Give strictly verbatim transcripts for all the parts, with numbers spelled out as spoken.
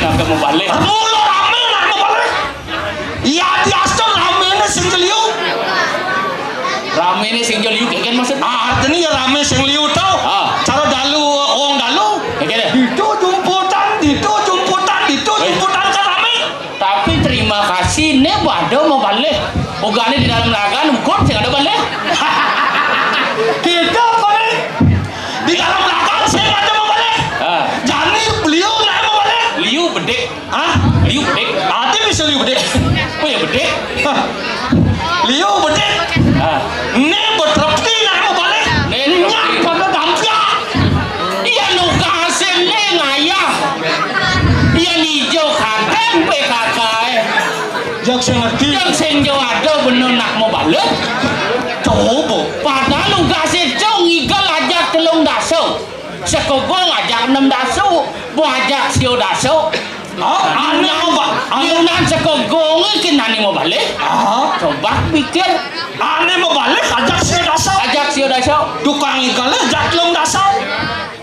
Nak mau balik. Mula rame nak mau balik. Ya biasa ramene sing liu. Ramene sing liu, kayak kan maksud? Artinya ya rame sing liu tau. Ah. Cara dalu, wong dalu. Kayak gini. Itu jumputan, itu jumputan, itu jumputan kan rame. Tapi terima kasih, ne pada mau balik. Ogane di dalam lagan, ukur sing ada balik. Kita balik. Di dalam lagan sing ada mau balik. Ah. Jani beliau nggak mau balik. Liu bedik. Hah? Liu bedik. Ati bisa liu bedik. Oh ya bedik. Hah. Liu bedik. Ah. Ne betrepti nak mau balik. Ne betrepti. Nyak pada dampyak. Iya nukasin ne ngayah. Iya nijo katen P K K eh. Yang saya ngerti. Yang sing jo ada bener nak mau balik. Coba. Padahal nukasin jo ngigal ajak telung daso. Sekogo ngajak enam daso, bo ajak sio daso. Ah, ane mau ba-, ane. Yunan sekogo ngikin ane mau balik. Ah. Coba pikir. Ane mau balik ajak sio daso. Ajak sio daso. Tukang igal ajak telung daso.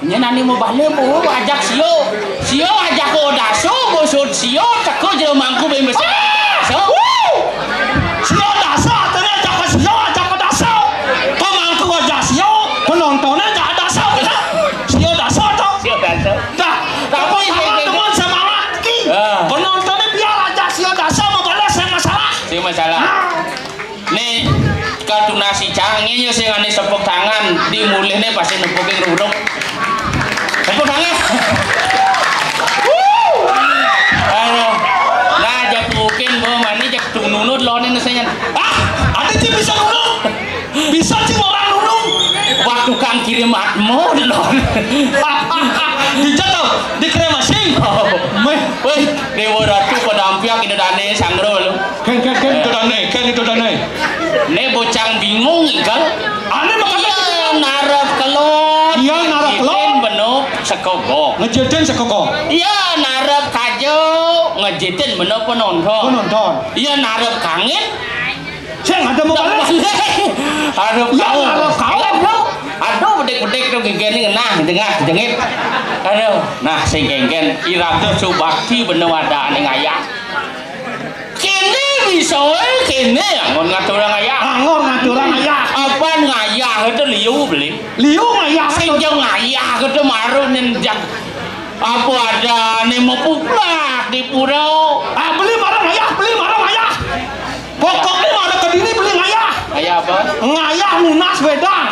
Nyen ane mau balik bo ajak sio. Sio ajak ko daso, bosot sio teko jero mangku bembes. Ah! So. Wuh! Sio daso, artinya ajak ke sio, ajak ke daso. Pemangku ajak sio, penontonnya ajak daso, gitu. Sio daso, toh. Sio daso. Dah, tapi teman-teman semangat ki. Ah. Penontonnya biar aja sio daso mau bales yang masalah. Sing masalah. Ah. Nih, kalau nasi canggih ya sing ane tepuk tangan, dimulihne pasti nepukin ruruk. Tepuk tangan. Wuh. Aduh. Nah, jak mungkin gua mani jak tung nunut lo nih saya. Ah, ada sih bisa nunut. Bisa sih orang nunut. Waktu kang kirim atmo lo. Dijatuh, dikremasi. Oh. Meh. Weh, Dewa Ratu pada ampiak ida dane sangro lo. Ken, ken, ken, itu dane, ken itu dane. Ne bocang bingung igal. Ane makanya iya, narep kelot. Iya, narep kelot. Ngejitin beno sekogo. Ngejitin sekogo. Iya, narep kajo. Ngejitin beno penonton. Penonton. Iya, narep kangin. Sing ada mau balik. Narep iya, kau. Narep kau. Iya, bro. Aduh, bedek-bedek tuh gigene nah, dengar, jengit. Aduh, nah sing genggen iraga subakti beno wadane ngayah. Kene bisa wae kene anggon ngaturang ayah. Anggon ngaturang ayah. Apan ngayah itu liu beli. Liu ngayah. Sing jauh ngayah itu maru nenjak. Apa ada nih mau puplak di pura? Ah, beli marang ayah, beli marang ayah. Pokoknya ada ke dini beli ngayah. Ngayah apa? Ngayah nunas wedang.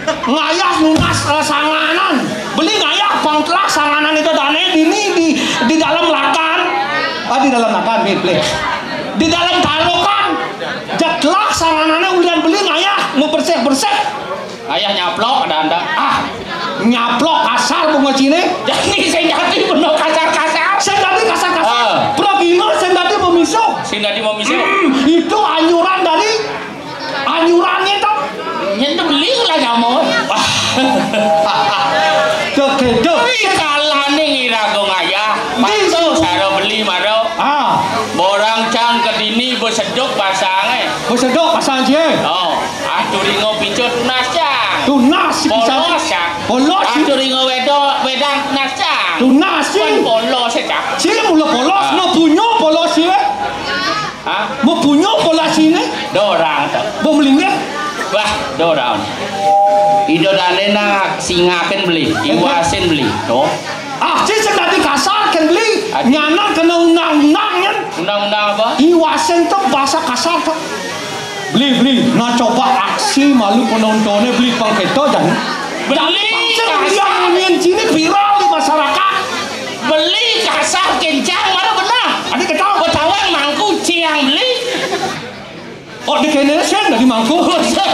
Ngayah nunas, eh, sanganan. Beli ngayah pangtelah sanganan itu dane dini di, di dalam lakan. Ah, di dalam lakan, beli, beli. Di dalam talokan. Jetlak sanganane ulian beli ngayah mau bersih-bersih. Ayah nyaplok ada anda. Ah, nyaplok kasar bunga cine. Jadi sing dadi bener kasar-kasar. Sing dadi kasar-kasar. Ah. Pragina sing dadi memiso. Sing dadi memiso. Hmm, itu anjuran dari anjurannya tuh. Nyen tuh beli lah kamu. Tuh gitu. Wih, kalane ngirago ngayah. Masuk saro beli maro. Ah. Borang cang kedini beseduk pasange. Beseduk pasang cie. Oh. Ah, turinga picut tunas, Cang. Tunas, polos, Cang. Polos. Ah, turinga wedo, wedang tunas, Cang. Tunas, sih. Kan polos, ya, Cang. Sih, mula polos, ah. Mau punyo polos, sih. Hah? Mau punyo polos ini? Dorang, Cang. Mau melinggih? Wah, dorang. Ido dane nak singaken beli, iwasin beli. Tuh. Ah, sih, sing dadi kasar, kan beli. Adi. Nyana kena undang-undang, kan? Undang-undang apa? Iwasin tuh bahasa kasar, tuh. Beli, beli. Nah, coba aksi malu penontonnya beli pengketo jan. Beli kasar. Yang nyen cini viral di masyarakat. Beli kasar kencang mana benar? Ada ketawa. Betawa mangku ciang beli. Oh, di kene sing dadi mangku.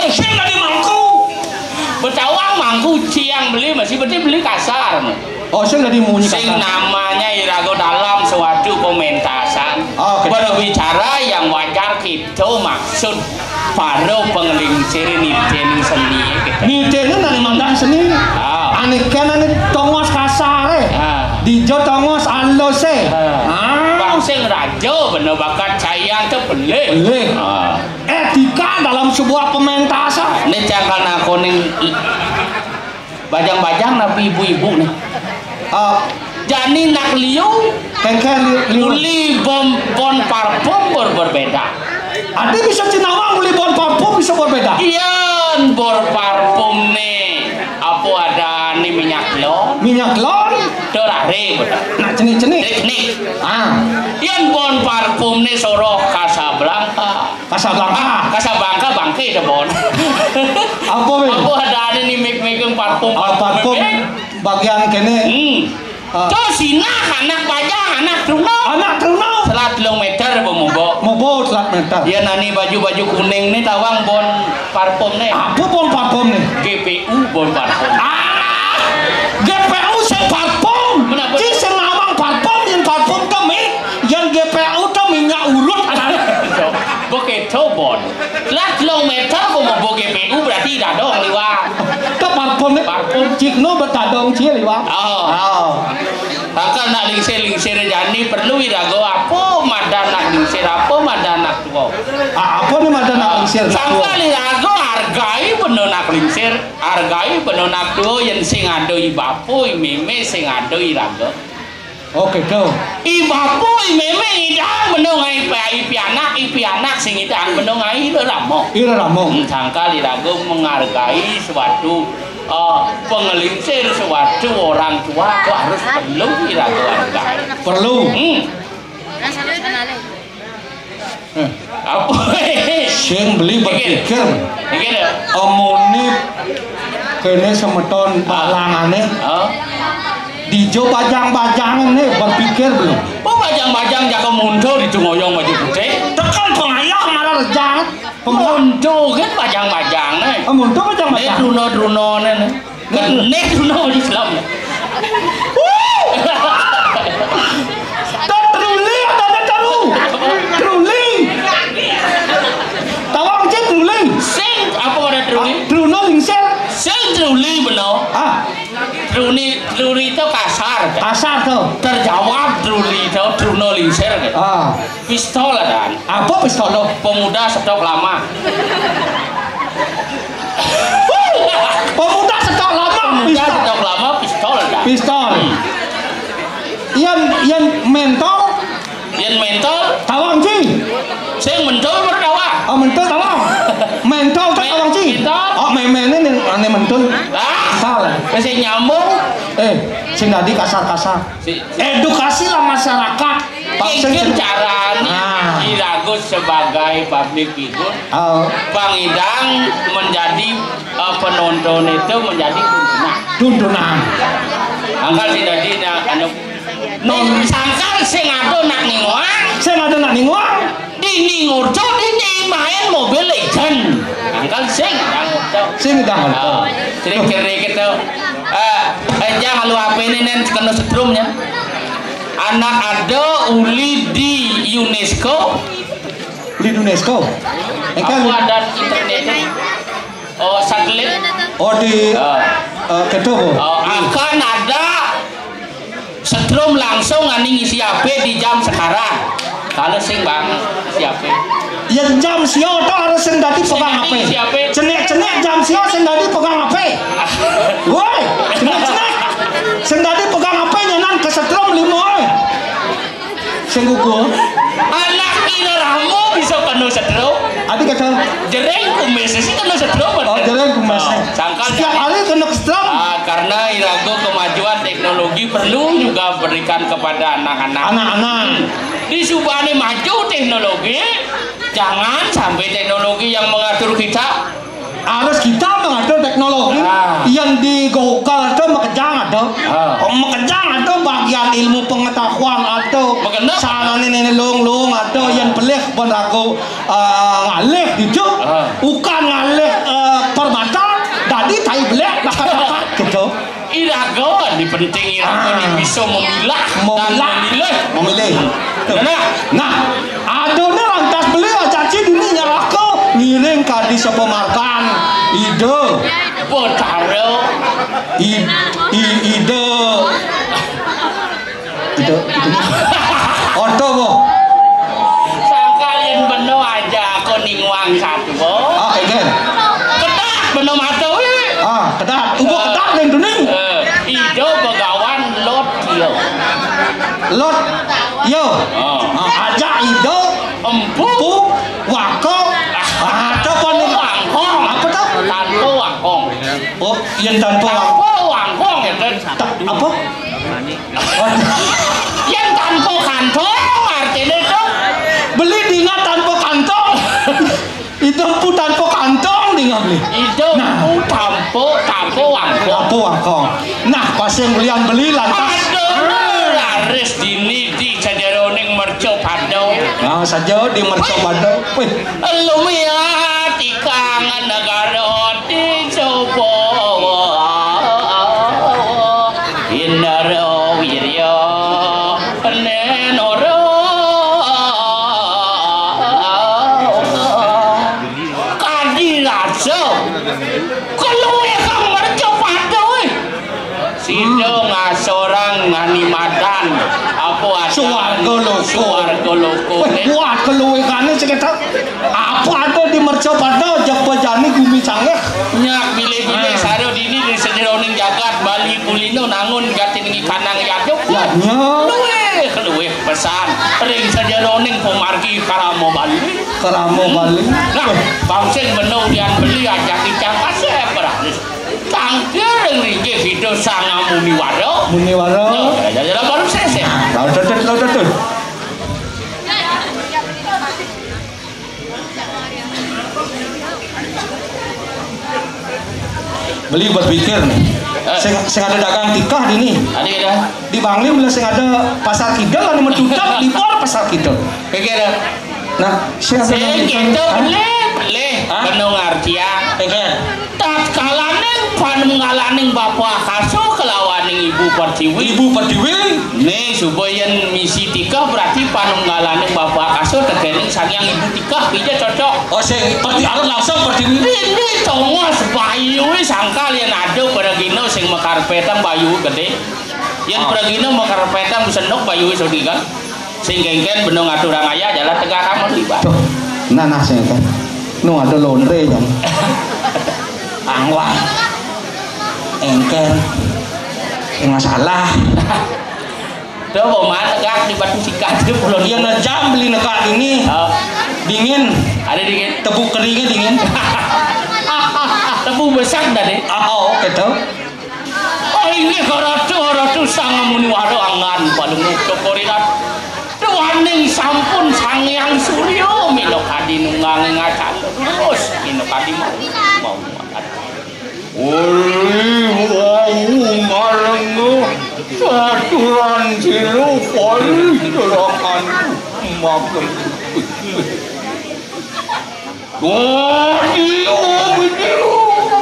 Sing dadi mangku. Betawa mangku ciang beli masih berarti beli kasar. Oh, sing dadi munyi sing kasar. Namanya irago dalam suatu pementasan. Oh, oke. Berbicara yang wajar gitu maksud para pengeling siri niteni seni gitu. Niteni nang mantan seni. Ah. Ane kan ane tongos kasare. Ah. Dijo tongos alose. Ah. Ah. Bang sing rajo bener bakat sayang tuh beli. Beli. Ah. Etika dalam sebuah pementasan. Ini cangkal nakoning. Bajang-bajang napi ibu-ibu nih? Ah, Jani nak liu, kengkeng liu, liu. Uli bon, bon parfum ber-, berbeda. Adi bisa ci nawang uli bon parfum bisa berbeda. Iyan bon parfum ne, apa ada ni minyak lon? Minyak lon? Terare betul. Nak cenik-cenik. Cenik. Ah. Iyan bon parfum ne soroh Casablanca. Casablanca. Ah, Casablanca bangke dah bon. Apa, Bang? Apa ada ni mik-, miking parfum? Ah, parfum. Bagian kene. Hmm. Ah. Tuh sinah anak bajang, anak truna. Anak truna. Selat telung meter bo mubo. Mubo selat meter. Iyan ani baju-baju kuning ni tawang bon parfum ni. Apa bon parfum ni? G P U bon parfum. Ah, G P U sing parfum. Kenapa? Ci sing nawang parfum, yang parfum tu mi-, yang G P U tu minyak urut. Begitu bon. Lah telung meter bo mubo G P U berarti dadong liwat. Tu parfum ni. Parfum. Cikno betadong ci liwat. Oh. Oh. Sangkal nak lingsir-lingsir jani perlu irago apa madan nak lingsir, apa madan nak tuo. Ah, apa ni madan nak lingsir, nak tuo? Sangkal irago hargai benda nak lingsir, hargai benda nak tuo, yen sing ada i bapa, i meme, sing ada irago. Oke, go. I bapa, i meme ngidang benda ngai pi-, i pianak, i pianak sing ngidang benda ngai ira rama. Ira rama. Hmm, sangkal irago menghargai suatu, eh, pengelingsir suatu orang tua tu harus perlu irago hargai. Perlu. Hmm. Eh. Apa? Sing beli berpikir. Iki lho. Amune kene semeton balangane. Hah? Dijo bajang-bajang ne berpikir belum? Oh, bajang-bajang jaka mundur itu ngoyong baju putih. Tekan pengayah malah rejang. Mundur kan bajang-bajang ne. Oh, mundur bajang-bajang. Ne truna-truna ne. Kenik dulu Islam. Wuh! Dah truli, ada, ada taru. Truli. Tawang cek truli. Sing, apa ada truli? Truna lingsir. Sing truli beno. Ah. Truli, truli itu kasar. Kasar tu. Terjawab truli itu, truna lingsir. Ah. Pistol ada. Apa pistol tu? Pemuda stok lama. Pemuda stok lama, pemuda pistol. Stok lama, pistol ada. Pistol. Hmm. Yang, yang mentol. Yang mentol. Tawang ci. Sing mentol berdawa. Oh, mentol tawang. Mentol tu tawang ci. Mentol. Oh, meme ni, ni, ni mentol. Ah. Mentol. Masih nyambung. Eh, sing tadi kasar-kasar. Si, si. Edukasilah masyarakat. Mungkin carane irago sebagai public figure, pangidang menjadi, eh, penonton itu menjadi tuntunan. Tuntunan. Angkal sing dadi na-, anu, non sangkal sing ada nak ningoang. Sing ada nak ningoang. Dini ngorjo, dini main Mobile Legend. Angkal sing ada ngorjo. Sing ada ngorjo. Ah, cerik-cerik itu. Eh, eh, jangan lupa ini nen kena setrumnya. Anak ada uli di UNESCO. Di UNESCO. Engkau ada internet. Oh, satelit. Oh, di, eh, ketua. Oh, akan ada setrum langsung ani ngisi H P di jam sekarang. Kalau sing bang, ngisi H P. Ya jam sio tu harus sing dadi pegang H P. Ngisi H P. Cenik-cenik jam sio sing dadi pegang H P. Woi, cenik-cenik. Sing dadi pegang H P nyanan ke setrum limo, oi. Sing gugur. Anak ina ramo bisa kena setrum. Adi kata. Jereng kumis sih kena setrum. Oh, jereng kumis. Oh, sangkal setiap hari kena setrum. Ah, karena irago kemajuan teknologi perlu juga berikan kepada anak-anak. Anak-anak. Hmm. Di subane maju teknologi, jangan sampai teknologi yang mengatur kita. Harus kita mengatur teknologi. Ah. Yang di Google tu makejang ada. Ah. Oh, makejang ada bagian ilmu pengetahuan ada. Makena? Sana ni, ni, ni, lung, lung ada yang pelih pun ragu, ah, ngalih gitu. Ah. Bukan ngalih, eh, permata, dadi tai belek, gitu. Irago ni penting, irago ni bisa memilah dan memilih. Memilih. Nah, nah, aduh ni lantas beli aja ci dini nyerahko ngiring kadi sepemarkan. Ide. Botaro. I, i, ide. Ide, ide. Oto, bo. Sangkal yen beno aja aku ning wang satu, bo. Ah, again. Ketat beno mata, wi. Ah, ketat. Ubo ketat ning duning. Eh, ijo begawan lot kilo. Lot. Yo. Oh. Ah, aja Ida. Empu. Empu. Waka. Ah, ada apa nih? Wangkong. Apa tuh? Tanpa wangkong. Oh, yang tanpa wangkong. Tanpa wangkong ya, Ten. Ta-, apa? Yang tanpa kantong artinya tuh. Beli dinga tanpa kantong. Itu empu tanpa kantong dinga beli. Itu nah. Empu tanpa, tanpa wangkong. Tanpa wangkong. Nah, pas yang belian beli lantas. Aduh, laris dini di sajeroning mercapada. Nah, saja di mercapada. Wih. Lumiati kangen negara di Sobo. Indra Wirya Nenoro. Kadi raja. Keluwe kang mercapada, weh. Sida ngasorang ngani madan. Apa ada? Swarga loka. Swarga loka. Weh, wah, keluwe kane sekitar. Apa ada di mercapada, jak bajani gumi canggih. Nyak bilih-bilih sara dini di sajeroning jagat Bali kulino nangun gatining ikanang yaduk. Ya, nya. Luwih, luwih pesan ring sajeroning pamargi Karama Bali. Karama Bali. Nah, bangsin bena udian beli ajak icang kasep raris. Tangkir ring linggih Ida Sang Muniwara. Muniwara. Nah, jalan-jalan baru sesek. Laut tutut, laut tutut. Beli buat pikir nih. Eh. Sing, sing ada dagang tikah di nih. Ada ya dah. Di Bangli mulai sing ada pasar kidul, anu metutup di bor pasar kidul. Pikir dah. Nah, sing ada sing dagang gitu, hah? Leh, leh. Hah? Benung artian. Pikir. Tatkalaning panunggalaning Bapa Akasa kelawaning Ibu Pertiwi. Ibu Pertiwi. Nih, suba yen misi tikah berarti panunggalaning Bapa Akasa tekening Sang Hyang Ibu Tikah, bija cocok. Oh, sing Pertiwi aran langsung Pertiwi. Ini tongos bayu sangkal yen ada pragina sing makarpetang bayu gede. Yen pragina makarpetang sendok bayu sodikan. Sing kengken benung aturang ayah jalan tegak kamu libat. Tuh, nah, nah, sing kengken. Nu ada laundry, Jan. Angwang. Engker. Yang masalah. Tuh, mau mana tegak di batu sikat di pulau. Iya, nah, jam beli negak ini. Oh. Dingin. Ada dingin. Tebu keringnya dingin. Tebu besar tadi. Ah, oh, gitu. Oh, inggih Ratu, Ratu Sang Muniwara angan palungguh Cokor Irat. Duaning sampun Sang Hyang Surya minakadi nunggang ing acara terus minakadi mau, mau makan. Uli wau marengga aturan sira pali terakan makan. Dadi umidius.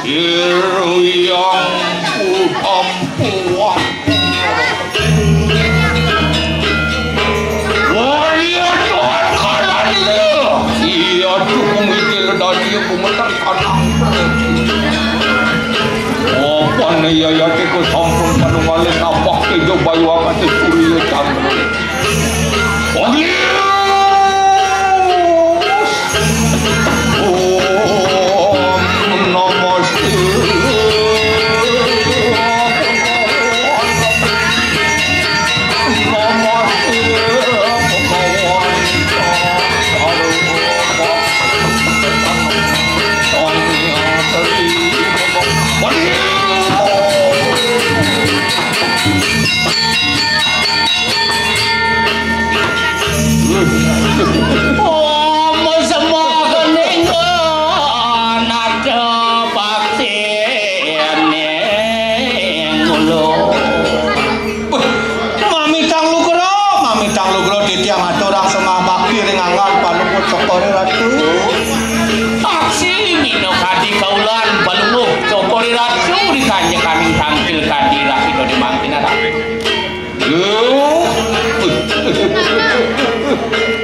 Iruyang putampuan. Wariya tuan kanan iya. Iya dukung iki ledadi gumeter kanang. Opane yayate ku sampun panunggalin napak tejo bayu akate surya candra. Om Namo Siwaya. Namo Siwaya. Om semua kening nada bakti ning ulu. Weh, mamitang lugra, mamitang lugra titiang aturang semah bakti ring anggan palungguh Cokor Ratu. Aksi minakadi kaulan palungguh Cokor Ratu di kanjekaning tangkil kadi rakita di mangkin arap.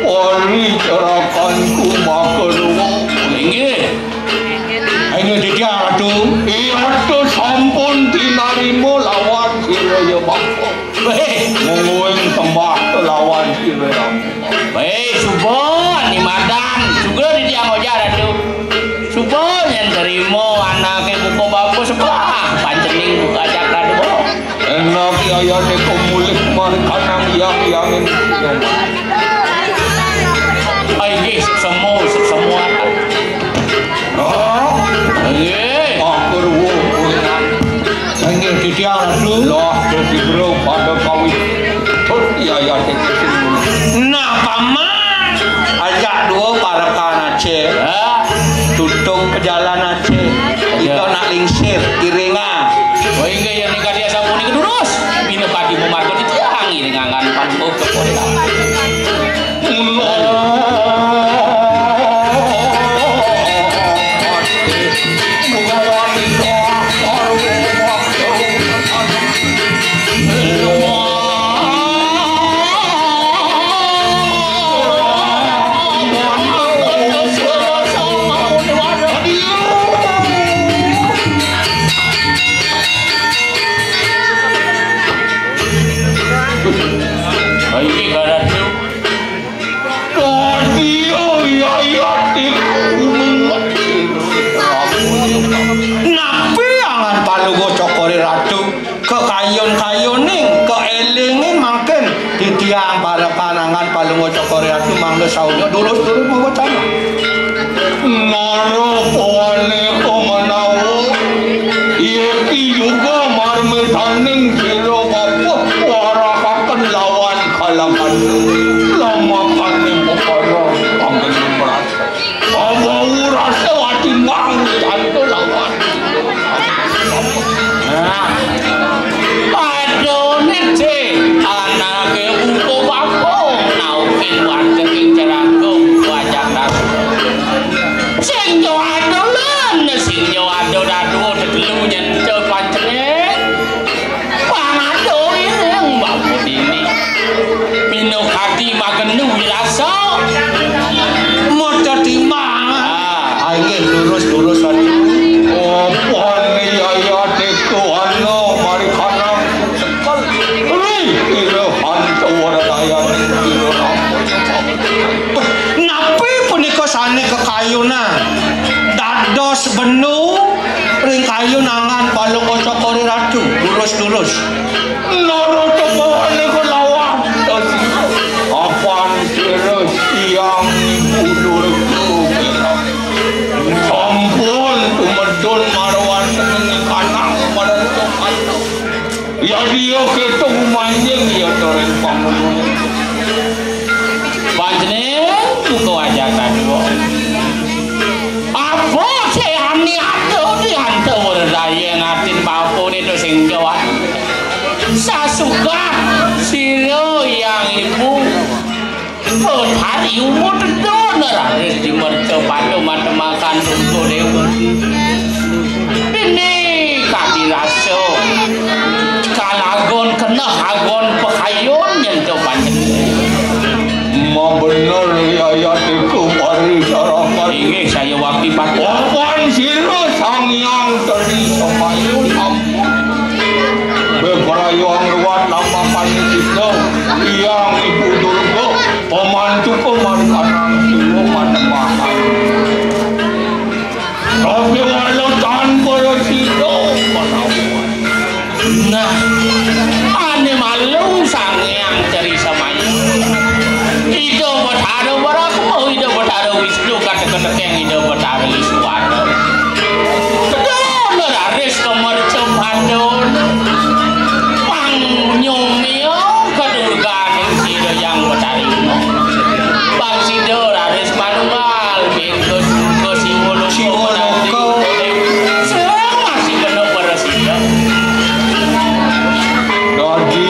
Pari carakanku makaruwa. Inggih. Inggih titiang Ratu. Iya Ratu sampun tinarima lawan sira ya Bapa. Weh. Mungguing sembah lawan sira. Weh, suba nimadan. Sugra titiang ojar Ratu. Suba yen trima anake buka bapa sembah. Pancening buka cakra dua. Eh, Anak yayane kok mulih markanang yang-yang. Ah, inggih, seksemo, seksemo. Oh, inggih. Akur wuh. Inggih, titiang Ratu. Lah, dadi bro pada kawit. Tut yayane kesini. Nah, paman. Ajak dua parekan Aceh. Hah? Tutup pejalan Aceh. Kita nak lingsir, iringan. Oh, inggih, yang nikah dia sampun ini durus. Bina padi memargo di tiang ini ngangan pan. Oh, kepola. Iki garane. Dadi, oh, iya, iya, iku. Napi angan Palungguh Cokore Ratu? Kekayun-kayuning, keelingin mangkin titiang parekan angan Palungguh Cokore Ratu mangga saunya durus-durus mawacana. Nara pawane kamanawa, iki juga marmitaning sira bapa warakaken lawan kalaman. Lamakane mukara anggen merasa. Abawu rasa ati mang canto lawan. Nah. Aduh, Ning, Cik. Anake upo bapa naukin warteg ing Ceranggung, wajah Ratu. Sing yo adolan, sing yo ado dadua tetelu nyentuk pancene. Pangado ireng bapa dini. Minukati magenu wirasa. Moco timbang. Ah. Ah, inggih, lurus, lurus, Ratu. Apa ni yayate ku ana mari kanang sekel. Ri, ira hantu ora daya ning ira. Napi punika sane kekayunan? Dados benu ring kayun angan Palungguh Cokore Ratu. Lurus, lurus. Nara tepawane kelawan. Apan sira siang ibu durga. Sampun tumedun marwan tengen kanang marang Tuhan. Ya dia ketung manjing ya toreng pangun. Panjenengan buka wajah kadua. Apa sehani ada di hantu berdaya ngatin bapune to sing jawab. Sasuka sira yang ibu. Betari umur tedon raris di merca pada matemakan tunggu dewa. Dene kadi rasa kalagon keneh agon pekayun nyentuh panjenengan. Mabener yayat iku parisarangan. Inggih, saya wakti pakuan. Papan sira Sang Hyang Tri Semayun ampun. Bebrayuang ruwat lampahan kita, Hyang Ibu Durga, pamantuka markanang jiwa manemahan. Tapi walau tanpa sida menawa. Nah, ane malu Sang Hyang Tri Semayun. Ida Betara Brahma, Ida Betara Wisnu, kata-kata keng Ida Betara Iswara. Kedona raris kemercep adon. Pang nyomia kedurganing sida Hyang Betari. Pang sida raris manunggal, mingga surga siwa loka. Siwa loka. Selama si kena beresida. Dadi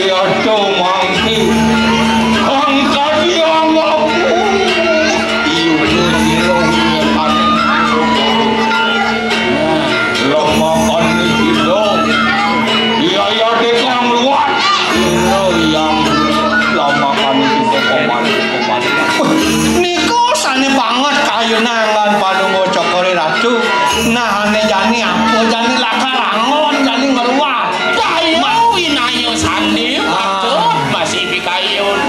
yata mangki. Kang kadi angaku. Iya, iya, iya, iya. Lemakan sida. Yayate kang luwat. Sira yang lemakan sida koman, koman. Niku sane banget kayunan lan Palungguh Cokore Ratu. Nah, ane jani apa? Jani lakar angon, jani ngruwat. Kayu winaya sandi, ah, patut masih pikayun.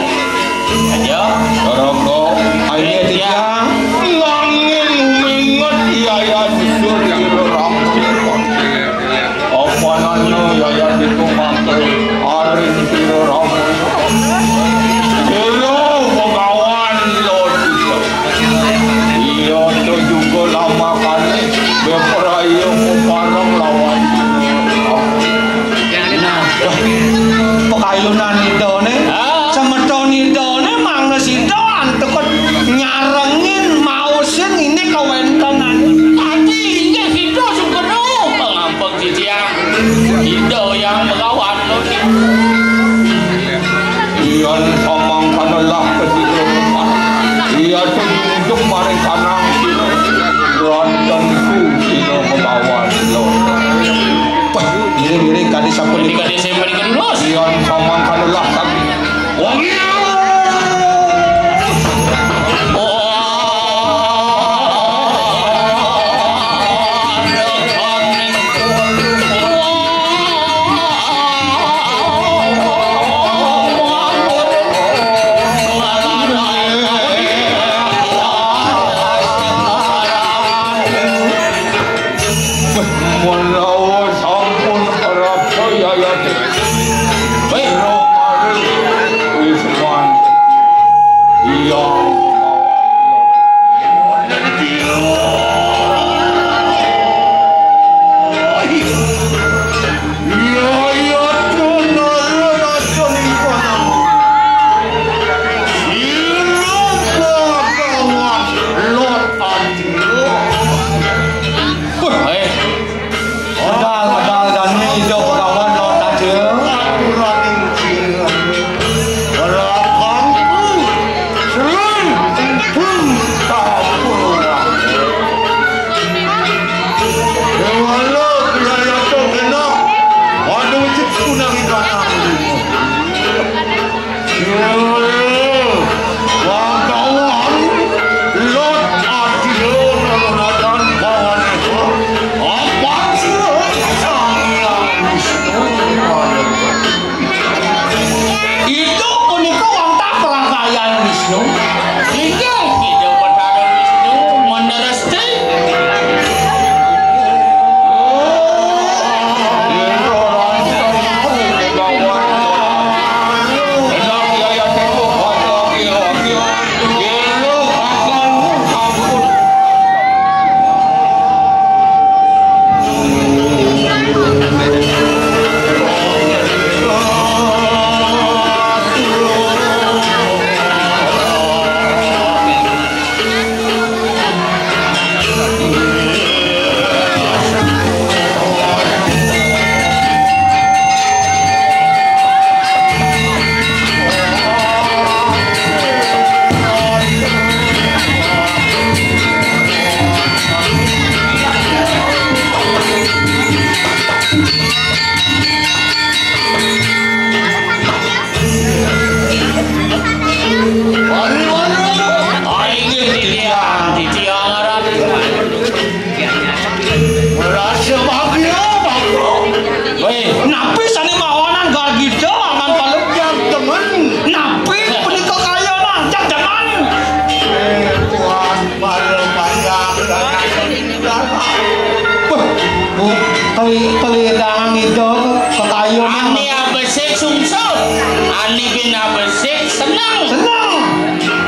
Aja. Rokok. Ayo, ya. Tiang. Nanging minget yaya jujur, jujur rampung. Apa nanya yaya itu mangkel Idane, ah, semeton idane mangda sida antuk nyarengin mausin ini kawentenan. Tapi inggih sida sugeno pangampun titiang. Ida yang melawan. Yan samangkana lah kedua. Iya tunjuk maring kanang sira. Lan tentu sira melawan. Wah, ngiring-ngiring kadi sampun. Kadi sing mriki lurus. Yan samangkana lah kami. Wong iya. Menawa sampun prapta yayate. Baik. Ira maring Wiswan. Iya. Yayate Nararaja Nipanama. Ira Bhagawan Lot Adi. Wah, eh. Medal, medal jani ijo Bhagawan Lot Adi. Aturaning ciri. Lakangku, sering, empun, tapun. Dewala, kayayata genap. Adu ciptu nang ikanang. Wagawan Lot Adila Nalarajan Bawanesa, apatia Sang Hyang Wisnu. Itu punika wantah prakayan Wisnu. Inggih, Ida Betara Wisnu meneresti. Waduh, waduh. Ah, inggih titiang, titiang aran. Merasa bahagia, Bapak. Wéh, napi sané mawanan gargita angan palem? Jang demen. Napi punika kayana? Jang demen. Eh, Tuhan, para panjang. Wah, bu, kali, kali dangan ida kekayunan. Ani abesik sungsut, ani bin abesik seneng. Seneng.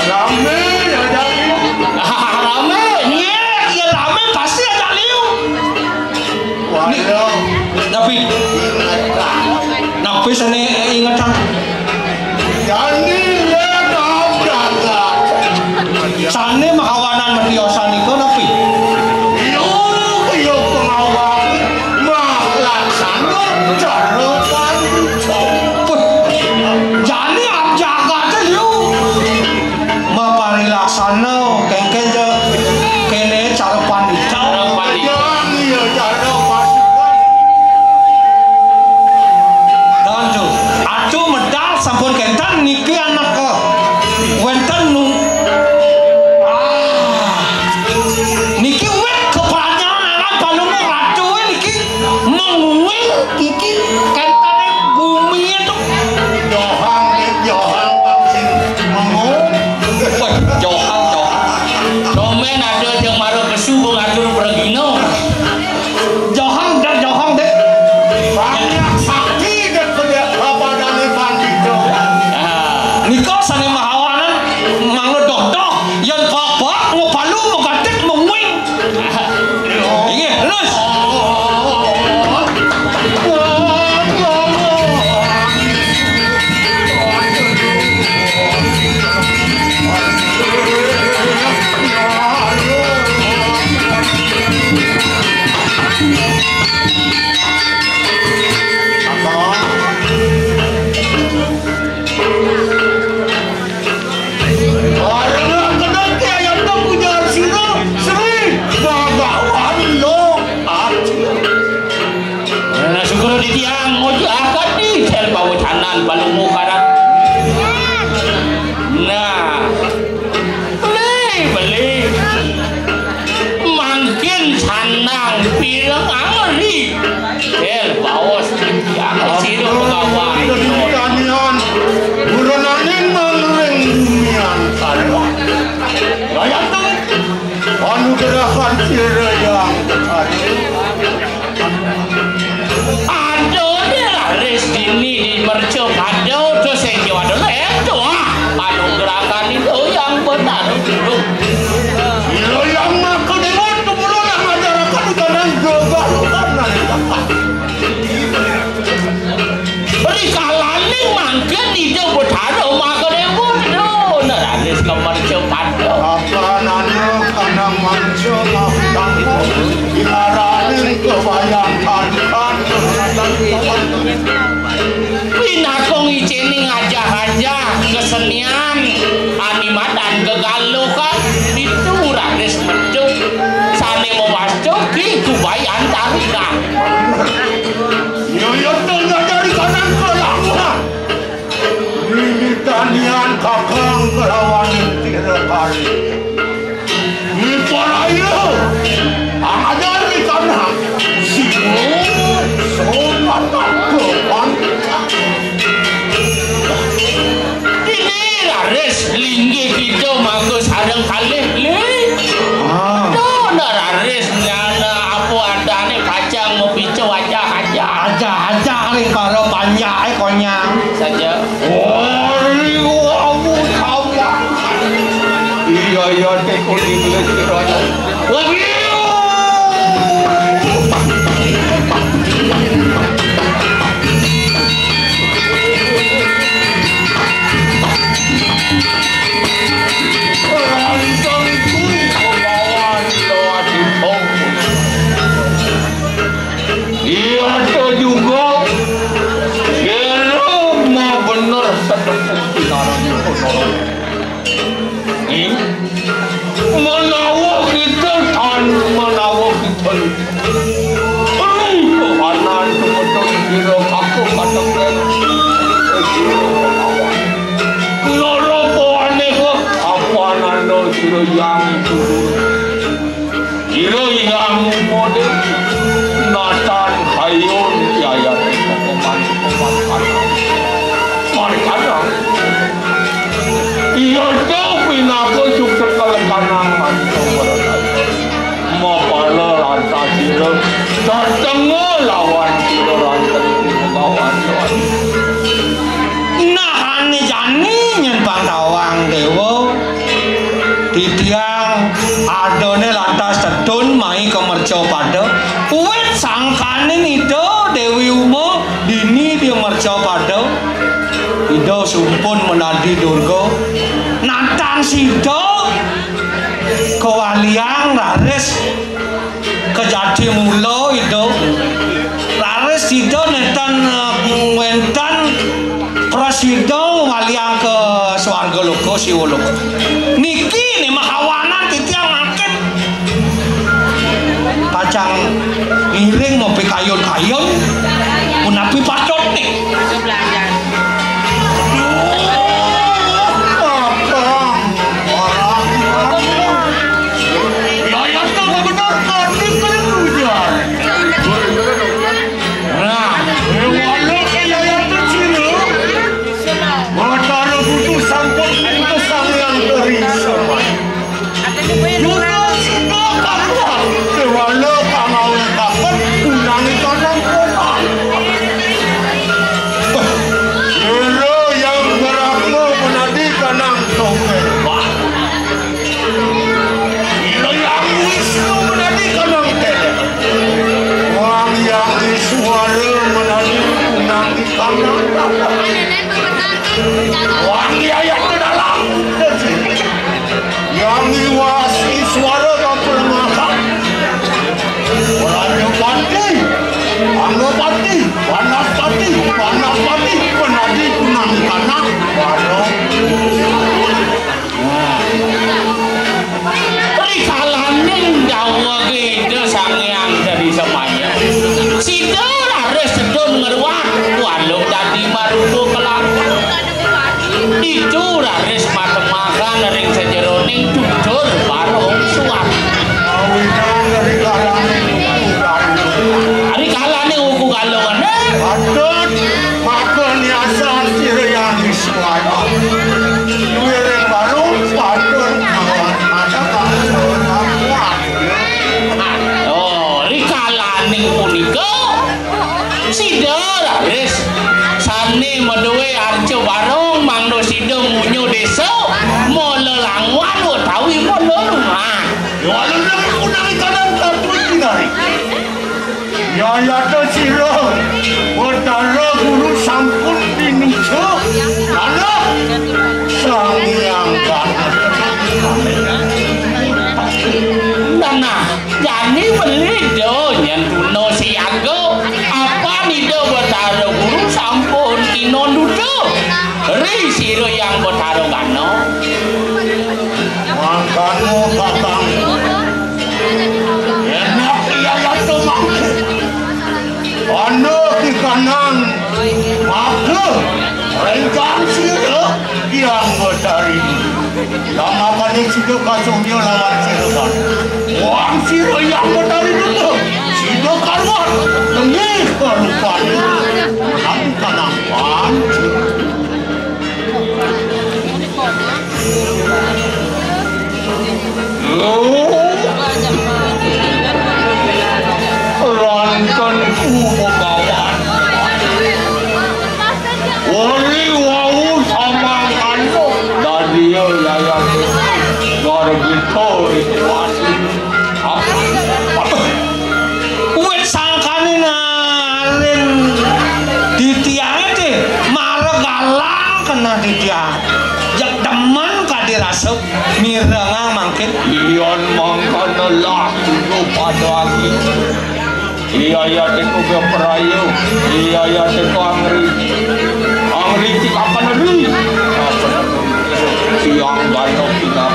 Rame ajak liu. Ah, rame. Nggih, ya rame pasti ajak liu. Waduh. Tapi, tapi sané ingetang. Jani lé nabrak. Sané makawanan matiosan nika napi? Iya, iya pengawal. Malaksana cara pandita. Wah, jani abjagaté liu. Maparilaksana kéngkén ja kéné cara pandita. Cara pandita. Iya, cara pandita. Tantu. Atu medal sampun kénten niki anak, eh, wénten nu. Ah. Niki wit kepradnyan anak Palungguh Ratu niki menguing niki kénten bumi itu. Johang, Johang vaksin menguing. Wah, Johang, Johang. Domen ada yang marah kesu ngatur pergino. Johang, Dek, Johang, Dek. Banyak sakti, Dek, Dek, bapadane pandita. Ah. Nika sané mahawanan mangda doh-doh, yén babak, ngepalu, megatik, menguing. Inggih, terus. Kakang kelawan Tira Kari. Miparaya, ajar di kana. Sio, sopan aku, pan. Dini raris linggih kita mangga sareng kalih, Lih. Ah. Duh, nah raris nyana apa adane pacang mapica wajah aja. Aja-aja ring para panjake konyang. Saja. Wari wawu sama. Iya, iya, teko dingin kiranya. Wari. Rancangku kelawan Lawadipa. Iya, to juga. Kira mah bener sedepu pinarang itu nolong. Ih, menawa kita tan, menawa kita. Ih, kahanan semeton kira kaku katepen. Loro pawane kok. Apa nanda sira yang itu? Ira ingang mode natan hayun yayat kokoman kokoman kadang. Mari kadang. Iya to pinaka sukses kalekanang manca maraga. Mapala lantas ira dateng lawan ira lantas lawan. Nah, ane jani nyen pangkawang dewa. Titiang adone lantas tedun mai ka mercapada. Wit sangkaning Ida Dewi Uma dini dia mercapada. Ida sumpun menadi Durga. Nantang sida kawaliang raris kejati mula Ida. Raris sida nenten, eh, wenten prasida waliang ke swarga loka, siwa loka. Niki ne mahawanan titiang mangkin pacang ngiring mapikayun-kayun, punapi patutne. Yayatna bener kadi kaya hujan. Nah, wala yayatna sira, Batara Guru sampun pinta Sang Hyang Tri Semaya. Duga sida kakuat, kewala kang awet kaket, undangi kadang kotak. Sira yang beragama menadi kanang topeng. Sira yang Wisnu menadi kanang telek. Wang yang Iswara menadi undangi kanang tapak. Wang yayat ke dalam. Yang iwas iswara kapulangaka. Rajapati, Anggapati, Banaspati, Banaspati, Penadi, Kunang Kanak, Bano. Nah. Rikalaning dawuh Ida Sang Hyang Tri Semaya. Sida raris sedun ngruat, walu dadi marupa kelak. Ditu raris matemahan ring sajeroning tutur barong suwar. Awinan dari kalaning Ari kalane wuku kalongane. Patut maka niasan sira yang suwara. Duwe ring barong patut makan masakan kuat. Oh, rikalaning punika sida raris sane maduwe arca barong mangda sida munyu desa, mala langwan utawi mala rumah. Ya, lalu aku nang kadang kartu dinari. Ya, ya, to sira, Batara Guru sampun pinusa. Anak Sang Hyang Ganetra. Nah, nah. Jani beli do nyen tuna siaga. Apa nida Batara Guru sampun inonduta. Ri sira yang Batara Gana. Mangkana kakang. Enak iya yato mangke. Anda di kanan. Maka rencang sira. Yang Betari. Yang akan sida kasumya lawan sira kan. Wang sira Yang Betari betul. Sida karuan. Tengih karupan. Menang kanang panci. Ranten ku begawan. Wali wau samangkana. Dadia yayate gargita ing wasi. Apa? Apa? Wit sangkane naring titiange, Dé. Mara galang kena titiang. Yen demen kadi rasa mirengang mangkin. Yan mangkana lah dulu pada ati. Iya, iya, teko beprayu. Iya, iya, teko angri. Angri tikakan ri. Tiang gandok pinap.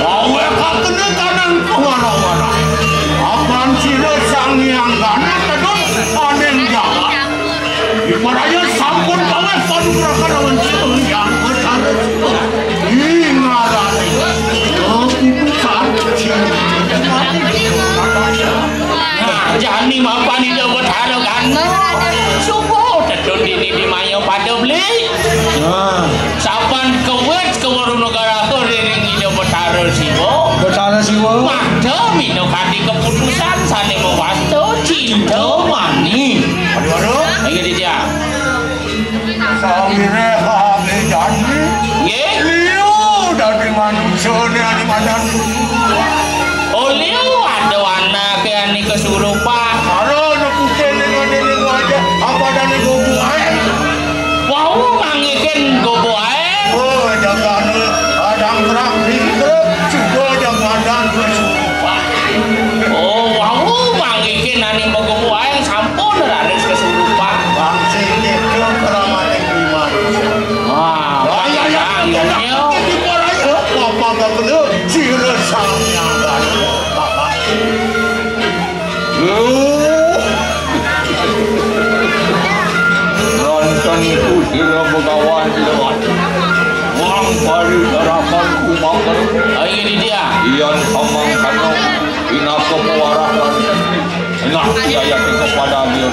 Awe kakene kanang kewara-wara. Apan sira Sang Hyang Gana tedun aning jagat. Iparaya sampun kaweh panugrahan lawan Sang Hyang Betara. Ingarane. Keputusan. Nah, jani mapan Ida Betara Gana. Subuh tedun dini di maya pada beli. Nah. Sapan kewit keweruna garaga dening Ida Betara Siwa. Betara Siwa. Pada minakadi keputusan sane mewasta cinta mani. Aduh, aduh. Ingat dia. Sawire kabeh jani. Nggih. Liu dadi manusane ane madan. Oh, liu ada anake ane kesurupan. Ora ana putih ning ngene niku aja, apa dane gogo ae. Wau mangikin gogo ae. Oh, jagane adang terang dingkrep, juga jagadan kesurupan. Oh, wau mangikin ane gogo ae sampun raris kesurupan. Bang sing itu keramaning iman. Wah, ya, ya, ya, ya, ya, ya, ya, ya, apa gak bener? Sira sami angkat. Loh. Nonton iku sira begawan lewat. Wong bali sarapan kumaker. Ayo, ini dia. Iyan samang kano pinaka pewarah lan. Nah, iya, iya, tingko pada dia.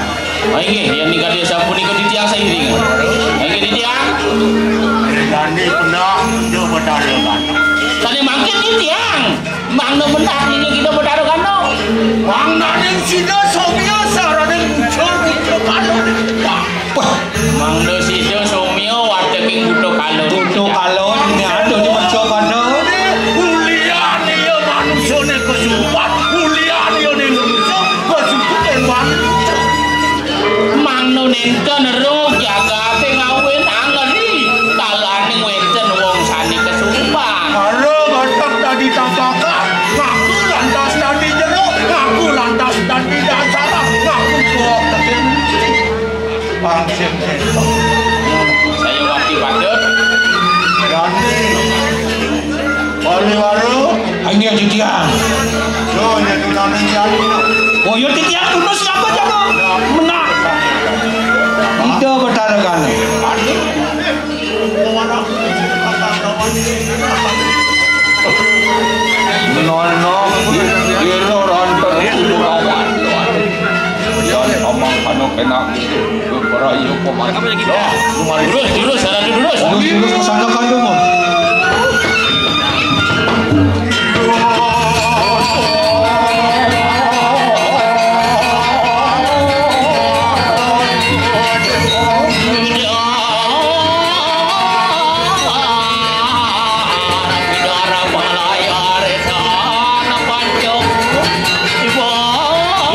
Ayo, nggih, yang nikah dia sampun ikut titiang sairing. Ayo, nggih, titiang. Dani pernah dia bertanya kan. Tadi mangkin titiang. Mangda mendak nini kita Betara Gana. Mangdaning sida somya saraning muncul putra Gana. Wah, mangda sida somya wateking Buta Kala. Buta Kala ini ada di Meja Gana. Ulian iya manusane kesurupan, ulian iya ning manusa kesurupan ing manusa. Mangda nenten roh jagate ngawin angeri, kalaning wenten wong sane kesurupan. Karo batak dadi tapakan, ngaku lantas dadi jero, ngaku lantas dadi dasar, ngaku kuwok tekan. Pangsim sesok. Saya wati patut. Ganti. Wali waru. Ayo titiang. Yo, ya tunane jani. Oh, ya titiang tulus siapa jago? Menang. Ida Betara Gana. Nono, ira ranten kudu kawan. Yang omong kano kena. Para iya paman. Terus, terus, jalan terus. Terus, terus, kesana kan, Mon.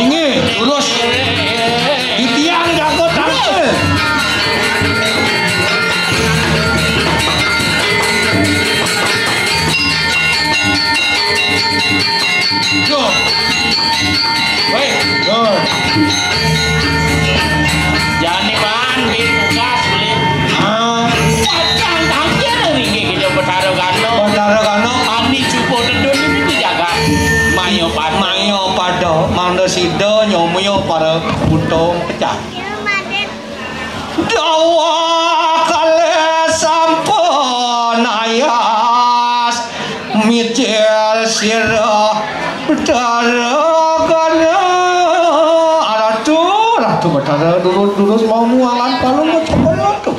Inggih, terus. Titiang jago tampil. Ira Betara Gana, Ratu, Ratu Betara durus-durus mau mualan palung kaya itu.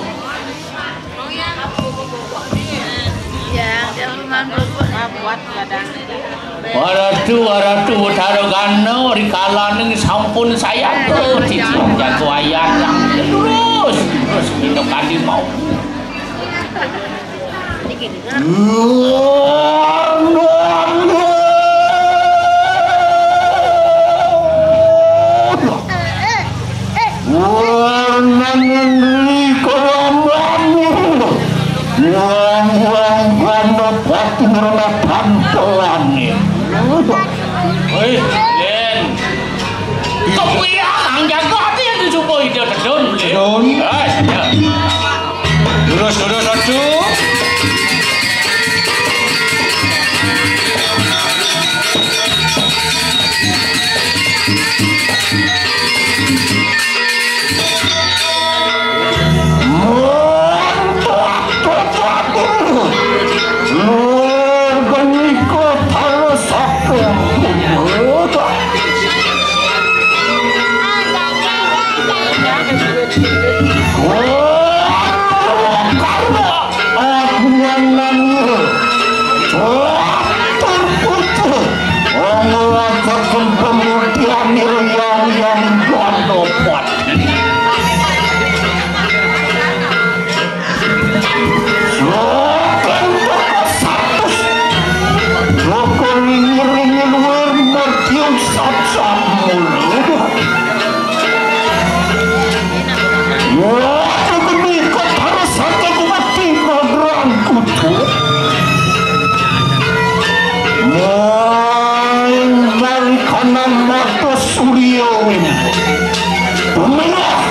Waratu, waratu, Betara Gana, rikalaning sampun sayaga, cicing jago ayat, terus, terus, minum kadi mau. Nanging rika lambanmu, wong-wong Ganapati ngrana tampelane. Hei, Len. Kepiye, Kang Jago, ati yang disupo ide tedun, Len? Tedun. Ah, iya. Lurus, lurus, aduh. Saking teka satus, Joko ngiring luwir mertiung sat-sat mulu. Wah, kegeni ketara saking mati magrang kutu. Main balik kanan mata surya win. Pemenang.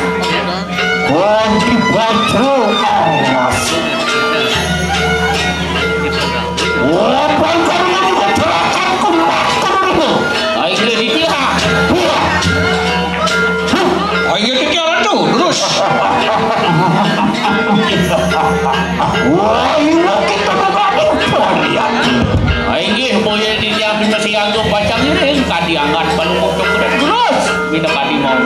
Kondi Bajra Awas. Wah, bangkar ini masyarakat kumatur ini. Ayo, sudah ditilang. Iya. Ayo, ditilang tuh, terus. Wah, ini kita bukan lihat. Inggih, boya ditiang pinasih anggo pacang iring, kadi angkat balungguh cokret terus. Minta kadi mau.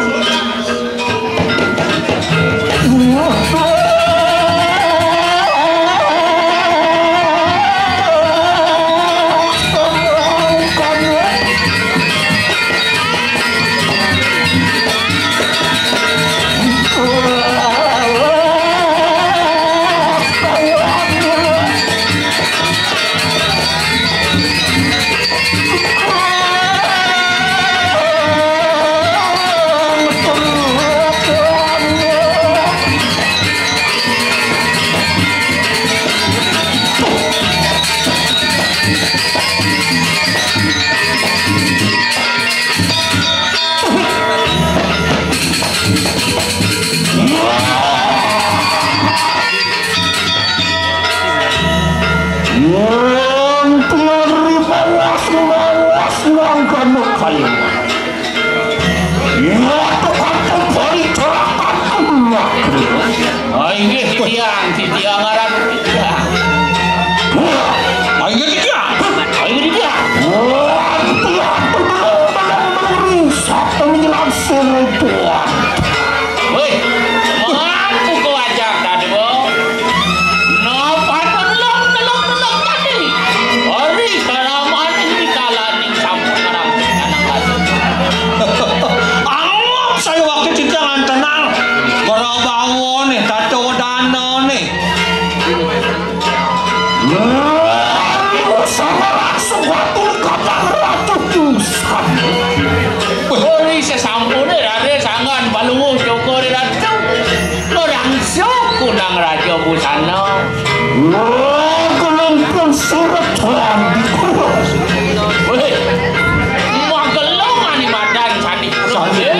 Yen tiang ribalas malas nang kanu kayu. Iya, tukang kembali terakan emak. Oh, inggih, titiang, titiang aran titiang. Oh, inggih, titiang. Oh, inggih, titiang. Wah, titiang, titiang, titiang, titiang, satu menjelang seribuan. Wih, mampu kau ajak tadi, Bo. Napa telung, telung, telung tadi? Hari salaman ini kalaning sampun ngerang anak lagi. Anggap saya waktu kita ngantenang. Barabawa nih, tato dana nih. Sama langsung waktu kata ratu pusat. Uli sesampune rare sangan balunguh cokore ratu. Nurang suku nang raja busana. Wah, kelempung surat rambut. Weh, magelung ani madan sandi. Sandi.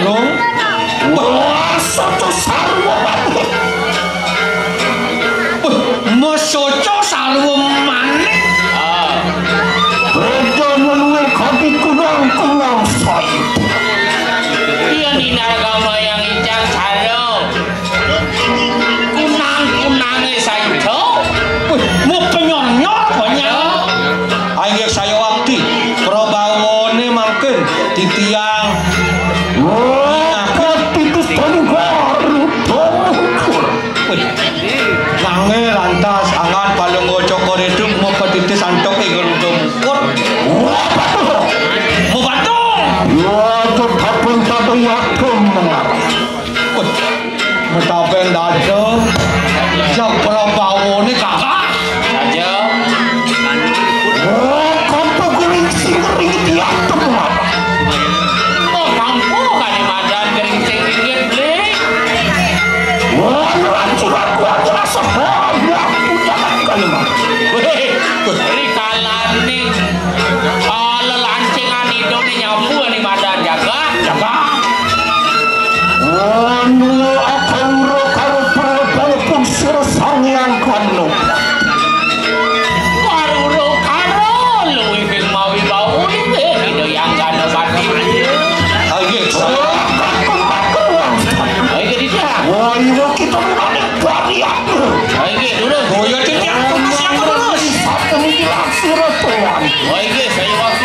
Wah, soto sarwa. Wih, mesoco sarwa manik. Ah. Beda menuwe kopi kunang-kunang saya. Iya, Nina Ragama yang ijang saro. Kunang-kunange saida. Wih, mau penyor-nyor banyak. Ayo, saya wakti. Nanging lantas angan Palungguh Cokor itu mepetitis antuk ing Garuda Mukut. Wah, betul. Mau batung. Ya, tetapin satu yakin mengarah. Wah, metaben dada. Jak Prabawane kakak. Saja. Oh, kampung kuning sing ring diantem apa? Oh, kampung kali madan kering sing ringgit beli. Wah, rancur-rancur aja rasa banyak punya kali mah. Weh, rikalaning, ah, lelancingan idone nyapu kali madan jaga, jaga. Anu akang ro karo Prabu pun sira Sang Hyang Gandapati. Karo ro karo luwih ing mawi bau iki Ida Hyang Gandapati. Ayo, ayo, kita mulai bariak. Ayo, dulu. Oh, ya, Cik, ya, aku masih aku terus. Satu minggu langsung, Tuan. Oh, iya, saya waktu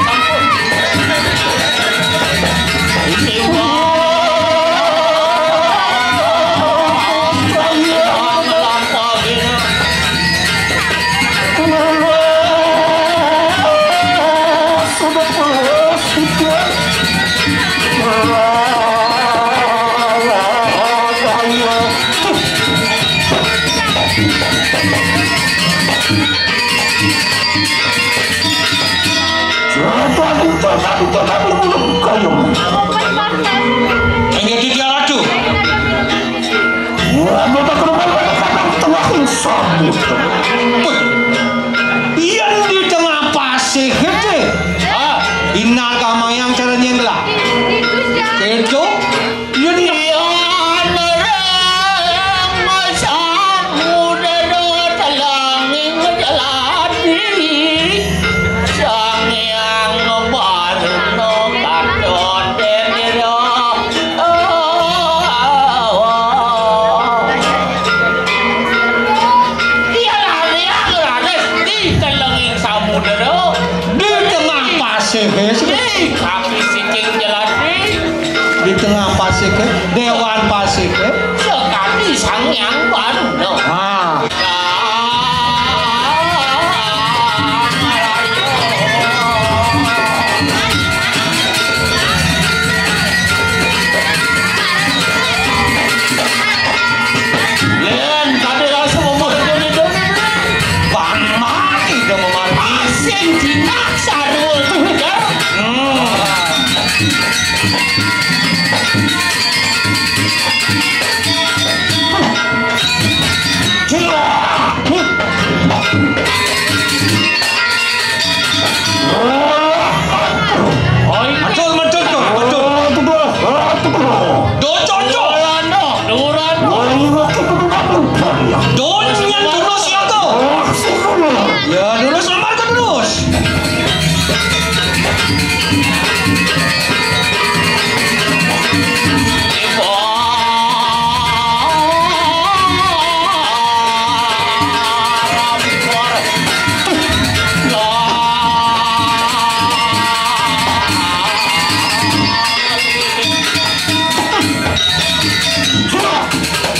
sampun. Yen di tengah pasih gedhe. Ah, inal kamayang carane ngelah. Kedo. Yen di tengah pasih, di tengah pasih, Dewan Pasih. Sekali Sang Hyang Baruna. Ah. Yen kadhe rasa umur dene-dene, bang mati do memati. Sing jinak sarwa tunggal. Hmm. Oi, medhun, medhun, Cur, medhun. Duh, Cur, Cur. Duh, nyen terus ya, tuh. Ya, terus, lamar ke terus.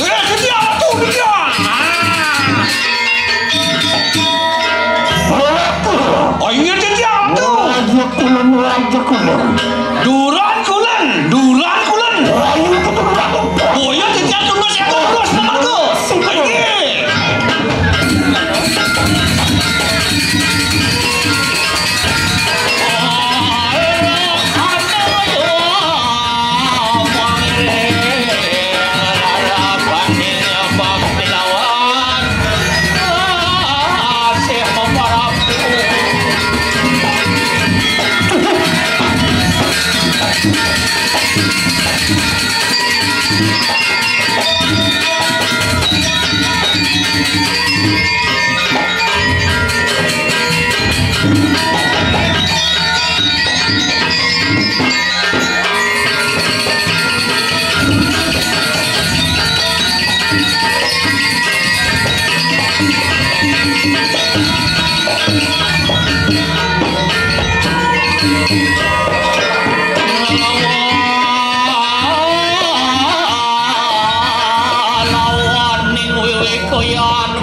Eh, dia tuh, dia. Ah. Oh, iya, dia tuh. Raja Kulon, Raja Kulon. Duran Kulon, Duran Kulon. Ayo, kita berangkat. Oh, iya, dia tuh, terus, ya, terus, nomor tuh. Ayo.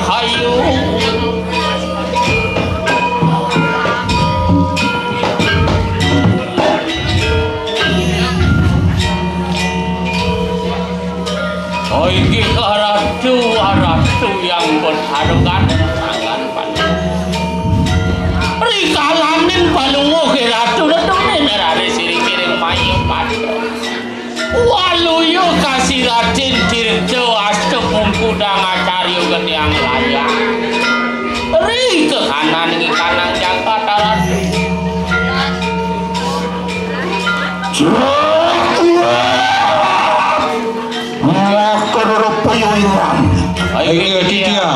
Hayu. Oh, inggih, Ratu, Ratu yang berharga tangan. Rikalaning palungguh ke Ratu, Ratu ning arane siri kiring mayu padha. Waluya kasih Raden Tirta Asta Pungkudang Acarya Geniang Layang. Ri kekanan ing kanang jagat, Ratu. Malah karo rupa yo ilang. Ayo, Ayo, Ditya. Ditya.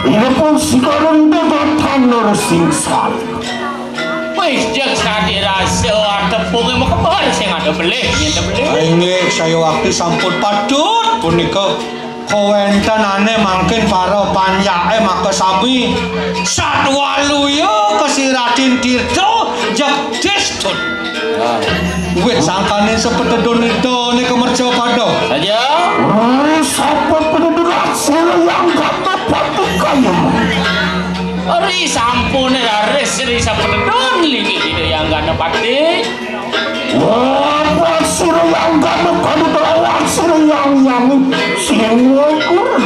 Ini pun sekarang dewata nur singsan. Wis, jek sadi rasa atepunge mekebar sing ada belih, yen ada belih. Inggih, saya waktu sampun patut punika kawentenane mangkin para panjake maka sami satwaluya kesiradin tirta jegdis tut. Wit sangkane sepetedun idane kemerja pada. Saja. Wis, sapa peneduran sira yang kata pati kayem? Ri sampune raris ri sampun linggih Ida Yang Ganapati. Wah, sira yang gana kadu lawan sira yang yang siwukur.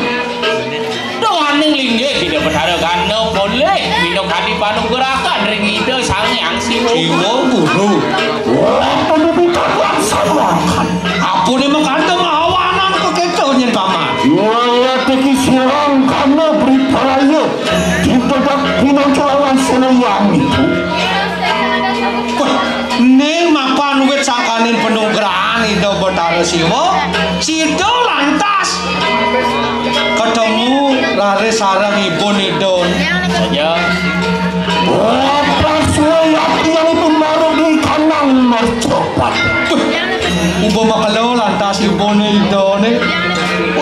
Doaning linggih Ida Betara Gana boleh minakadi panugrahan ring Ida Sang Hyang Siwa. Siwa Guru. Wah, peneduran sama. Apune mengkandung awanan kok keto nyen paman. Wah, teki sira yang gana beri paraya. Ditedak pinangkelawan sira yang itu. Wah, ning mapan wit sakaning panugrahan Ida Betara Siwa, sida lantas ketemu raris sareng ibun Ida. Saja. Wah, pas wayah tiyang itu marang di kanang mercopat. Wah, uba makelo lantas ibune Idane.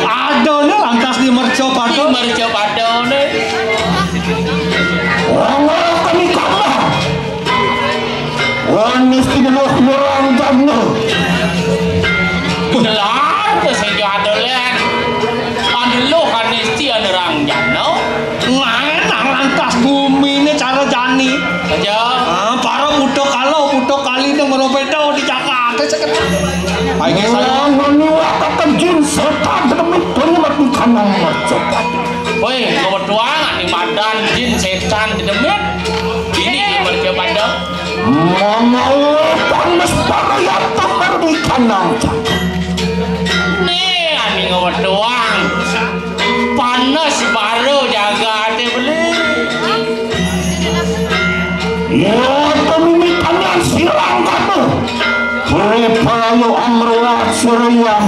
Adane lantas di mercopat. Di mercopat. Wong ora kami kalah. Wong mesti dulu nyerang kamu. Beneran ke sing adolen. Andeluh kan mesti nyerang jano. Ngae nang lantas bumine cara jani. Saja. Ah, para buta kala, buta kali ning meropedo dicakake seketak. Ayo, saya. Wong niwakaken jin setan demi demi mati kanang mercopat. Woi, kebetulan ning madan jin setan jedemit. Ini mercopat. Mamawa panes parayata merdikana. Nih, ani ngewetuang. Panes baru jagate beli. Ya, pemimitannya silang kamu. Beri perayu amrowa surian.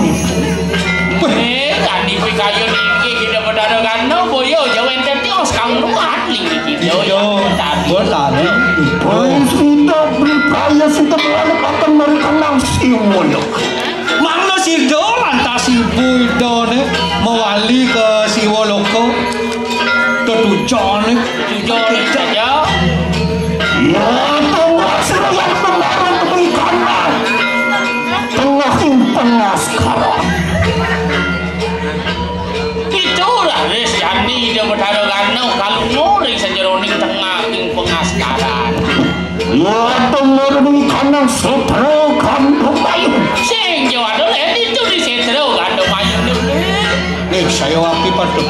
Eh, tadi kowe kayu niki kita padha karo boyo jawen tetios kang luar niki kita. Iya, tadi. Mbok tadi. Wis kita beri perayu sida melalu akan mari kenang siwon. Mangda sida lantas ibu idane mewali ke Siwa Loka. Tetucane. Tucane saja. Ya, tengah sira yang kemarin demi kanan. Tengah ing tengah sekarang. Itu raris jani Ida Betara Gana kalunga ring sajeroning tengah ing pengaskaran. Ya, tumurun kanang Setro Gandum Ayu. Sing jawara lek itu di Setro Gandum Ayu. Nih, saya wakil padu.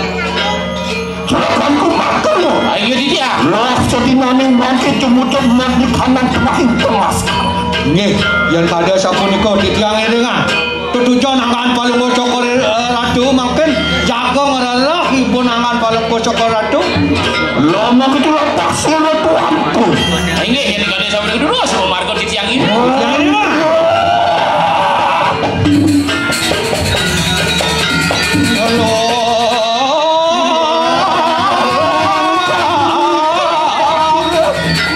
Juraganku matur. Ayo, Ditya. Lah, sedinaning mangke cumucut mandi kanang tengah ing pengaskaran. Nggih, yen pada sapunika titiang elingan. Tetujon angkan palungguh Cokor, eh, Ratu mangkin jaga ngrereh ibun angkan palungguh Cokor Ratu. Lama ketulah pasir Ratu ampun. Inggih, yen kade sampeyan kedua, semua marga titiang ini. Titiang ini, Mas.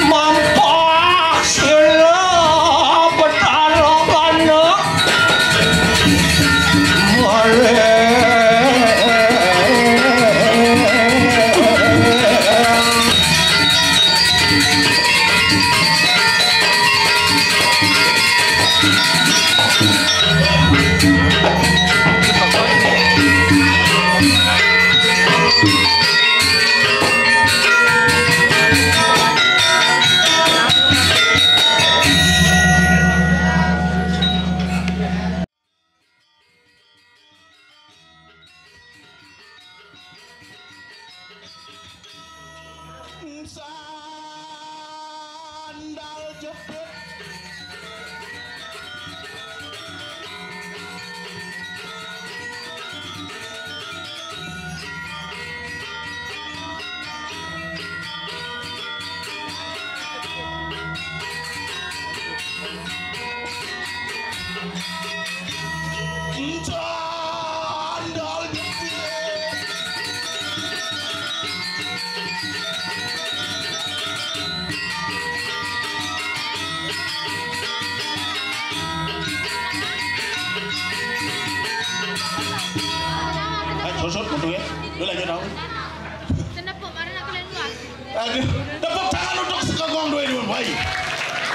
Mampah sira Betara Gana. Eh, sosot kudu ya. Lu lanjut, tau. Kenapa kemarin aku lain luar? Aduh, tepuk tangan untuk Sekegong dua dua, baik.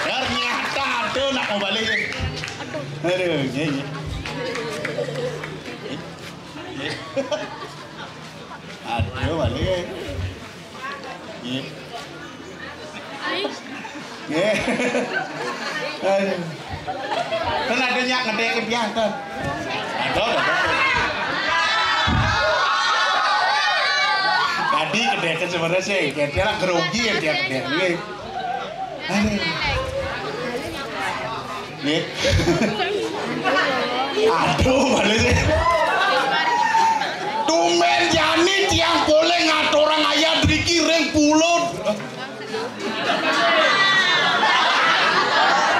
Ternyata ada nak mau balik. Aduh, iya, iya. Aduh, balik. Iya. Iya. Aduh. Kan ada nyak ngedek ke dia, kan? Ada, ada. Tadi ngedek sebenarnya sih, dia lah grogi ya dia ngedek. Iya. Aduh. Nggih. Aduh, balik sih. Tumben jani tiang polih ngaturang ayat riki ring pulud.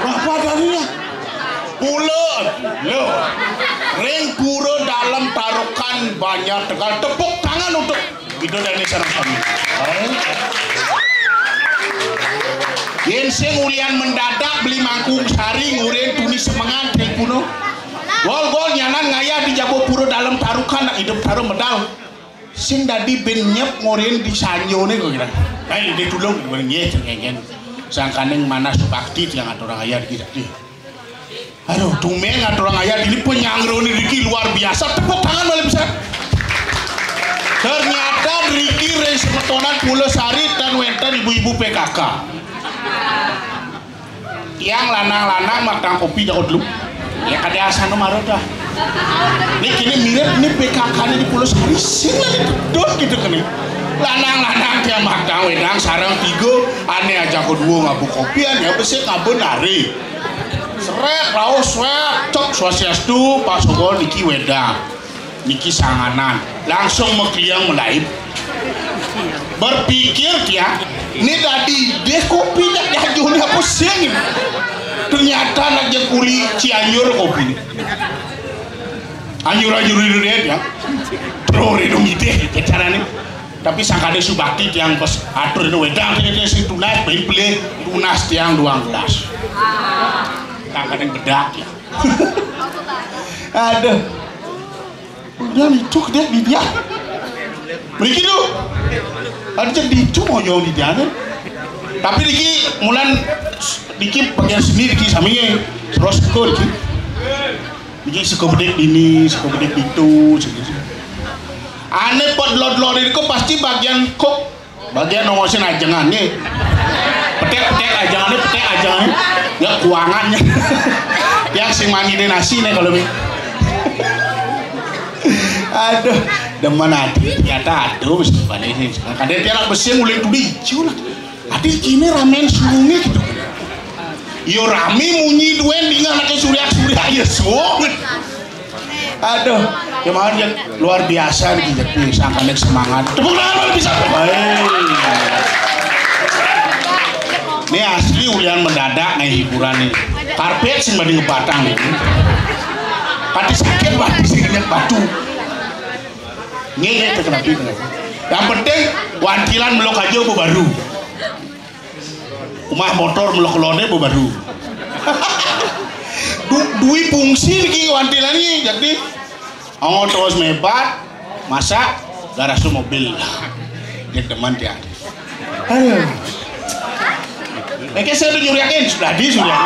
Apa adanya? Pulud. Loh. Ring Pura Dalem Tarukan, Banjar Tegal. Tepuk tangan untuk Ida Dané sareng sami. Yén sing ulian mendadak beli Mangkuning Sari, ngurin tuni semengan, telepon. Gol, gol, nyanan ngayah di jaba Pura Dalem Tarukan, nak idup taruh medal. Sing dadi bin nyep ngurin di sanjone kok kira. Hai, di tulung, nggih, nggih. Sangkaning manah subakti tiang aturang ayah di. Aduh, tumben aturang ayah, ini penyangrone riki luar biasa. Tepuk tangan malih pisan. Ternyata riki ring semetonan Pula Sari tan wénten ibu-ibu P K K. Tiang lanang-lanang matang kopi jauh dulu. Ya kadé asana marut dah. Ini kini mirip ini P K K ini di Pula Sari sing lagi gedut gitu kene. Lanang-lanang tiang matang wedang sareng tiga, ané aja kedua ngabuk kopi, ané besik ngabuk nari. Seret, raos, seret, cok, swastiastu, Pak Sogol niki wedang. Niki sanganan. Langsung makliang malaib. Berpikir dia, ini tadi deh kopi nak diajuh ni apa sing? Ternyata nak je kuli Cianjur kopi ni. Anjur-anjur itu dia, dia. Terus itu ngidih, caranya. Tapi sangkade subakti tiang pas atur itu wedang, dia, dia sing tunas, beli, beli, tunas tiang duang belas. Sangkade bedak ya. Aduh. Udah itu dia, dia. Mriki lho. Ada jadi itu mau jauh di dia. Tapi niki mulan niki bagian seni niki sami terus kok niki. Niki sego bedik dini, sego bedik pitu, sego. Ane pot lod-lod niku pasti bagian kok, bagian nongosin ajengan nggih. Petek-petek ajengane, petek ajengane. Ya kuangannya. Ya sing mangide nasi nih kalau mi. Aduh, demen ati ternyata aduh mesti balik sih. Kadang dia anak besi mulai tuli hijau lah. Ati ini ramen sungi gitu. Yo rame munyi duwe ning anake suryak-suryak ya suwung. Aduh, ya mawon ya luar biasa nih, jadi sangkane semangat. Tepuk tangan luar biasa. Baik. Ini asli ulian mendadak nih hiburan nih. Karpet sing mending ngebatang nih. Pati sakit pati sing kena batu. Nggih, nggih, itu kenapa itu? Yang penting wantilan melok aja bu baru. Rumah motor melok lone bu baru. Du, duwe fungsi niki wantilan iki, jadi anggo terus mebat, masak, garasu mobil. Dia teman dia. Aduh. Oke, saya tuh nyuriakin, sudah di sudah.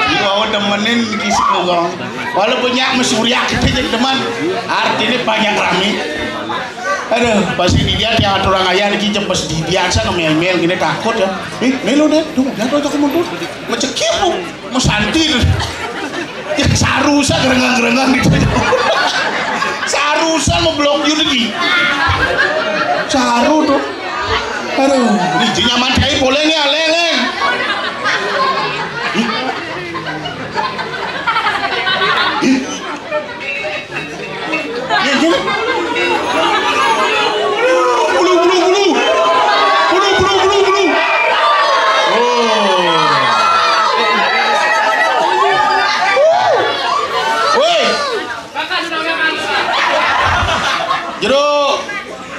Iya, mau temenin kisi kugong. Walaupun nyak mesuryak kita jadi teman, artinya banyak rame. Aduh, pasti di dia tiang aturang ayah niki jempes di dia saya ngemel-mel gini takut ya. Eh, melu deh, tuh jatuh tuh mundur. Mecekip bu, mesanti. Ya saru sa gerenggang-gerenggang gitu. Saru sa mau blok yun lagi. Saru tuh. Aduh, ini nyaman kayak boleh nih aleng.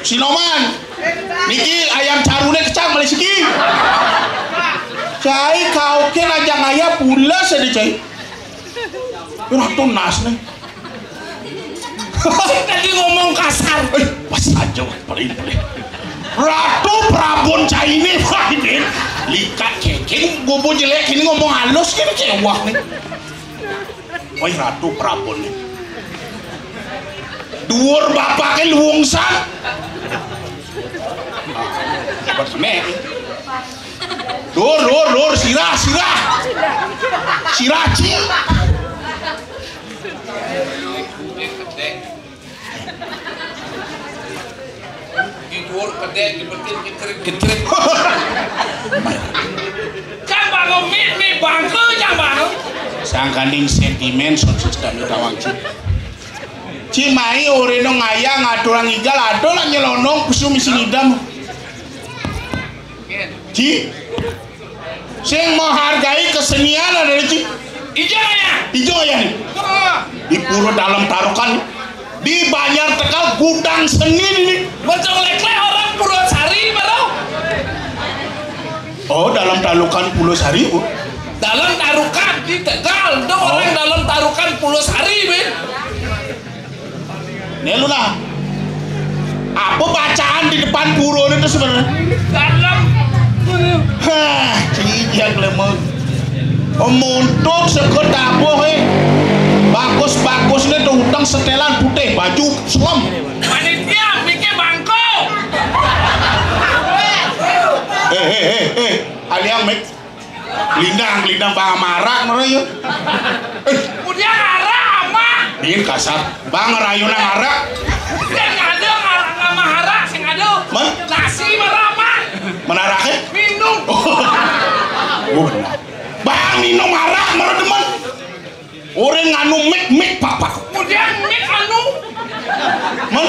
Sinoman. Niki ayam carune kecang malih siki. Cai kaukin aja ngaya pules ada cai. Ratu nas nih. Tadi ngomong kasar. Eh, pas aja, wah, paling, paling. Ratu Prabon cai ini, wah, ini. Likat kengkeng, gobo jelek, ini ngomong halus, kira cewah nih. Wah, Ratu Prabon nih. Duur bapake luwung san. Dur, dur, dur, sirah, sirah. Sirah, Ci. Di duur kedek, di betin, gecrit, gecrit. Jang bangun, mi, mi bangku, jang bangun. Sangkaning sentimen, sonsut kami tawang, Ci. Ci mai oreno ngayah ngaturang igal, ado lah nyelonong, kusum isi ngidam. Ci, sing menghargai kesenian ada, Ci. Ijo ya? Ijo ya nih. Di Pura Dalam Tarukan, di Banjar Tegal, gudang seni ini. Betul, lekle orang Purwosari, baru. Oh, Dalam Tarukan Pulau Sari, Bu. Dalam Tarukan di Tegal, dong. Oh. Orang Dalam Tarukan Pulau Sari, Bin. Nih lu nah. Apa bacaan di depan pura itu sebenarnya? Dalam. Hah, cijian lemah. Oh, muntuk sekut tabuh, eh. Bagus-bagusnya tuh utang setelan putih, baju selem. Panitia, mikir bangku. Eh, eh, eh, eh. Aliang, Mik. Lindang, lindang, bang marak, ngono ya. Udah ngarak, ama. Ini kasar. Bang, rayu nang ngarak. Yang ada ngarak, nama harak, sing ada. Man? Nasi marah, ama. Menaraknya? Minum. Oh, benar. Bang, minum marak, marah demen. Orang nganu mik, mik, papak. Udah mik anu. Man?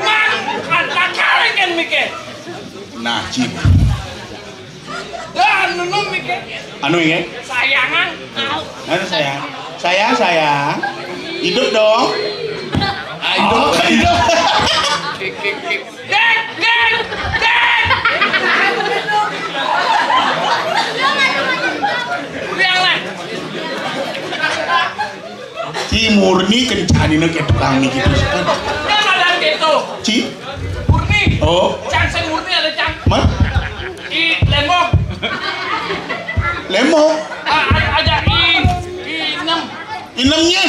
Man, kata kalian mikir. Nah, Ci. Dah, anu, anu, mikir. Anu, ya? Sayangan. Anu, sayang. Sayang, sayang. Hidup dong. Ah, hidup. Oh, hidup. Kik, kik, kik. Dek, dek, dek. Ulang lah. Ci murni kencanina kayak tukang nih gitu. Kan ada gitu. Ci? Murni. Oh. Cang sing murni ada cang. Mah? I lembong. Lembong. Ah, ada, ada i, i enam. Inemnya.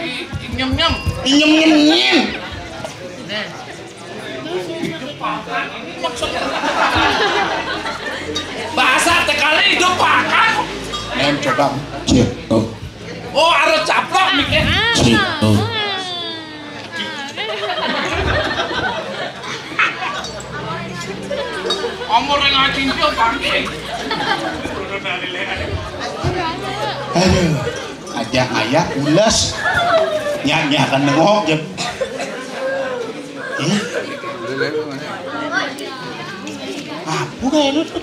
I, i nyem nyem. Inyem nyem nyin. Bahasa Tegal hidup pakan. Main coba. Cek. Oh. Oh, arep caplok mikir. Cek. Oh. Omor yang ngajin dia bangke. Aduh. Aja ayah ules. Nyak, nyak akan nengok je. Iya. Apa kayak lu tuh?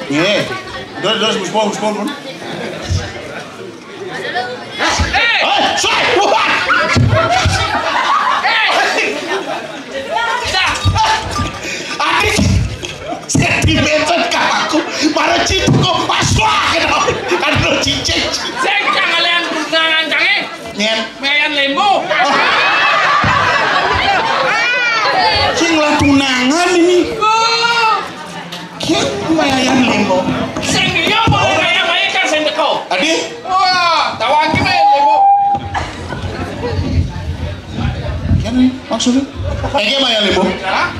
Nih, terus, terus, muspon, muspon, muspon. Eh, sorry, bukan. Adik, sentimen kan aku, marah cinta kok pas wah, kenapa? Kan lo cicing. Sing jangan lihat tunangan canggih. Nyen. Mayan lembo. Sing lah tunangan ini. Oh. Kian mayan lembo. Sing dia mau mayan mayan kan sing teko. Adi? Wah, tawang ki mayan lembo. Kian maksudnya? Kayak mayan lembo. Hah?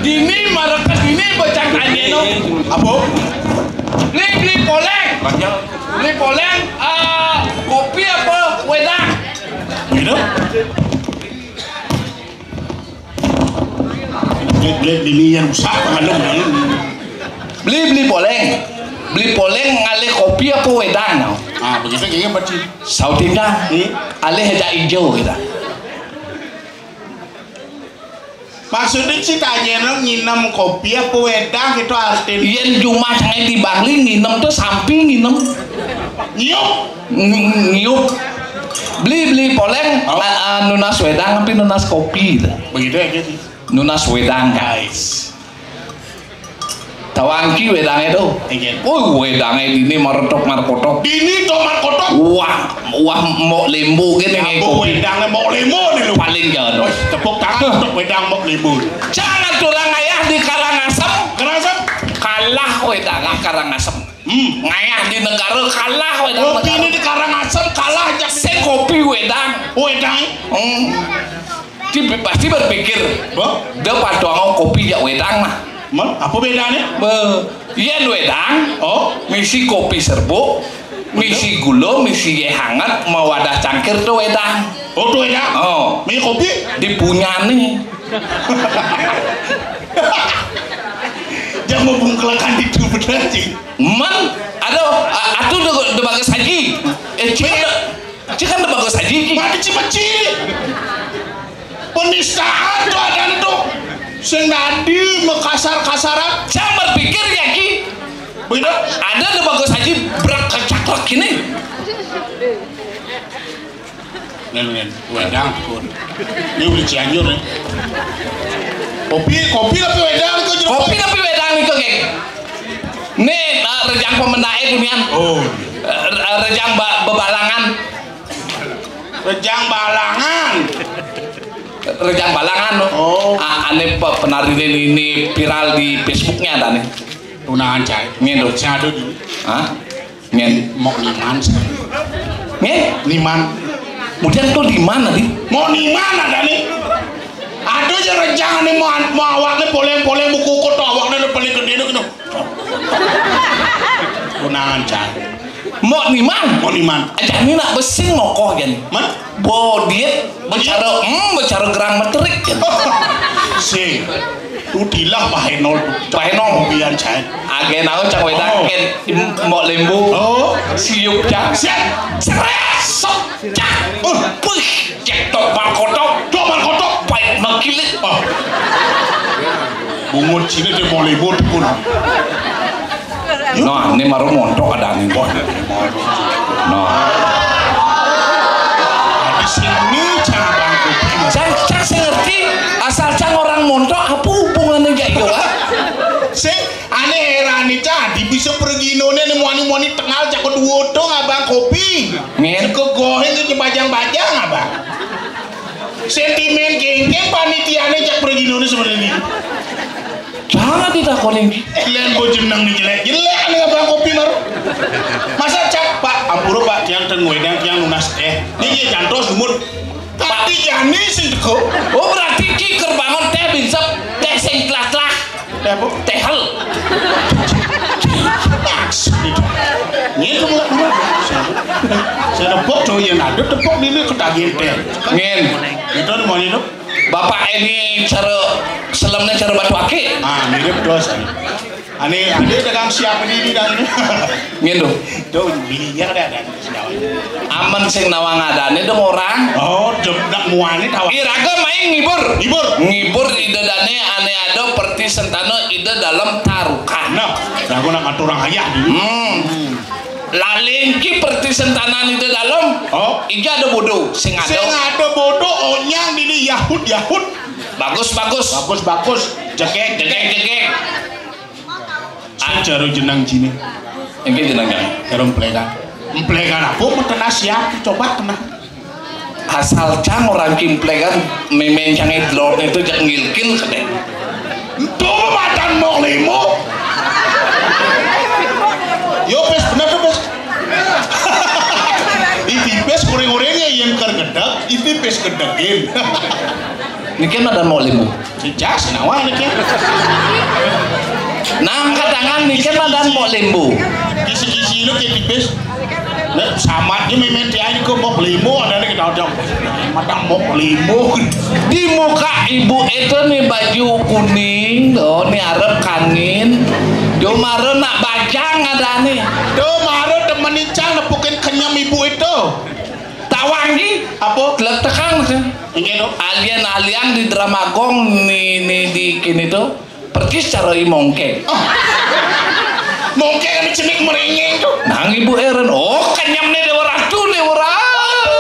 Dini mareket dini bocah tanyeno. Apa? Beli, beli poleng. Beli poleng, eh, kopi apa wedang? Gitu? Beli, beli dini yang usah malu malu. Beli, beli poleng. Beli poleng ngalih kopi apa wedang? Ah, begitu kayaknya pasti. Sautinda. Hmm? Alih aja ijo kita. Maksudnya ci tanyeno nginem kopi apa wedang gitu artinya. Yen jumah cengeng di Bangli nginem tuh sampi nginem. Nyiup. Ng-, ngiup. Beli, beli poleng, oh, ah, ah, nunas wedang tapi nunas kopi to. Begitu ya, gitu. Nunas wedang, guys. Tawangki wedangé to. Inggih. Oh, wedangé dini maretok markotok. Dini tok markotok. Wah, wah, Mbok Lembo kéné. Ya, kopi. Wedangé Mbok Lembo nih lho. Paling jangan. Wes, tepuk tangan untuk wedang Mbok Lembo. Jangan turang ayah di Karangasem. Karangasem. Kalah wedang Karangasem. Hmm. Ngayah di negara kalah wedang. Kopi negara. Ini di Karangasem kalah jak. Sing kopi wedang. Wedang. Hmm. Dia pasti berpikir, bah, dia paduanga kopi jak wedang mah. Mén, apa bedané? Beh, yén wedang, oh, misi kopi serbuk, misi gula, misi yéh hangat, mawadah cangkir to wedang. Oh, to wedang. Oh. Mé kopi? Dipunyané. Jangan membungkelakan itu bener sih. Mén, aduh, a-, atuh de, de bagus haji. Eh, cik, cik kan de bagus haji, cik. Mati cimeci. Penistaan to adan to. Sing dadi makasar-kasaran. Jangan berpikir ya, Ki. Begitu? Ada de bagus haji brak kecaklek gini. Nen, nen, wedang pun. Ini udah Cianjur nih. Kopi, kopi tapi wedang itu jeruk. Kopi tapi wedang itu, geng. Nih, eh, rejang pemendaé dunian. Oh. Eh, rejang ba-, bebalangan. Rejang balangan. Rejang balangan. Oh. Ah, ané pe-, penari ini, ini viral di Facebooknya ada nih. Tunangan cai. Ngin. Sing ada dulu. Hah? Ngin. Mau niman. Ngin? Niman. Kemudian tuh di mana nih? Mau niman ada nih. Ada aja rencana nih mau, mau awaknya poleng-poleng mau kuku tuh awaknya udah paling gede tuh gitu. Tunangan cai. Mau niman? Mau niman. Aja ini nak besing mokoh gini. Man? Bodit, bicara, hmm, bicara gerang meterik. Sing, tu tilah Pak Henol. Pak Henol. Biar cai. Agé nau cak wedang, oh, kén, Mbok Lembo. Oh. Siup cak. Siap. Seret, sok, cak. Uh. Puih, cek tok markotok. Tok markotok. Pait mengkilik. Oh. Bungut Cina dia mau libur pun. Nah, ini baru montok ada nih. Wah, ini baru. Nah. Di sini cabang kopi. Cang, cang sing ngerti, asal cang orang montok, apa hubungannya kayak itu, ah? Sing, ané héran nih, Cang. Di bisa pergi none nih, muani-muani tengal, cak dua dong, abang kopi. Ngin. Suka goheng ke bajang-bajang, abang. Sentimen kéngkén panitiané cak pergi none sebenarnya. Jangan ditakoni. Lén bo jeneng ni jelék-jelék ané abang kopi mar. Masa cak, "Pak, ampura, Pak, tiang ten wedang, tiang nunas téh." Niki jantos dumun. Tapi jani sing teko. Oh, berarti ki ker bangun téh binsep, téh sing tlah-tlah. Téh apa? Téhel. Maksud itu. Ngin tuh mulai dulu. Saya tepuk tuh, ya, nah, tepuk ini ketagihan téh. Ngin. Itu mau itu. Bapak ini cara selemnya cara batu akik. Ah, mirip dos. Ané, ané dagang siap ini, ini, dan ini. Ngin tuh. Tuh, bininya ada, ada. Amen sing nawang adané dong orang. Oh, jeb nak muani tawang. Iraga main ngibur. Ngibur. Ngibur ida dané ané ada perti sentana ida dalam tarukan. Nah, aku nak ngatur orang ayah dulu. Hmm. Lalingki perti sentanan ida dalam. Oh. Ija ada bodoh, sing ada. Sing ada bodoh, onyang dini Yahud, Yahud. Bagus, bagus. Bagus, bagus. Jegég, jegég, jegég. Acara jenang cini. Engké jenang cini. Karo emplekan. Emplekan apa mau tenang siap, coba tenang. Asal cang orang kimplekan, memen cang edlor itu cang ngilkil kedé. Itu matan mau limo. Yo, pes, bener tuh, pes. Iti pes, goreng-gorengnya yang kergedek, iti pes gedekin. Niki ada mau limo. Jelas, nawa niki. Nah, angkat tangan niki madan Mbok Lembo. Kisi-kisi lu kayak tipis. Nek samatnya mimin dia ini kok Mbok Lembo ada nih kita udah. Madang Mbok Lembo. Di muka ibu itu nih baju kuning, oh, nih arep kangin. Jomaro nak bajang ada nih. Jomaro temenin cang nepukin kenyem ibu itu. Tawang ki? Apa? Gletekan sih. Inggih, Dok. Alian-alian di drama gong ni, ni di kini tuh. Persis cara i mongkeng. Oh. Mongkeng anu cenik merengeng tuh. Nang ibu Eren, oh, kenyem nih Dewa Ratu, Dewa Ratu.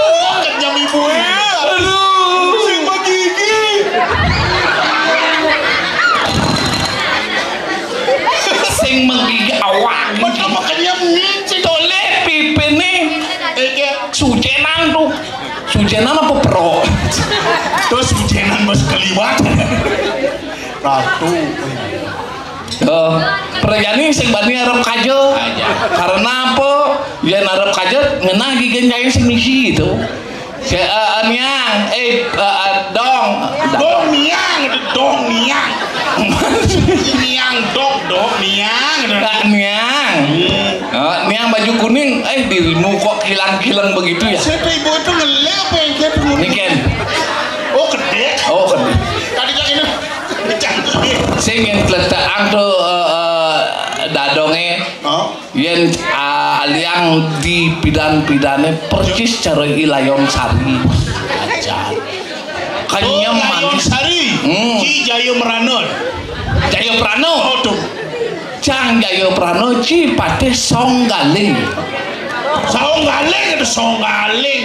Ratu. Oh, perjani sing bani arep kaja. Karena apa? Yen arep kaja ngenah gigen cai sing misi itu. Saya, eh, eh, niang, eh, eh, eh, dong. Dong niang, dong niang. Niang dok, dok niang. Nah, niang. Hmm. Eh, niang baju kuning, eh, dirimu kok kilang-kilang begitu ya? Siapa ibu itu ngelek apa yang dia dulu? Niken. Oh, gede. Oh, gede. Tadi yang ini. Sing yen tletekan to, eh, eh, dadonge. Oh. Yen, ah, aliang di pidan-pidane persis cara Ilayong Sari. Ajar. Kenyem. Oh, Ilayong manis. Sari. Hmm. Ci Jaya Merana. Jaya Prano. Oh, tuh. Cang Jaya Prano, ci Patih Songgaling. Songgaling, itu Songgaling.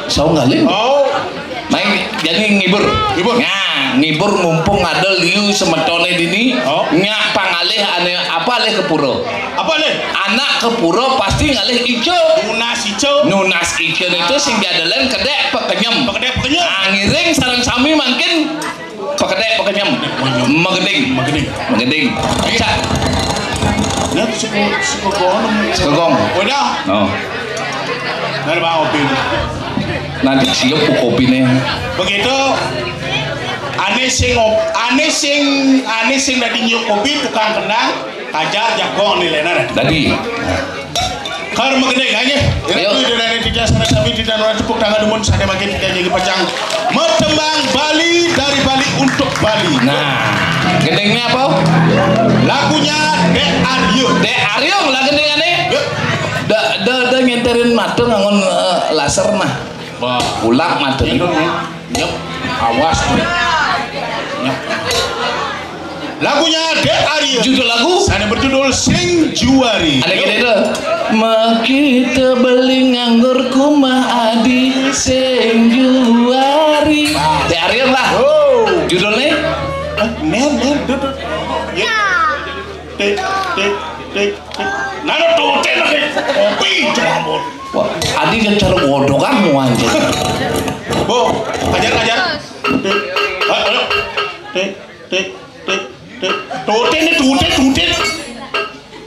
Songgaling? Oh. Main jadi ngibur. Ngibur. Nah, ngibur mumpung ada liu semetone dini. Oh. Nyak pangalih ane apa alih ke pura? Apa alih? Anak ke pura pasti ngalih ijo. Nunas ijo. Nunas ijo itu sing diadelen kedek pekenyem. Pekedek pekenyem. Nah, ngiring sareng sami mangkin pekedek pekenyem. Megending. Megending. Megending. Ayo. Cak. Ya, suku, suku kono. Suku gong. Udah. Oh. Dari Bang Opin. Nanti siap bu kopine. Begitu. Ane sing op-, ane sing, ane sing dadi nyukupi tukang kendang, kajar jagong nilainya dadi. Dadi. Kar magede aja. Ayo. Itu dari tidak sama tapi tidak nolak tepuk tangan dumun saya makin tidak jadi pacang. Metembang Bali dari Bali untuk Bali. Nah, gendengnya apa? Lagunya Dek Aryo. Dek Aryo lah gendengane. Yuk. Da, da, da nyenterin mata ngangon, eh, laser nah. Wah. Ulak mata. Iya dong, ya. Yep. Awas tuh. Yep. Lagunya Dek Aryo. Judul lagu? Sana berjudul Sing Juari. Ada gini tuh. Makita beli nganggur kumah adi sing juari. Dek Aryo lah. Oh. Judulnya? Eh, men, men, duduk. Ya. Tik, tik, tik, tik. Nah, tuh, tik, tik. Kopi, coba, ampun. Wah, adi kan cara bodoh kan mau anjir. Bu, ajar, ajar. Tik, ayo, ayo. Tik, tik, tik, tik. Tutin nih, tutin, tutin.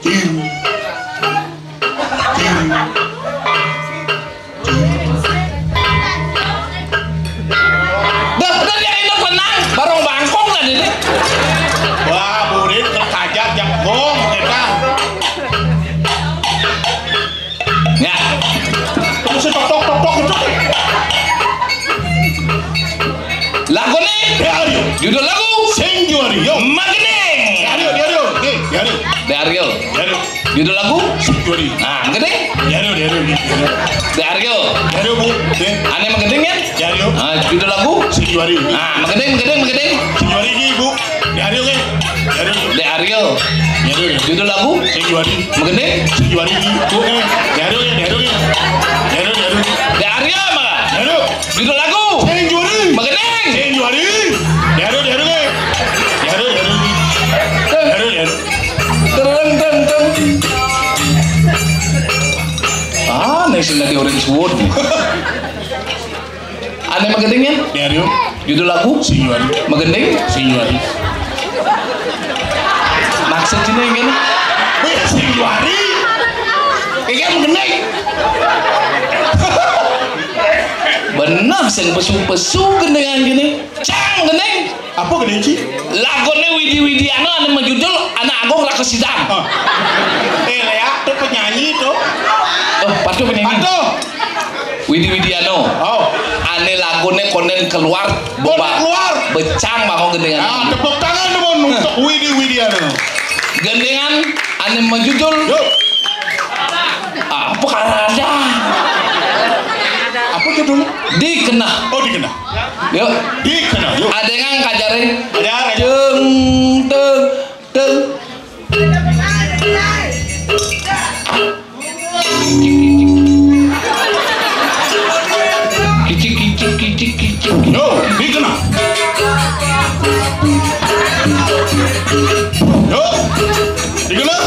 Ting. Ting. Dah, dah dia ini tenang, barong bangkong tadi nih. Wah, murid terkajat yang gong kita. Ya. Terus tok tok tok tok gitu. Lagu nih. Ya, ayo. Judul lagu. Sing Juari, yo. Magening. Diario, diario. Oke, diario. Diario. Diario. Judul lagu? Sing Juari. Nah, magening. Diario, diario, diario. Diario. Diario, Bu. Oke. Ane magening ya? Diario. Ah, judul lagu? Sing Juari. Nah, magening, magening, magening. Sing Juari ini, Bu. Diario, oke. Diario. Diario. Diario, ya. Judul lagu? Sing Juari. Magening? Sing Juari ini, Bu. Oke. Diario, oke. Diario, oke. Diario, diario. Diario, malah. Diario. Judul lagu? Sing Juari. Magening. Sing Juari. Diaru, diaru, eh. Diaru, diaru. Diaru, diaru. Tereng, teng, teng. Ah, nih sing dadi orang suwun. Ane magening ya? Diaru. Judul lagu? Sing Juari. Magening? Sing Juari. Maksud sini yang gini? Wih, Sing Juari. Iya, magening. Bener, sing pesu-pesu gendengan gini. Cang, gendeng. Apa gendeng, Ci? Lagune Widi Widiano anu menjudul Anak Agung Rakesidang. Ah. Eh, Lea, tuh penyanyi tuh. Oh, patuh penyanyi. Patuh. Widi Widiano. Oh. Ane lagune konden keluar. Konden keluar. Becang bangun gendengan. Ah, tepuk tangan dulu untuk Widi Widiano. Gendengan ane menjudul. Yuk. Apa karada? Apa judulnya? Dikenah. Oh, Dikenah. Yuk. Dikenah, yuk. Adengan kajare. Kajar, kajar. Jeng, teng, teng. Kicik, kicik, kicik, kicik. Yo, Dikenah. Yo. Dikenah.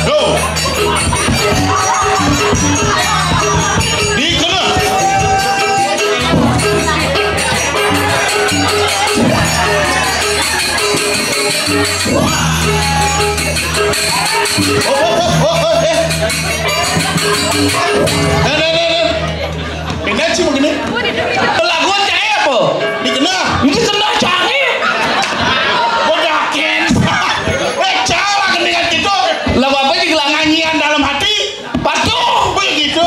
Yo. Dikenah. Oh, oh, oh, oh, oh, eh. Nah, nah, nah, nah. Pindah sih begini. Lagu cai apa? Dikenal. Ini kenal cai. Bedakin. Eh, cai lah, keningan gitu. Lagu apa sih, gelangan nyian dalam hati? Patuh. Begitu.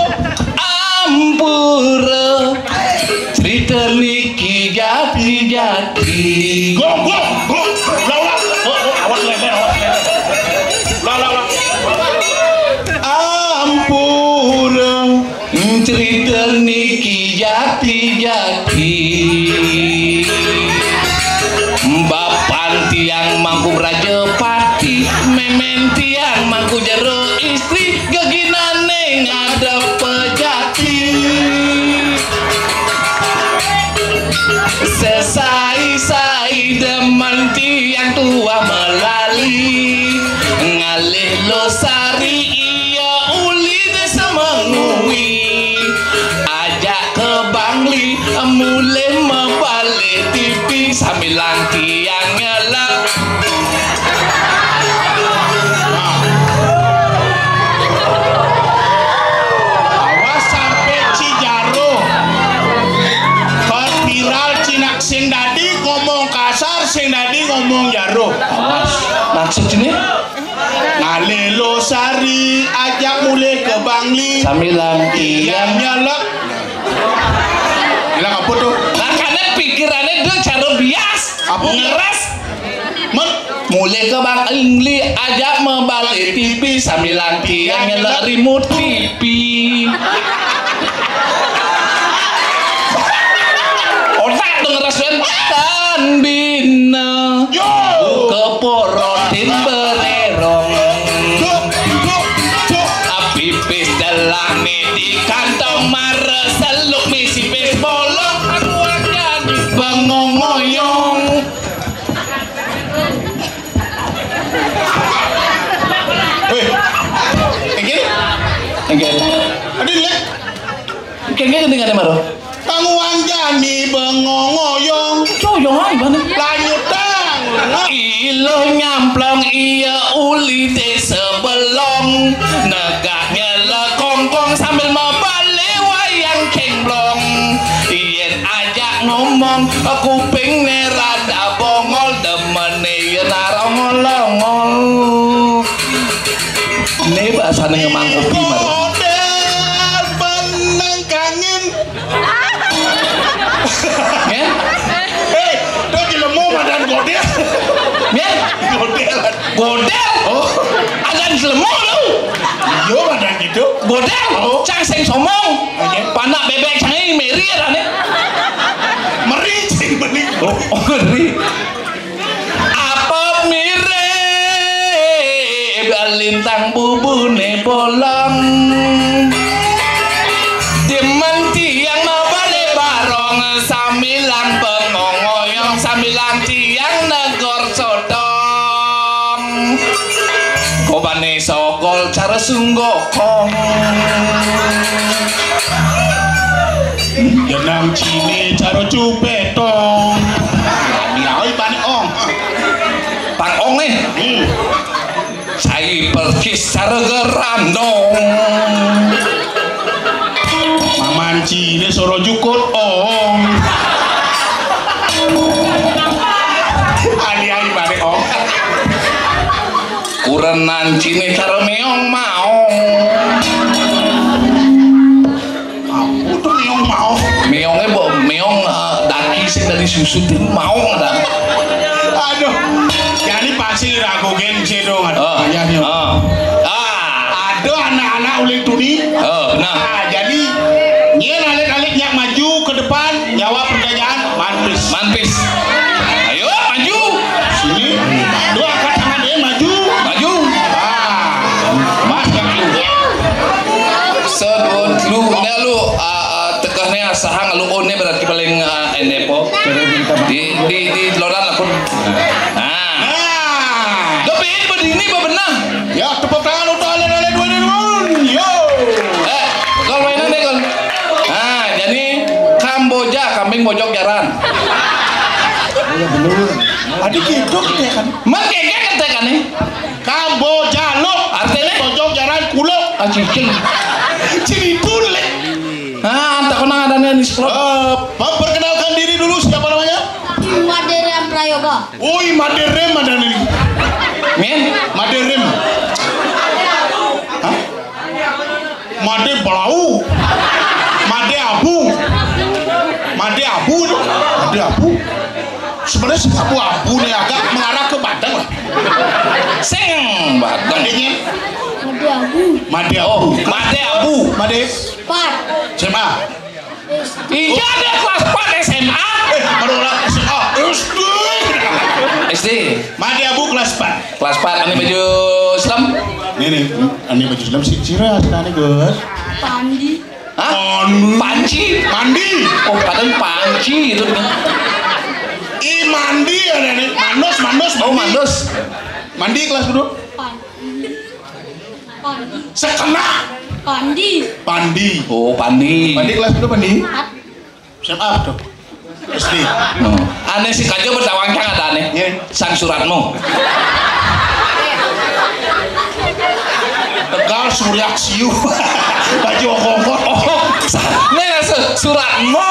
Ampura, cerita niki jati-jati. Gong, gong, gong. Ulang, ulang. Gong, gong. Awas leher, awas leher. Ulang, ulang, ulang. Ampura, cerita niki jati-jati. Bapan tiang Mangku Braja Pati, memen tiang Mangku Jero Istri, geginane ngadep pejati. Sesai-sai demen tiang tuah melali, ngalih losari iya uli desa mengui. Ajak ke Bangli, mulih mebalik tipi sambilang tiang nyelek. Awas sampai Cijaruh. Kor viral cinak sing dadi ngomong kasar, sing dadi ngomong jaruh. Awas. Maksud ini? Ngalih losari, ajak mulih ke Bangli. Sambilang tiang nyelek. Bilang apa tuh? Makanya pikirannya dia cara bias. Apa? Ngeras. Men, mulih ke Bangli, ajak mebalik tipi sambilang tiang nyelek remote tipi. Otak tuh ngeras, Ben. Tan bina. Yo. Buka porotin bererong. Duk, duk, duk. Pipis dalam di kantong mara seluk misi pis bolong. Aku akan bengong ngoyong. Weh, yang gini? Yang gini. Aduh, lihat. Kengke ketinggalan maro. Tanguan jani bengong ngoyong. Coyong ae bane. Lanjut, Tang. Iluh nyamplong iya uli desa belong. Negak nyelekongkong sambil mebale wayang kengblong. Yen ajak ngomong, kupingne rada bongol, demene yen arongol-ongol. Ini bahasane ngemang kopi, Mar. Model benang kangin. Nggih? Hei, to jelemu madan godel. Nggih? Godel. Godel? Oh. Adan jelemu lu. Iya, madan gitu. Godel? Oh. Cang sing sombong. Oke. Panak bebek cang ini meri arane. Meri sing bening. Oh, oh, meri. Apa mirip lintang bubune bolong. Demen tiang mabale barong, sambilang bengong ngoyong, sambilang tiang negor sodong. Kobane sogol cara sunggokong. Jenang cine cara cupetong. Diawi panik ong. Pang ong nih. Hmm. Cai perkis cara gerandong. Maman cine soro jukut ong. Ani-ani balik ong. Kurenan cine cara meong maong. Apa tuh meong maong? Meonge, mbok, meong, eh, daki sing dari susu tuh maong dah. Aduh. Jadi pasti ragu gengsi dong, aduh, ah, ayahnya. Ah. Ah. Ada anak-anak uling tuni. Oh, nah. Ah, jadi nyen alit-alit nyak maju ke depan, jawab pertanyaan, mantis. Mantis. Ayo, maju. Sini. Dua angkat tangan, eh, maju. Maju. Ah. Mas, jangan lu. Sedot lu, nya lu, ah, ah, tekahnya saha ngeluun nih berarti paling, ah, ende po. Di, di, di loran lakun. Nah. Nah. Tapi ini berdini, bebenah. Ya, tepuk tangan untuk alit-alit dua ini, Bun. Yo. Eh, Gol, mainan deh, Gol. Nah, jadi Kamboja, kambing bojok jaran. Iya, bener. Adi gitu ya kan. Make Cicing. Ciri tulik. Ah, tak kenal ada nih sekolah. Eh, memperkenalkan diri dulu, siapa namanya? Maderen Prayoga. Woi, Maderen ada nih. Min? Maderen. Hah? Made Belau. Made Abu. Made Abu. Made Abu. Sebenarnya sih abu-abu nih, agak mengarah ke Padang lah. Sing Padang. Madenya. Made Abu. Made Abu. Oh, Made Abu. Made. Empat. S M A. Iya, ada kelas empat S M A. Eh, ada orang S M A. S D. S D. Made Abu kelas empat. Kelas empat, ini baju Islam. Ini nih, ini baju Islam sih, sira asli nih, Gus. Pandi. Hah? Mandi. Panji. Mandi. Oh, padahal Panji itu nih. Ih, mandi ada nih. Mandos, mandos, oh, mandi. Mandos. Mandi kelas berapa? Pandi. Pandi. Sekena. Pandi. Pandi. Oh, Pandi. Pandi kelas berapa, Pandi? Empat. S M A tuh. S D. No. Aneh sih kajo bertawang kan ada aneh. Iya. Sang suratmu. Tegal Suryak Siu. Baju okok-okok. Oh, sa-, nih, su-, suratmu.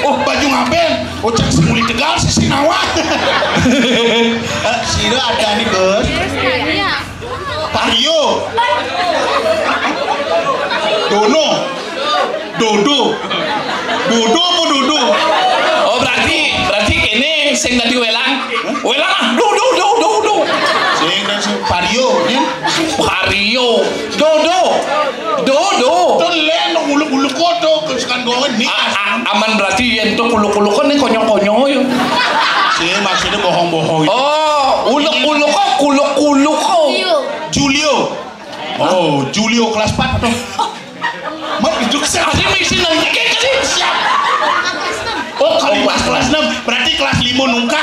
Oh, baju ngapain? Oh, cek semuli Tegal sih sinawa. Eh, sira ada nih, Bos. Iya. Vario. Dono. Dodo. Bodo apa dodo? Oh, berarti, berarti ini sing tadi welang. Welang ah. Do, do, do, do, do. Sing kan sing Vario, ya? Vario. Dodo. Dodo. Tuh len uluk-uluk kodo ke sekan gowen nih. A-, a-, aman berarti yen tuh kuluk-kuluk kan nih konyo-konyo ya. Sih maksudnya bohong-bohong. Oh, uluk-uluk kok, kuluk-kuluk kok. Julio. Julio. Oh, Julio kelas empat tuh. Mat duduk siap. Tadi misi nang dikit tadi. Siap. Oh, kalau pas kelas enam, berarti kelas lima nungka.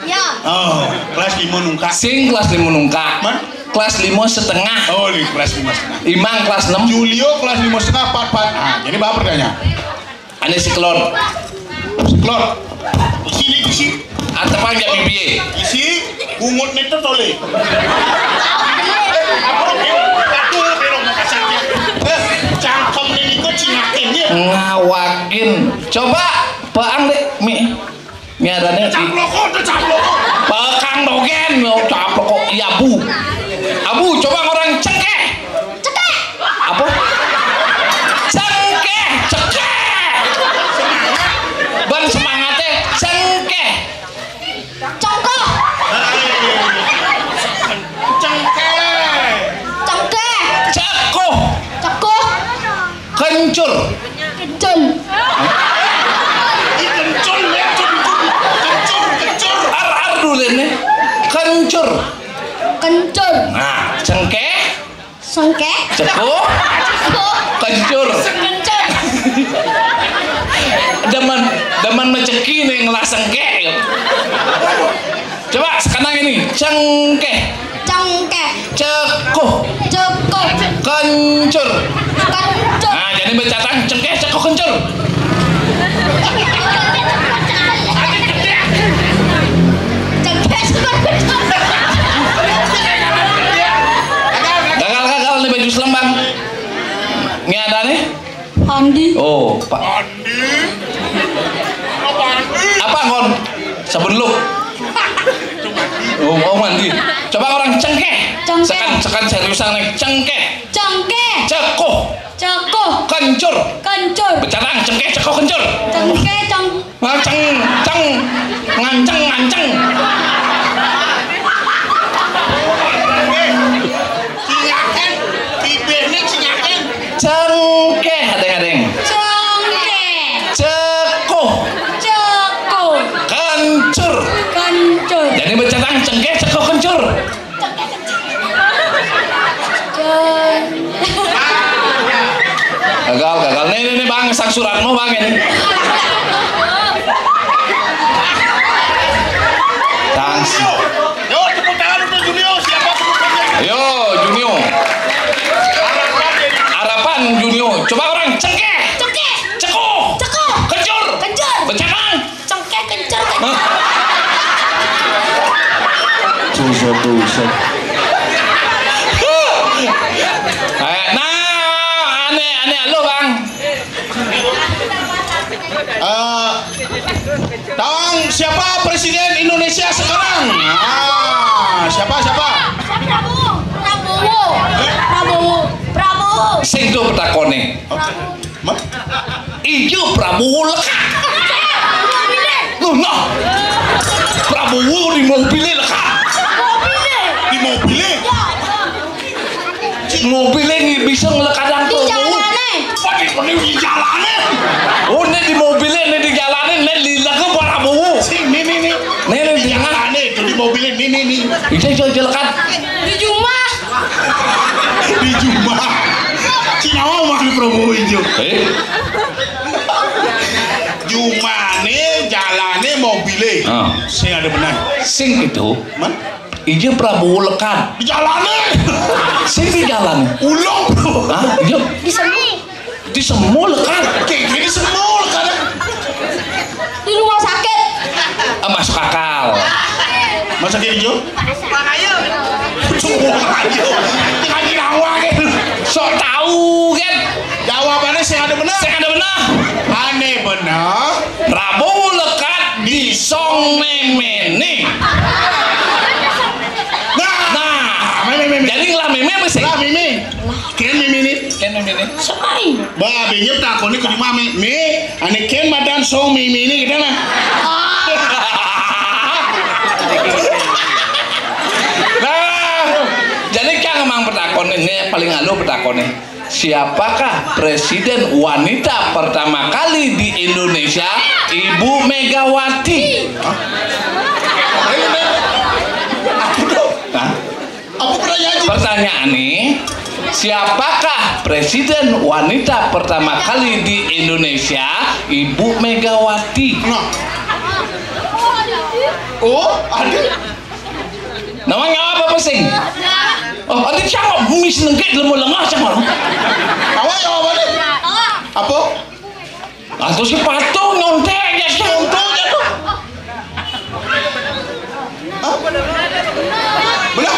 Ya. Oh, kelas lima nungka. Sing kelas lima nungka. Man? Kelas lima setengah. Oh, di kelas lima setengah. Imang kelas enam. Julio kelas lima setengah, empat, empat. Ah, jadi apa pertanyaan? Ane siklon. Siklon. Isi nih, isi. Atepang ya bibie. Isi, bungut nih tuh tole. Apa nih? Aduh, bero mau kasarnya. Eh, cangkem nih ikut cingakin ya. Ngawakin. Coba, peang deh, Mi. Nyarane di caploko, tuh caploko. Pekang dogen, yo caploko. Iya, Bu. Abu, coba orang cengkeh. Cengkeh. Apa? Cengkeh, cengkeh. Ban semangatnya cengkeh. Cengkeh. Cengkeh. Cengkeh. Cekuh. Cekuh. Kencur. Kencur. Ih, kencur, ya, kencur. Kencur, kencur. Ar, ar dulu nih. Kencur. Kencur. Nah, cengkeh. Sengkeh. Cekuh. Cekuh. Kencur. Kencur. Demen, demen meceki nih ngelah sengkeh, ya. Coba sekarang ini, cengkeh. Cengkeh. Cekuh. Cekuh. Kencur. Kencur. Nah, jadi becatang cengkeh, cekuh, kencur. Cengkeh, cekuh, kencur. Gagal, gagal nih baju selembang. Ini ada nih. Andi. Oh, Pak. Andi? Apa Andi? Apa kon? Sabun lu. Oh, oh, mandi. Coba orang cengkeh. Cengkeh. Sekan, sekan seriusan nih. Cengkeh. Cengkeh. Cekuh. Cekuh. Kencur. Kencur. Becarang, cengkeh, cekuh, kencur. Cengkeh, ceng- Nganceng, ceng. Nganceng, nganceng. Cingaken, bibirnya cingaken. Cengkeh, adeng-adeng. Cengkeh. Cekuh. Cekuh. Kencur. Kencur. Jadi becatang cengkeh, cekuh, kencur. Gagal, gagal. Nih, nih, nih, Bang, sang suratmu, Bang, ini. Thanks. Yo, tepuk tangan untuk Junio. Siapa tepuk tangannya? Yo, Junio. Harapan Junio. Coba orang cengkeh. Cengkeh. Cekuh. Cekuh. Kencur. Kencur. Becakang. Cengkeh kencur kan. Hah? Susah, susah. Ayo, Eh, tong, siapa presiden Indonesia sekarang? Ah, siapa, siapa? Prabowo. Prabowo. Prabowo. Prabowo. Sing do petakone. Oke. Ma? Ijo Prabowo lekat. Loh, nah. Prabowo di mobilnya lekat. Di mobilnya? Mobilnya nggak bisa ngelekadang Prabowo. Di jalane. Wah, di, di jalane. Oh, ini di mobilnya, ini di jalane, ini di lego Prabowo. Sing, ini, ini. Ini, ini di jalane, itu di mobilnya, ini, ini. Bisa, bisa, bisa lekat. Di jumah. Di jumah. Cina mah di Prabowo ijo. Eh? Jumane, jalane, mobile. Ah. Sing ada benar. Sing itu. Man? Ijo Prabowo lekat. Di jalane. Sing di jalan. Ulung, bro. Hah? Ijo. Di semu. Di semu lekat. Kayak gini semu lekat. Di rumah sakit. Ah, masuk akal. Masa kayak gitu? Semua aja. Tinggal di awal gitu. Sok tahu kan? Jawabannya sing ada benar. Sing ada benar. Aneh benar. Prabowo lekat di song memene. Nah, nah, meme, meme. Jadi ngelah meme apa sih? Lah meme. Ken meme nih. Ken meme nih. Sepai. Ba, benyep takoni ke rumah me. Me, ane Ken madan song meme ini kita nah. Nah, jadi kang emang petakon ini paling alo petakon nih. Siapakah presiden wanita pertama kali di Indonesia? Ibu Megawati. Hah? Apa dong? Hah? Apa pertanyaan? Pertanyaan nih, siapakah presiden wanita pertama kali di Indonesia? Ibu Megawati. Nah. Oh, ada. Namanya apa, pesing? Oh, ada siapa? Bumi senengkit, lemu lengah, siapa? Apa jawabannya? Apa? Atau si patung nyontek ya, si patung jatuh. Hah? Belah?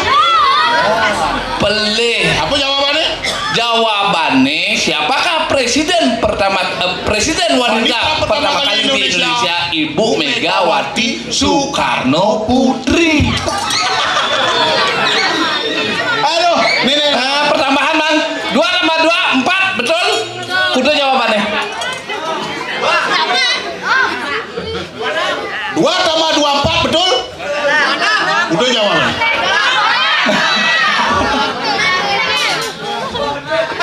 Pelih. Apa jawabannya? Jawabannya, siapakah presiden pertama, eh, presiden wanita pertama kali di Indonesia? Ibu Megawati Soekarno Putri. Aduh, nih, nih. Nah, pertambahan, Bang. Dua tambah dua, empat, betul? Kudu jawabannya. Dua tambah dua, empat, betul? Udah jawab.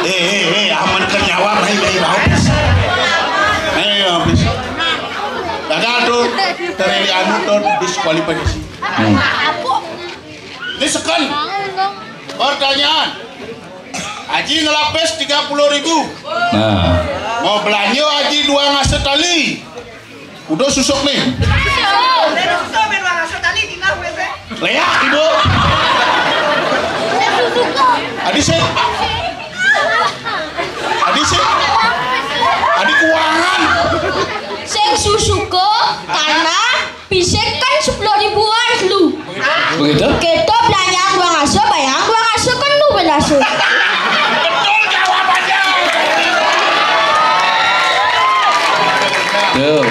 Eh, eh, eh, aman ke nyawa, ayo, ayo, habis. Ayo, habis. Gagal tuh, tereli anu tuh, diskualifikasi. Hmm. Ini second. Pertanyaan. Aji ngelapis tiga puluh ribu. Nah. Mau belanja Aji dua ngasa tali. Udah susuk nih. Leak, Ibu. Adi sih. Adi sih. Adi keuangan. Sing susuka karena pisik kan sepuluh ribuan lu. Begitu? Kita belanja dua ngasa, bayar dua ngasa kan lu berasa. Betul jawabannya. Tuh.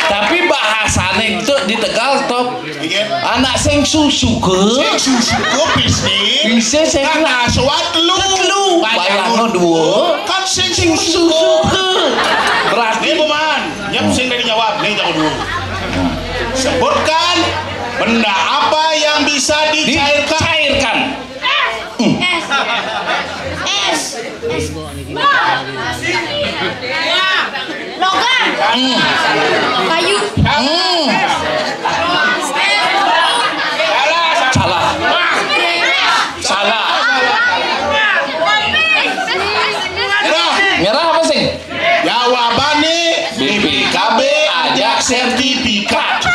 Tapi bahasanya itu di Tegal, Top. Iya. Anak sing susuka. Sing susuka bisnis. Bisa sing karena suat lu. Lu. Bayar dua. Kan sing susuka. Berarti. Ini, Buman. Nyep sing dari jawab. Nih, jawab dulu. Sebutkan benda apa yang bisa dicairkan. Dicairkan. Es. Es. Es. Logam. Hmm. Kayu. Hmm. Salah. Salah. Nyerah apa sih? Jawabannya B P K B ajak sertifikat.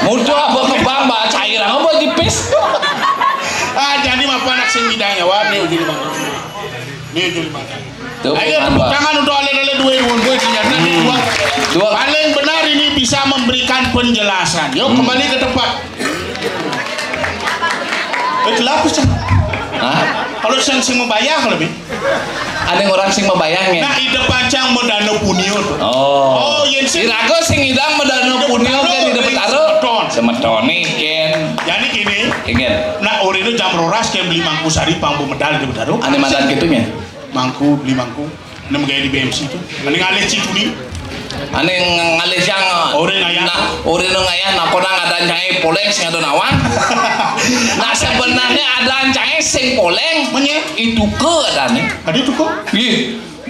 Mutu apa kembang, Mbak? Cairan apa tipis? Ah, jadi apa anak sing bidang jawab nih, uji lima. Nih, uji lima. Tuh, ayo, tepuk tangan untuk ale-ale dua, dua, dua, dua. Hmm. Dua. Paling benar ini bisa memberikan penjelasan. Yuk, hmm, kembali ke tempat. Eh, gelap, Ustaz. Hah? Kalau sing, sing membayar lebih. Ada orang sing mabayang, ya? Nah, Ida pacang madana punia to. Oh. Oh, yén sing iraga sing ngidang madana punia kén Ida Betara. Semeton. Semetoné kén. Jadi gini, nah, orina jam roras kén beli mangku sari pang bumedal Ida Betara. Ané madan kitu, ya? Mangku, beli mangku. Nemu gaya di B M C to. Ané ngalih cituni. Ané ng-, ngalih jang. Orina ngayah. Nah, orina ngayah, nah, kono ada cai poléng sing ada nawang. Nah, sebenarnya ada cai sing poléng. Menyé? Itu ke adané. Ada itu ke? Iya.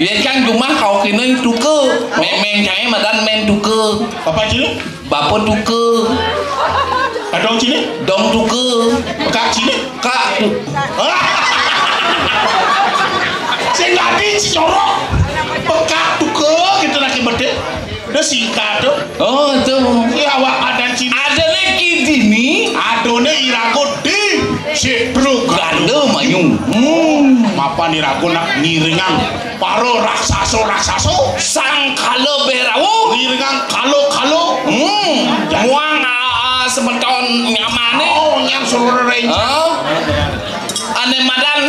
Iya, kan cuma kau kena itu ke. Mémé cai madan mén tuka. Apa cai? Bapa tuka. Adong cai? Dong tuka. Pekak cai? Kak tu. Sing dadi si jorok. Pekak tuka gitu lagi bedé. Udah singkat tuh. Oh, itu. Iya, awak adan cai. Adané kidini. Adané iraga di Sidru Ganda Mayung. Hmm. Mapan iraga nak ngiringang para raksasa-raksasa. Sang Kala Bérawa. Ngiringang kala-kala. Hmm. Muang, ah, semeton nyamané. Oh, nyang suruh rencang. Hah? Ané madan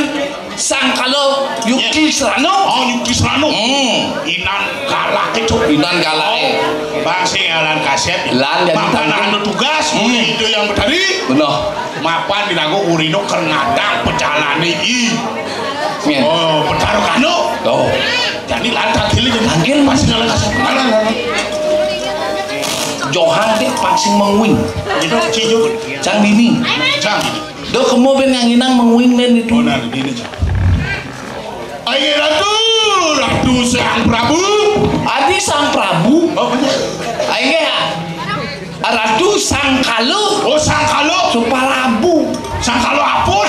Sang Kala Yuki Serano. Oh, Yuki Serano. Hmm. Inan galak itu. Inan galak. Bang sing alan kasép. Lan jadi mapan tanggung. Anu tugas, hmm. Itu yang betari. Benar. Mapan diraga urino ker ngadang pecalane i. Ngén. Oh, Betara Kano. Oh. Jadi lantak gili jadi tangkil masih ngalah kasih pengalan. Johang té pang sing menguing. Itu cijuk. Cang dini. Cang. Do kemo ben nganginang menguing men itu. Oh, nah, gini, Cang. Ayo Ratu, Ratu Sang Prabu. Adi Sang Prabu. Oh, bener. Ayo nggih. Ratu Sangkalo. Oh, Sangkalo. Suparabu. Sangkalo apa?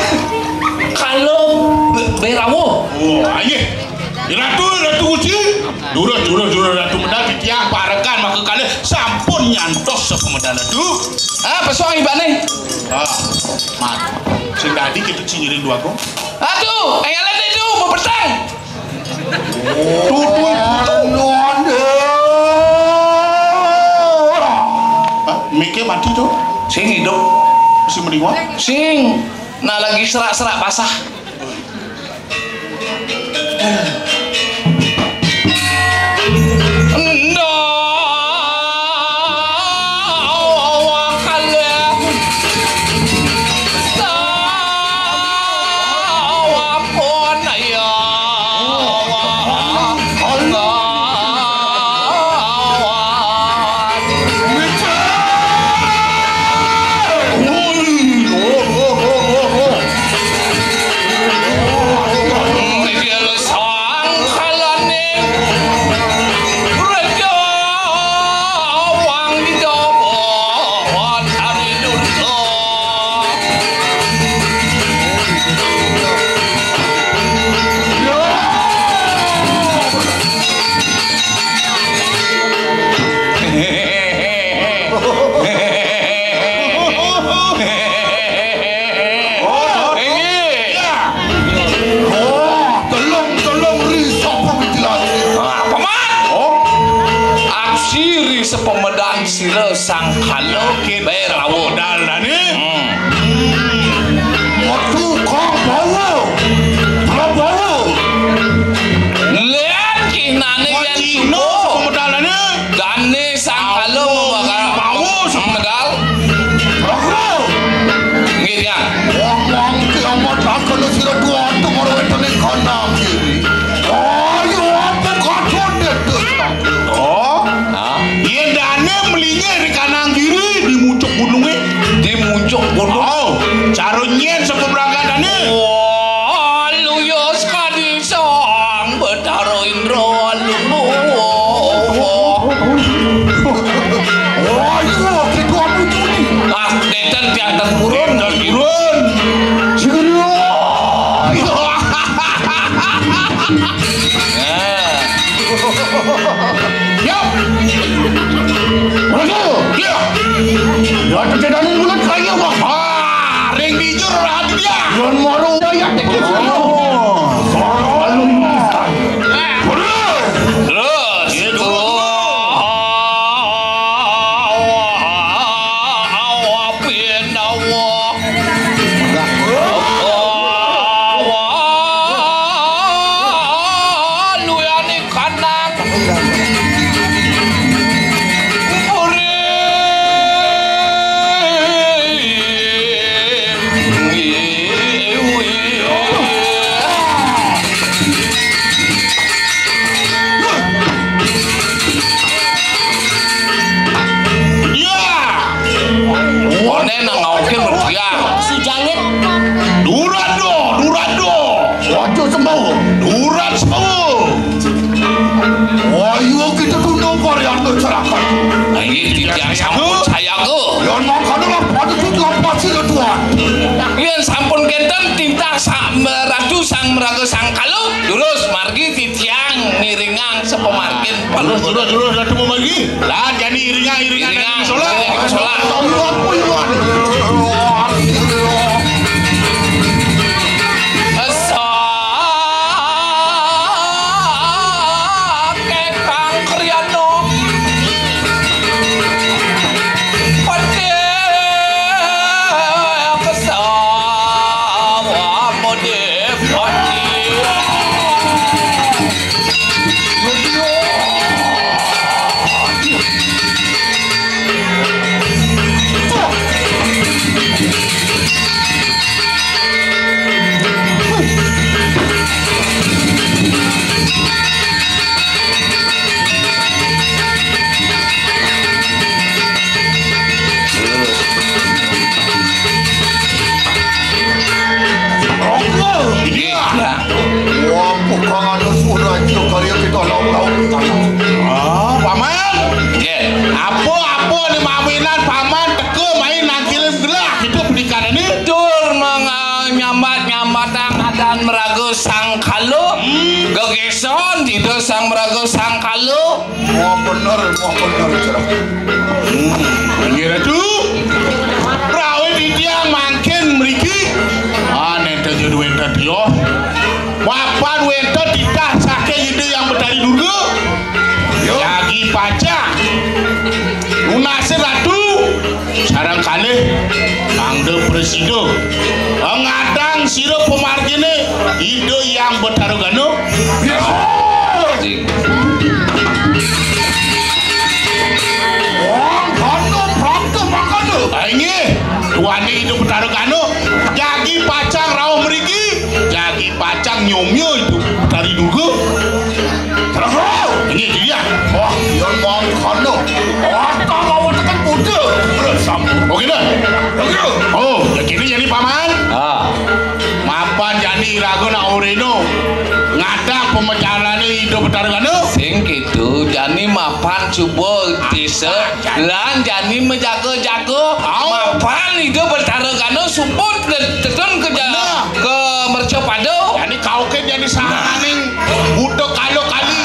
Kalo Be-, Berawo. Oh, ayo. Ratu, Ratu Gusti. Durus, durus, durus, Ratu medal titiang parekan maka kalih sampun nyantos sepemedal Ratu. Ah, pesuang ibane. Ah, mat. Sing dadi kita cingirin dua kok. Aduh, engalan itu, bebetang. Tutul, tutul. Ah, mike mati tuh. Sing hidup. Masih meriwang. Sing. Nah, lagi serak-serak basah. Oh, telung-telung ri sapa widilan? Ah, paman. Oh. Aksi ri sepemedal sira Sangkala Berawa. Dalane. Hmm. Metu kang bawa. Prabawa. Len kinane yen Cina suka. Sepemedalane. Dane Sangkala membakar. Bawa sepemedal. Prabawa. Nggih, Tiang. Wong-wong kiamat akan sira dua antuk ora wetene kanang kiri. Ayo, apa katon itu? Oh. Hah? Yen dane mlinge ri kanang kiri di muncuk gununge. Di muncuk gunung. Oh, cara nyen sapa berangkatane? Wah, luyo sekali sang Betara Indra lumo. Wah, iya, ketua muncuk ni. Ah, nenten tiang ten purun. Ten purun. Segera. Nah. Yap. Rasul. Ya. Ya, terjadi mulut kaya, Bang. Ah, ring bijur hati dia. Yang maru daya tekis. Oh. Terus. Terus. Itu. Sayaga. Yén mangkana lah pada sut lampasi letuan. Yén sampun kénten titah sa-, Ratu Sang Maraga Sangkala, durus margi titiang ngiringang sapamargin. Durus, durus, durus, Ratu mamargi. Lah, jani iringang, iringang, iringang. Solat. Solat. Asa. Kang Kriana. Pati kesawa mudi pati. Iya. Wah, bukan ada surat karya kita laut-laut. Ah, Paman. Nggih. Apa-apa ni maminan Paman teka main nangkilin gelah kita pendidikan ini? Betul, manga-, nyambat-nyambatang adan meraga Sangkala. Hmm. Gegeson Ida Sang Meraga Sangkala. Wah, bener, wah, bener, Cerah. Hmm, inggih Ratu. Rawit titiang mangkin mriki. Ah, nénten ja wénten tioh. Mapan wénten titah saking Ida Hyang Betari Durga. Jagi pacang. Lunasin Ratu. Sareng kalih mangda prasida ngadang sira pamarginé Ida Hyang Betara Gana. Wong Gana prapta mangkana. Ah, inggih, duaning Ida Betara Gana jagi pacang rauh mriki, jagi pacang nyomya Ida Betari Durga. Terus, inggih, dia. Wah, iya mangkana. Wah, tak bawa tekan kuda. Bersam. Oh, gitu? Begitu. Oh, ya gini jadi paman. Ah. Mapan jani raga nak oreno. Ngadak pemecarané Ida Betara Gana. Sing gitu, jani mapan coba desa. Lan jani menjaga-jaga. Au. Mapan Ida Betara Gana suput tetun ke ja-, bener, ke mercapada. Jani kaukin jani sahaning buta kala kali.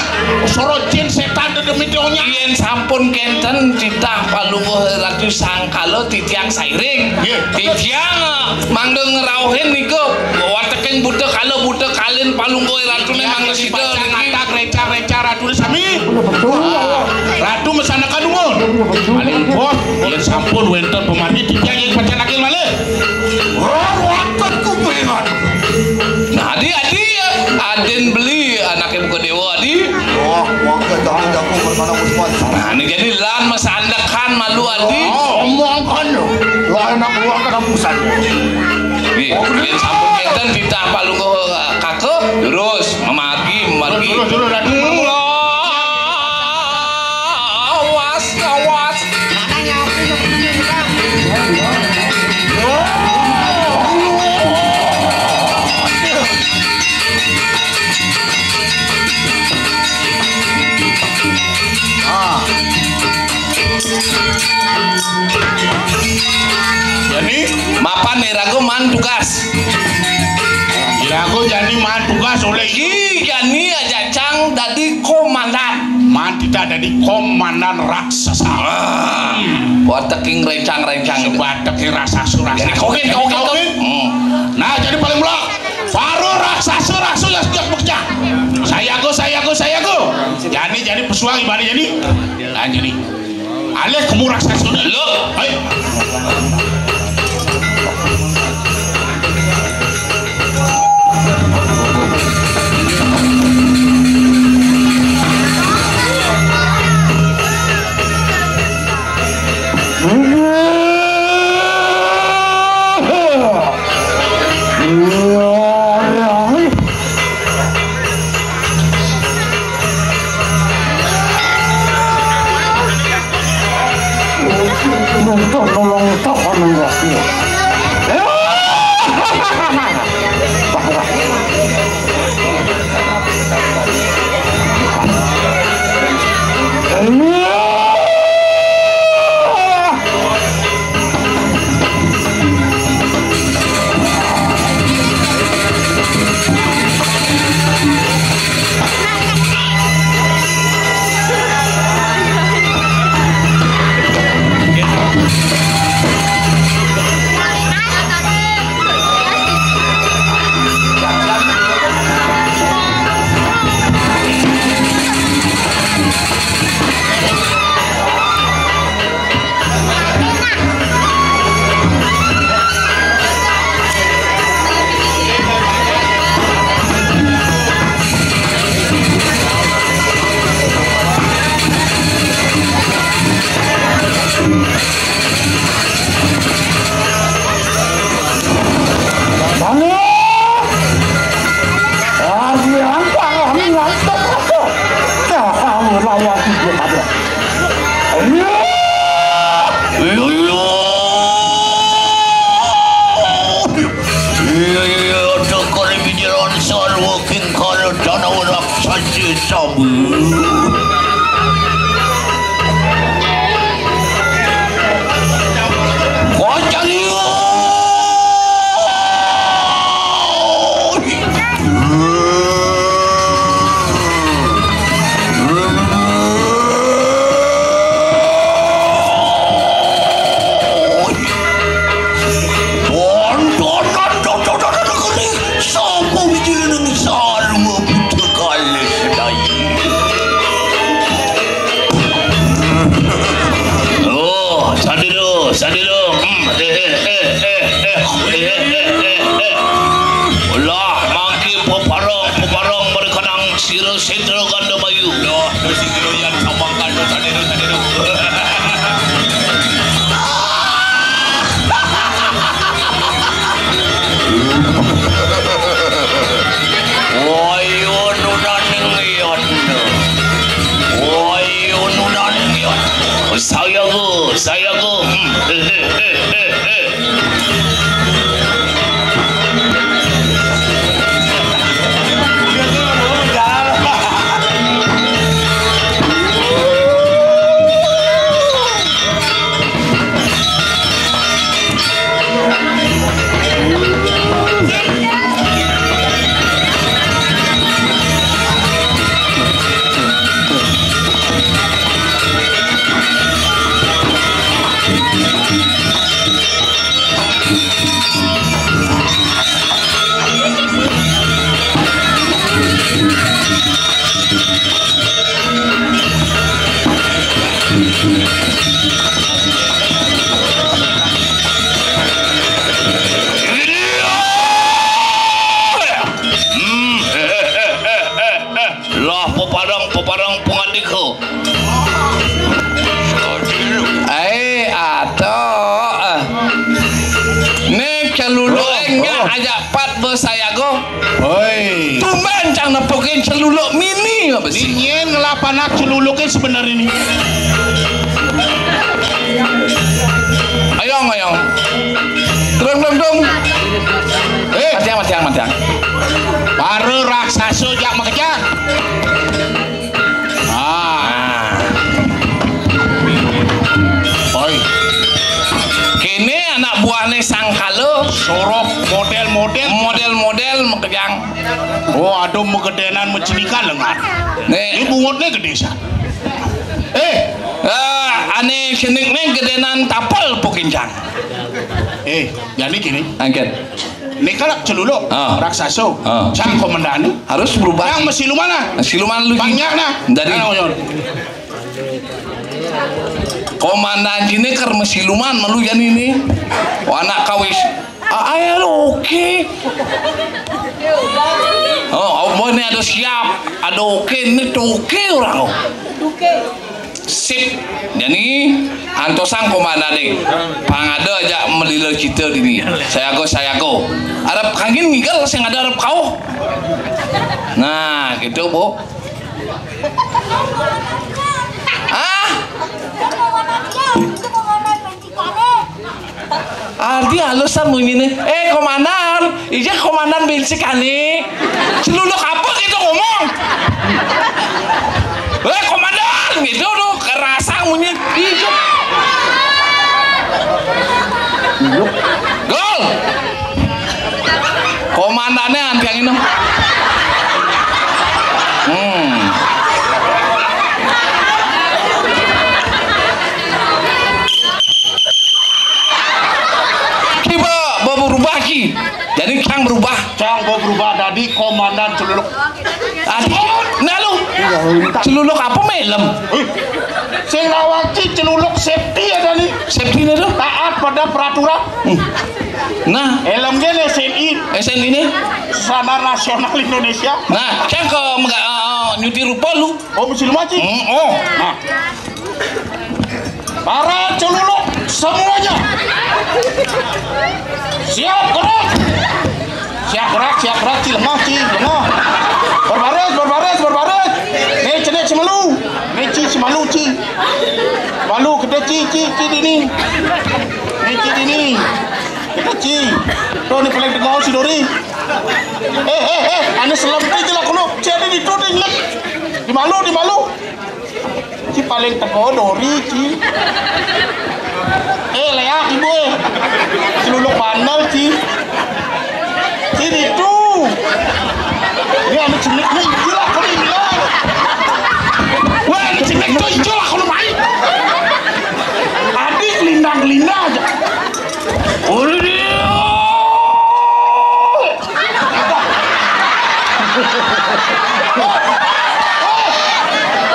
Soro jin setan dedemit onya. Yén sampun kénten titah palungguh Ratu Sangkala titiang sairing. Nggih. Titiang, eh, mangda ngrauhin nika wateking buta kala buta kalin palungguh Ratuné mangda sida niki. Kata reca-reca Ratu sami. Betul. Ah, Ratu mesanaka nuwun. Paling bos, yén sampun wénten pamargi titiang ing pacang lagi malih. Wah, wonten kupingan. Nah, adi, adi, adin beli anaké buka dewa, adi. Wah, wah, jangan jago permana musbat. Nah, ini jadi lan masandekan malu, adi. Oh, omongkan lo. Lah enak uang kena pusat. Nih, yén sampun kénten titah palungguh, eh, kaka, terus memargi, memargi. Terus, terus, terus. Awas, awas. Ah. Jani, mapan iraga maan tugas. Iraga jani maan tugas olih. Ih, jani ajacang dadi komandan. Maan titah dadi komandan raksasa. Ah. Hmm. Wateking rencang-rencang. Sebateking raksasa, raksasa. Jani kaukin, kaukin, kaukin. Hmm. Nah, jani paling mula para raksasa, raksasa yang sejak bekejah. Sayaga, sayaga, sayaga. Jani, jani pesuang ibané jani. Nah, jani. Alih kemu raksasa. Lho. Hai. Minta nolong tak anu aku. Iya, iya, teka di pinggir sarwa kingkara danawa raksasa sabu. Kocaliwa. Bondonan dodonan negeri, sapa wijining sarwa buta kalih sedaya. Oh, sadelo, sadelo. Hmm, eh, eh, eh, eh, eh, eh, eh, eh, eh. Lah, mangke peparang, peparang mereka nang sira Sedra Gandamayu. Duh, duh, sing keroyan samangkan, duh, sadero, sadero. Wayu nunaning yatna. Wayu nunaning yatna. Sayaga, sayaga. Hmm. Eh, eh, eh, eh, eh. Hmm, eh, eh, eh, eh, eh, eh. Lah, peparang, peparang pangandika. Ai, aduh. Ning celuluk. Oh, enggak oh. Ajak pat besayaga. Hoi. Tumben cang nepukin celuluk mini apa sih? Ning nyén ngelah panak celuluké sebenarnya nih. Ayong, ayong. Dung, dung, dung. Eh, matiang, matiang, matiang. Para raksasa jak makejang. Ah. Oi. Kéné anak buahné Sangkala. Sorok model-model. Model-model makejang. Oh, aduh, magedénan macenikan lengan. Né. Ini bungutnya gedé, sa. Eh, ah, ané cenikné gedénan tapel pukincang. Eh, jadi gini. Angkat. Ini kan celuluk, ah, raksasa. Ah. Cang komandané. Harus berubah. Yang mesiluman ah. Mesiluman lu. Banyak nah. Dari. Nah, komandan jini ker mesiluman malu jani ini. Oh, anak kawis. Ah, ayo, oke. Oh, oh, ini ada siap, ada oke, ini tuh oke orang. Sip. Jani, antosang komandané. Pang ada aja melila kita dini. Sayaga, sayaga. Arep kangin ngigel sing ada arep kau. Nah, gitu, Bu. Ah? Ardi halusan munyiné. Eh, komandan, ija komandan bincikané. Celuluk apa gitu ngomong? Eh, komandan, gitu tuh kerasa munyi. Ija. Gol. Komandané antiang inem. Hmm. Ki ba, ba berubah ki. Jadi cang berubah. Cang ba berubah dadi komandan celuluk. Adi, nah lu. Celuluk apa melem? Eh, sing nawaki celuluk safety ada nih. Safety nih tuh. Taat pada peraturan. Hmm. Nah. Helm gini S N I. S N I nih. Standar Nasional Indonesia. Nah, cang ke mega-, eh, nyuti rupa lu. Oh, mesti lu maci. Hmm, oh. Nah. Para celuluk semuanya. Siap gerak. Siap gerak, siap gerak, ci lengah, ci lengah. Berbaris, berbaris, berbaris. Nih, cenik cemelu. Nih, Malu kita ci, ci, ci dini. Ni ci dini. Kita ci. Tuh ni paling tengok si Dori. Eh, eh, eh, ane selempit je lah kono. Ci ane ditu deh inget. Di malu, di malu. Ci paling tengok Dori ci. Eh, leak ibu eh. Celuluk bandel ci. Ci ditu. Ni ane cenik ni ijo lah kono ilang. Wah, ane cenik tu ijo lah kono mai. Adik lindang-lindang aja. Udah.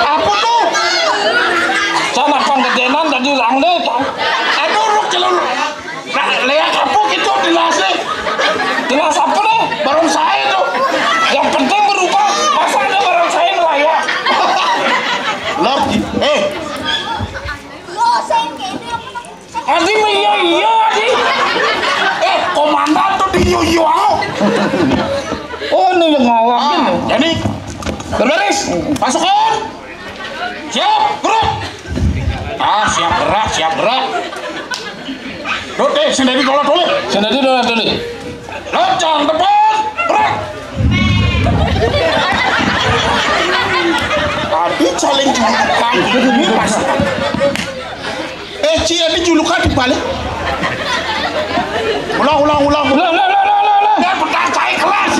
Apa tuh? Sana panggedenan tadi rang deh. Aduh, lu celul. Nah, leak apa gitu jelasnya? Jelas apa deh? Barang saya tuh. Yang penting berubah. Masa ada barang saya melayang? Lah, eh. Adi mah iya iya Adi. Eh, komandan tuh di iyo iyo. Oh, ini yang ngawak. Ah, ini. Jadi, berbaris. Pasukan. Siap, gerak. Ah, siap gerak, siap gerak. Dot, eh, sendiri dolar dulu. Sendiri dolar dulu. Lancang depan, gerak. Aduh, saling julukan ini pas. Eh, Ci, ini julukan di balik. Ulang, ulang, ulang. Ulang, ulang, ulang, ulang, ulang. Dan pedang saya kelas.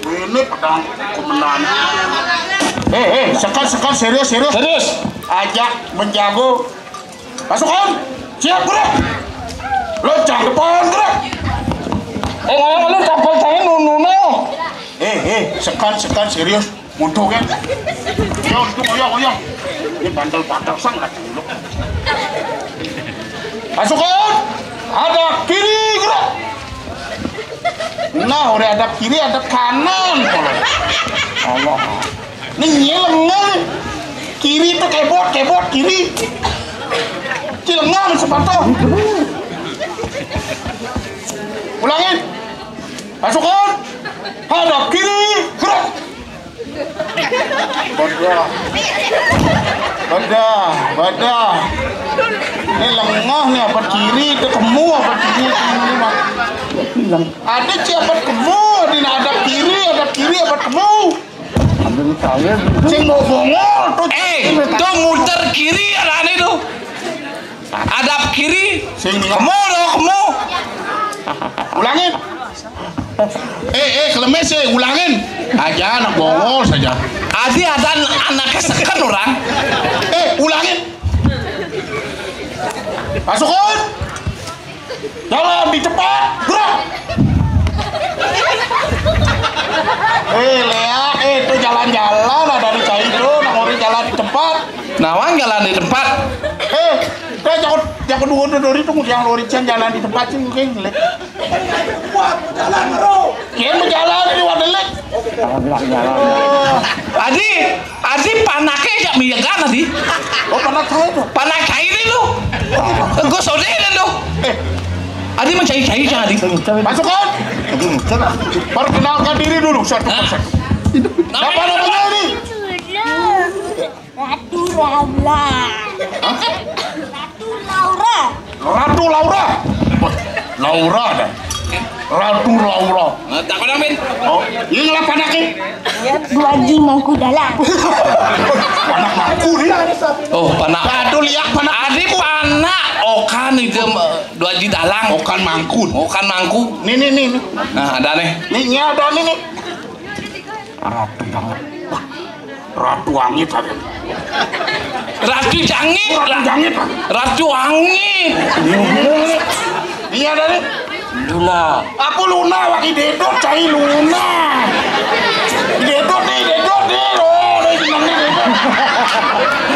Ini pedang kemenangan. Eh, eh, sekat, sekat, serius, serius. Serius. Ajak menjago. Pasukan, siap gerak. Loncang depan gerak. Eh, ngomong lu tampil saya nunu. Eh, eh, sekat, sekat, serius. Mutu kan? Yo, itu koyong, koyong. Ini bandel-bandel sangat dulu. Pasukan, ada kiri gerak. Nah, udah ada kiri, ada kanan. Allah. Nih, nyeleng nih. Kiri tuh kebot, kebot kiri. Cilengan sepatu. Ulangin. Pasukan. Hadap kiri, gerak. Badah. Badah, badah. Ini lengah nih, apa kiri, itu kemu, apa kiri, ini mah. Ada siapa kemu, di hadap kiri, hadap kiri, apa kemu. Sing mau bongol tuh. Eh, tuh muter kiri ada aneh tuh. Hadap kiri. Sing kemu loh, kemu. Ulangin. Eh, eh, kelemes eh, ulangin. Aja anak bongol saja. Adi ada anaknya seken orang. Eh, ulangin. Pasukan. Jalan di tempat, gerak. Eh, Lea, eh, itu jalan-jalan ada di cai itu, nang orang jalan di tempat. Nawang jalan di tempat. Eh, eh, jangan, jangan dua dua itu yang lori jalan di tempat sih mungkin, Lek. Wah, jalan, bro. Dia mau jalan di Wadelek. Adi, Adi panaknya jak miyagan Adi. Oh, panak saya tuh. Panak cai ini tuh. Gue sodeh dan tuh. Eh, Adi mencari-cari cang Adi. Pasukan. Perkenalkan diri dulu satu persatu. Siapa namanya ini? Ratu Laura. Ratu Laura. Ratu Laura. Wah, Laura dah. Ratu Laura. Nah, tak ada, Min. Oh, ini lah panaknya. Dua G mangku dalang. Panak mangku nih. Oh, panak. Aduh, lihat panak. Adi panak. Okan itu, eh, dua G dalang. Okan mangku. Okan mangku. Nih, nih, nih, nih. Nah, ada nih. Nih, ini ada nih, nih. Ratu Jangit. Ratu Angit ada. Ratu Jangit. Ratu Jangit. Ratu Angit. Iya ada nih. Luna. Apa Luna lagi dedot cai Luna. Dedot nih, dedot nih. Oh, nih senang nih dedot.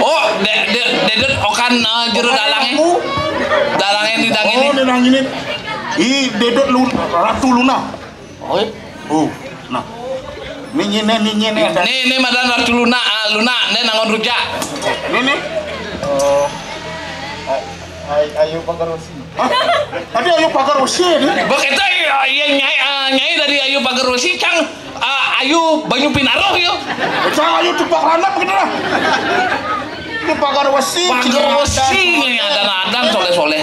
Oh, de, de, dedot okan, eh, juru dalangnya. Dalangnya di dangin. Oh, ini. Di dangin. Ih, dedot Luna, Ratu Luna. Oh, iya. Oh, nah. Ini, ini, ini, ini, ini. Ini, ini madan Ratu Luna, ah, Luna, ini nangon rujak. Ini, nih. Oh. Ay-, ayo pagar usi. Hah? Tadi ayo pagar usi, nih. Begitu, iya, iya, nyai, ah, nyai dari ayo pagar usi, cang, ah, Ayu banyu pinaruh, yu. Cang, ayu tupak landap gitu lah. Ini pagar wesi. Pagar wesi nih, ada-ada soleh-soleh.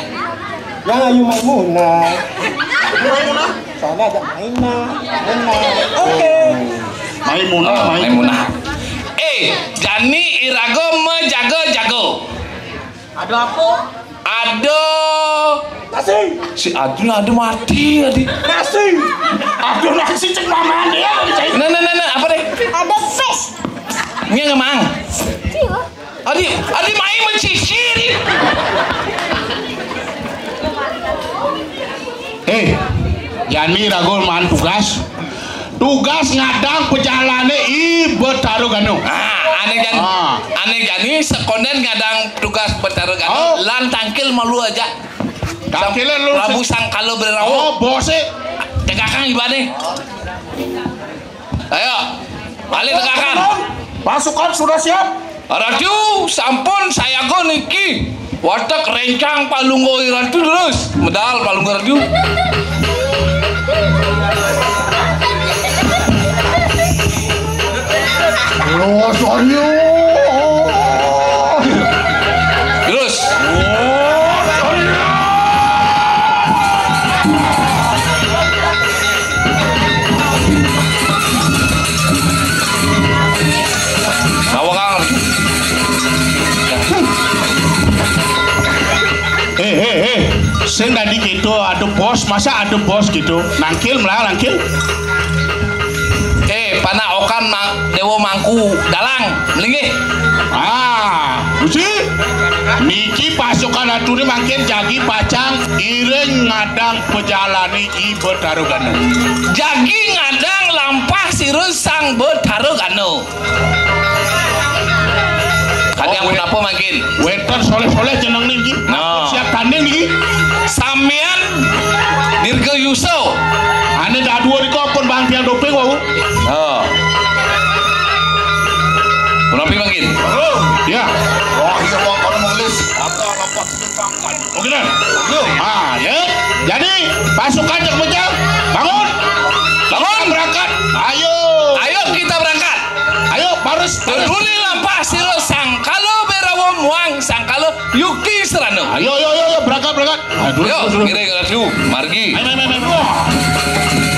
Yang ayu Maimunah. Maimunah? Sana ada Maina, Maimunah. Oke. Maimunah, oh, Maimunah. Maimunah. Eh, jani iraga majaga-jaga. Ada apa? Ada. Nasi. Si Adun ada mati tadi. Nasi. Aduh, nasi cek mama dia. Nah, nah, nah, nah, apa deh? Ada fish. Ini nggak mang. Iya. Adi, adi main mencicir. Eh, jani raga maan tugas. Tugas ngadang pejalané I Betara Gana. Ah, ané jani, ah, ané jani sekondén ngadang tugas Betara Gana. Oh. Lan tangkil malu aja. Tangkilé lu. Prabu Sangkala Brarawa. Oh, bosé. Tegakan ibané. Ayo, balik tegakan. Pasukan sudah siap. Ratu sampun sayaga niki. Watek rencang palungguh Ratu terus. Medal palungguh Ratu. Los, ayo. Terus. Bawa, Kang. Eh, eh, eh. Sing tadi gitu, ada bos, masa ada bos gitu? Nangkil, melah, nangkil. Eh, panak okan ma-, Déwa Mangku Dalang, melinggih. Ah, Gusti. Niki pasukan atuné mangkin jagi pacang iring ngadang pejalané I Betara Gana. Jagi ngadang lampah sira Sang Betara Gana. Kadi ampun apa mangkin? Wénten soléh-soléh jeneng niki. Nah. Siap tanding niki. Samian Dirgayusa. Ané dadua nika pun bang tiang doping wau. Oh. Punapi mangkin? Oh, ya. Wah, iya, Bang, kalau mengelis. Apa, apa? Oke, dah. Yuk. Ah, ya. Jadi, pasukan cak pecah. Bangun. Bangun, berangkat. Ayo. Ayo kita berangkat. Ayo, baris, baris. Peduli lampah sira Sangkala Bérawa muang Sangkala Yukti Serana. Ayo, ayo, ayo, ayo, berangkat, berangkat. Aduh, ayo, aduh, aduh. Ngiring, ayo, margi. Ayo, ayo, ayo, ayo.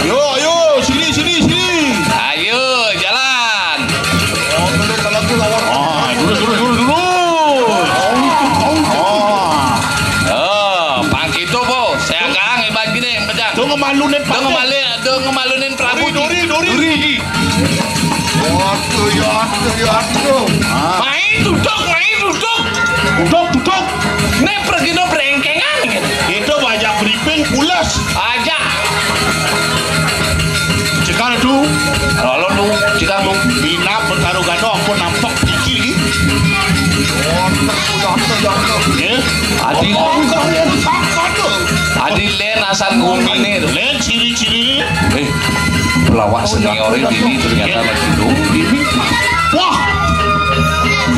Yo, ayo, sini, sini, sini. Ayo, jalan. Oh, terus, terus, terus, terus. Ah, terus, terus, terus, terus. Oh, itu, oh, itu. Oh. Oh, pang kita, po. Saya kang, hebat gini, pecah. Tuh ngemaluin, tuh ngemaluin, tuh ngemaluin Prabu. Duri, duri, duri. Duri. Waduh, ya, aduh, ya, aduh. Ah. Main duduk, main duduk. Duduk, duduk. Né pergino brengkengan gitu. Itu banyak briefing pules. Aja. Cekal tu. Lalu tu, cekal tu. Bina Betara Gana ampun nampek iki. Waduh, ya, aduh, ya, aduh. Eh? Adi. Oh, bukan yang sangka tu. Adi lén asal guminé to. Lén ciri-ciri. Eh, pelawak senior ini ternyata lagi dong. Wah.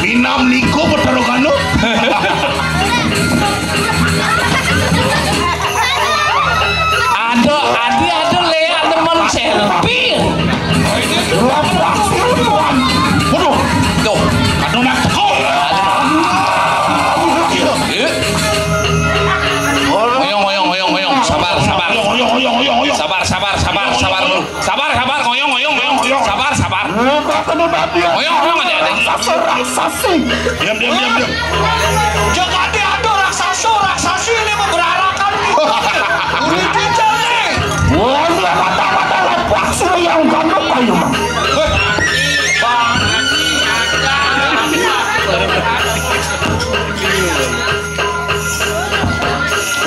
Minam niko Betara Gana. Ada, adi ada lé, ada malu selfie. Waduh. Tuh. Aduh, nak teko. Aduh. Eh. Ngoyong, ngoyong, ngoyong, ngoyong. Sabar, sabar. Ngoyong, ngoyong, ngoyong, ngoyong. Sabar, sabar, sabar, sabar dulu. Sabar, sabar, ngoyong, ngoyong, ngoyong, ngoyong. Sabar, sabar. Ngoyong, ngoyong, adik, adik. Raksasa, raksasi. Diam, diam, diam, diam. Jangan diatur raksasa, raksasi ini mau berarakan. Udah kencang nih. Wah, ini mata-mata lepas sudah yang ganteng kayu, Mang.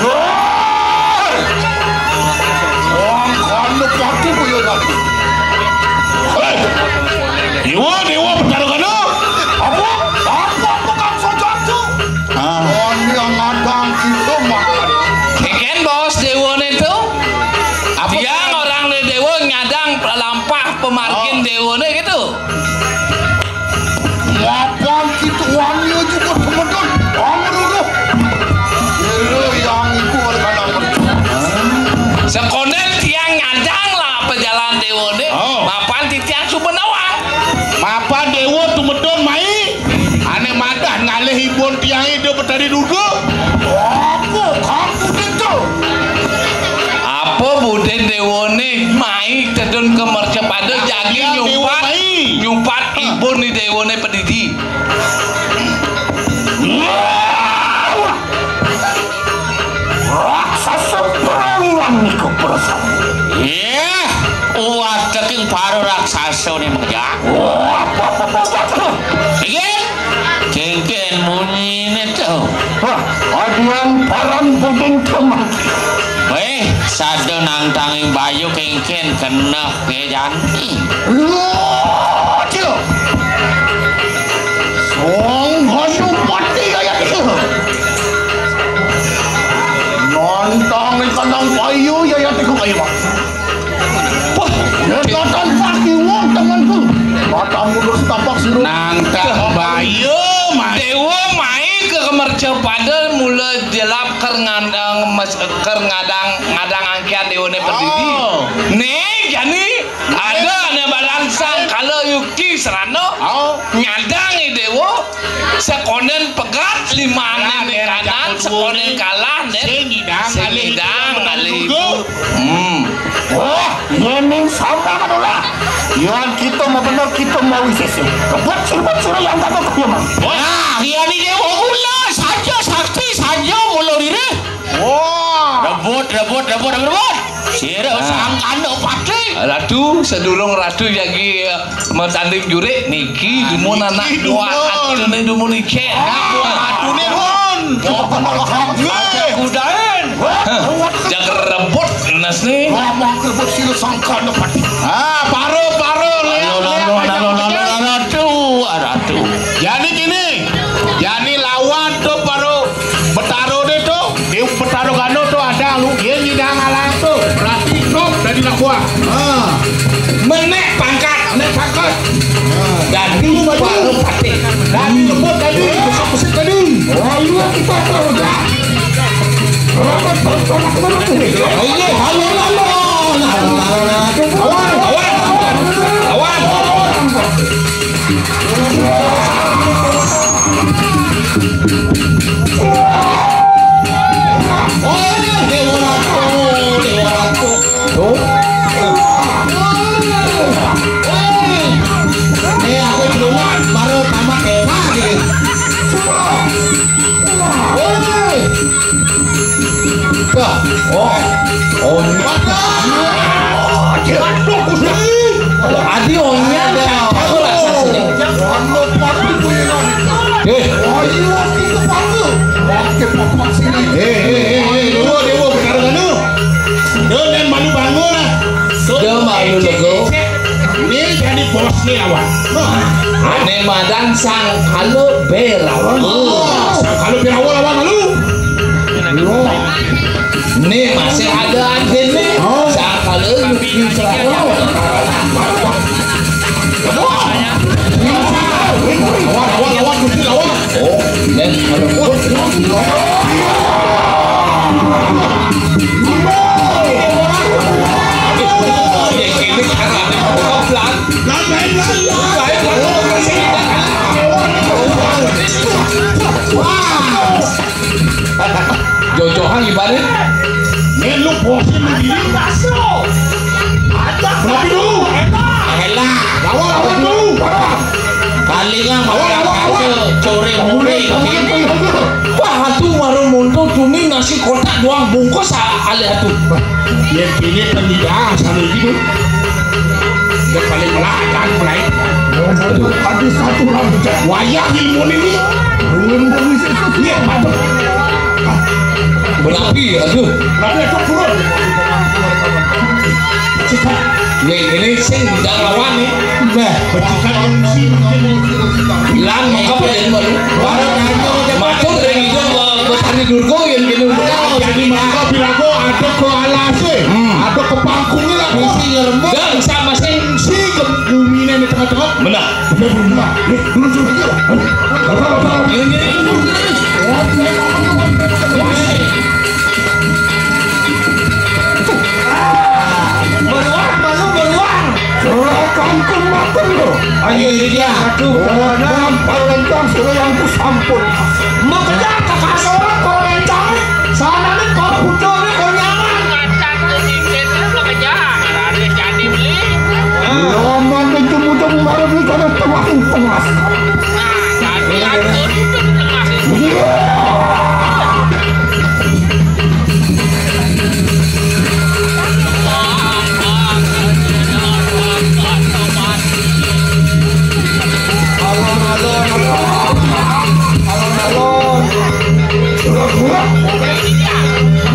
Wah! Wah, kanduk waktu ku ya lagi. Hei! Déwa, Déwa, Betara Gana. Apa? Apa, apa kan saja tu? Ah. Oh, ini yang ngadang kita makan. Keken bos Déwa itu. Apa? Tiang orang Déwa ngadang lampah pemargin Déwa gitu. Mapan kita wani juga temenan. Bang dulu. Dulu yang itu oleh kanan. Sekondén tiang nyadang lah pejalan Déwané. Oh. Mapan Titiang suba nawang. Mapan déwa tumedun mai, ané madah ngalih ibun tiangé Ida Betari Durga. Apa kamu itu? Apa budin déwané mai tedun ka mercapada jagi nyumpat, nyumpat ibun ni déwané padidi. Raksasa berangan nika perasaan. Yah, wateking para raksasa ni mengejak. Wah, apa, apa, apa, apa? Inggih. Kéngkén munyiné to. Wah, adian paran buding teman. Wéh, sada nantangin bayu kéngkén keneh ké jani. Aja. Sang Hanupati ayat itu. Nantang ikanang bayu ayat itu kayu. Wah, ya, nonton pagi wong temanku. Mata mundur setapak sirup. Nantang bayu, Mas. Déwa mai ka mercapada mula jelap ker ngandang mes-, ker ngadang, ngadang angkian déwané padidi. Oh. Né jani ada ané balang sang kala yukti serana. Oh. Nyadang i déwa. Sekonden pegat lima ané kanan, sekonden kalah, né. Sing ngidang, sing ngidang, alih. Hmm. Wah, yéning sampeyan adalah. Yén kita mau bener, kita mau wisésa. Kebut sirbut sira yang kata kaya mang. Wah, yén iki mula saja sakti, saja mula ririh. Wah. Rebut, rebut, rebut, rebut. Sira sangkana pati. Ratu, sedurung Ratu jagi, eh, matanding jurik niki dumun anak buah atuné dumun icén. Anak buah atuné dumun. Kudain. Hah, jaga rebut nasné. Ngomong rebut sira sangkana pati. Ah, paro, paro, léak, léak, léak, léak. Ratu, ah, Ratu. Jadi gini, jadi lawan to paro Betara dé to, di Betara Gana to ada lu, dia nyidang alang to. Berarti top dari lakuan. Ha. Menék pangkat. Menék pangkat. Ha. Dadi baru patih. Dadi lembut tadi, besar besar tadi. Oh, iya, kita tahu dah. Rapat bertolak menurut ini. Oh, iya, halo, halo. Halo, halo, halo. Awan, awan. Awan. Wah, oh. Oh, ini. Aduh, Gusti. Adi onyang, aku rasa sini. Eh. Eh, eh, eh, eh, dewa, dewa, Betara Gana. Dewa dan malu bangun lah. Dewa malu lego. Ini jadi bos nih, lawan. Ané madan sang kala Bérawa. Oh, sang kala Bérawa lawan malu. Né masih ada anténé. Oh. Sang kala Yukti Serawa. Lawan, lawan, lawan, Gusti, lawan. Oh, dan kalau Jojohan ibarat. Né lu bosin begini. Berarti lu. Elah. Lawan, lawan lu. Palingan makan core muré. Wah, atuh warung monto cumi nasi kotak doang bungkus a-, alih atuh. Yén kéné kan tidak asal gitu. Dia paling melahkan mulai. Aduh. Ada satu orang pecah. Wayah ilmu ini. Iya, betul. Berapi, aduh. Berapi, aduh, turun. Cekak. Nih, ini sing jangan lawan nih. Nah, becikan yang sing. Lan mengapa ya, Pak? Matur dari itu, eh, Betari Durga yang gini. Jadi maka bilang kok ada ke alasnya, hmm, ada ke pangkungnya lah. Mesti ngerembuk. Dan sama sing si ke bumi ini di tengah-tengah. Benar. Benar, benar. Nih, dulu, dulu, dulu. Ini, ini, ini. Beruang, malu beruang. Serahkan Ini kan tuwah ing tengah. Alon-alon.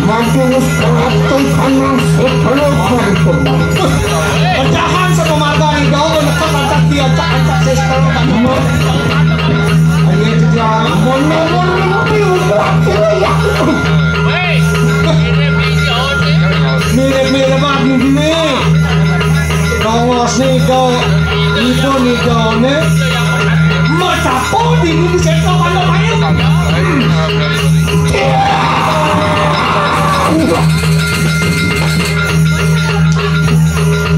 Mangke wis katon kanang sepuluh kali. Pecahan sepemarga ning jauh menekan ancak di ancak-ancak sestel. Ayo, Jejang. Mon-mon mimpi udah kira ya. Mirip-mirip lagi gini. Nongos nih, Dok. Itu nih, Dok, nih. Mecapo di ini, saya tahu mana main.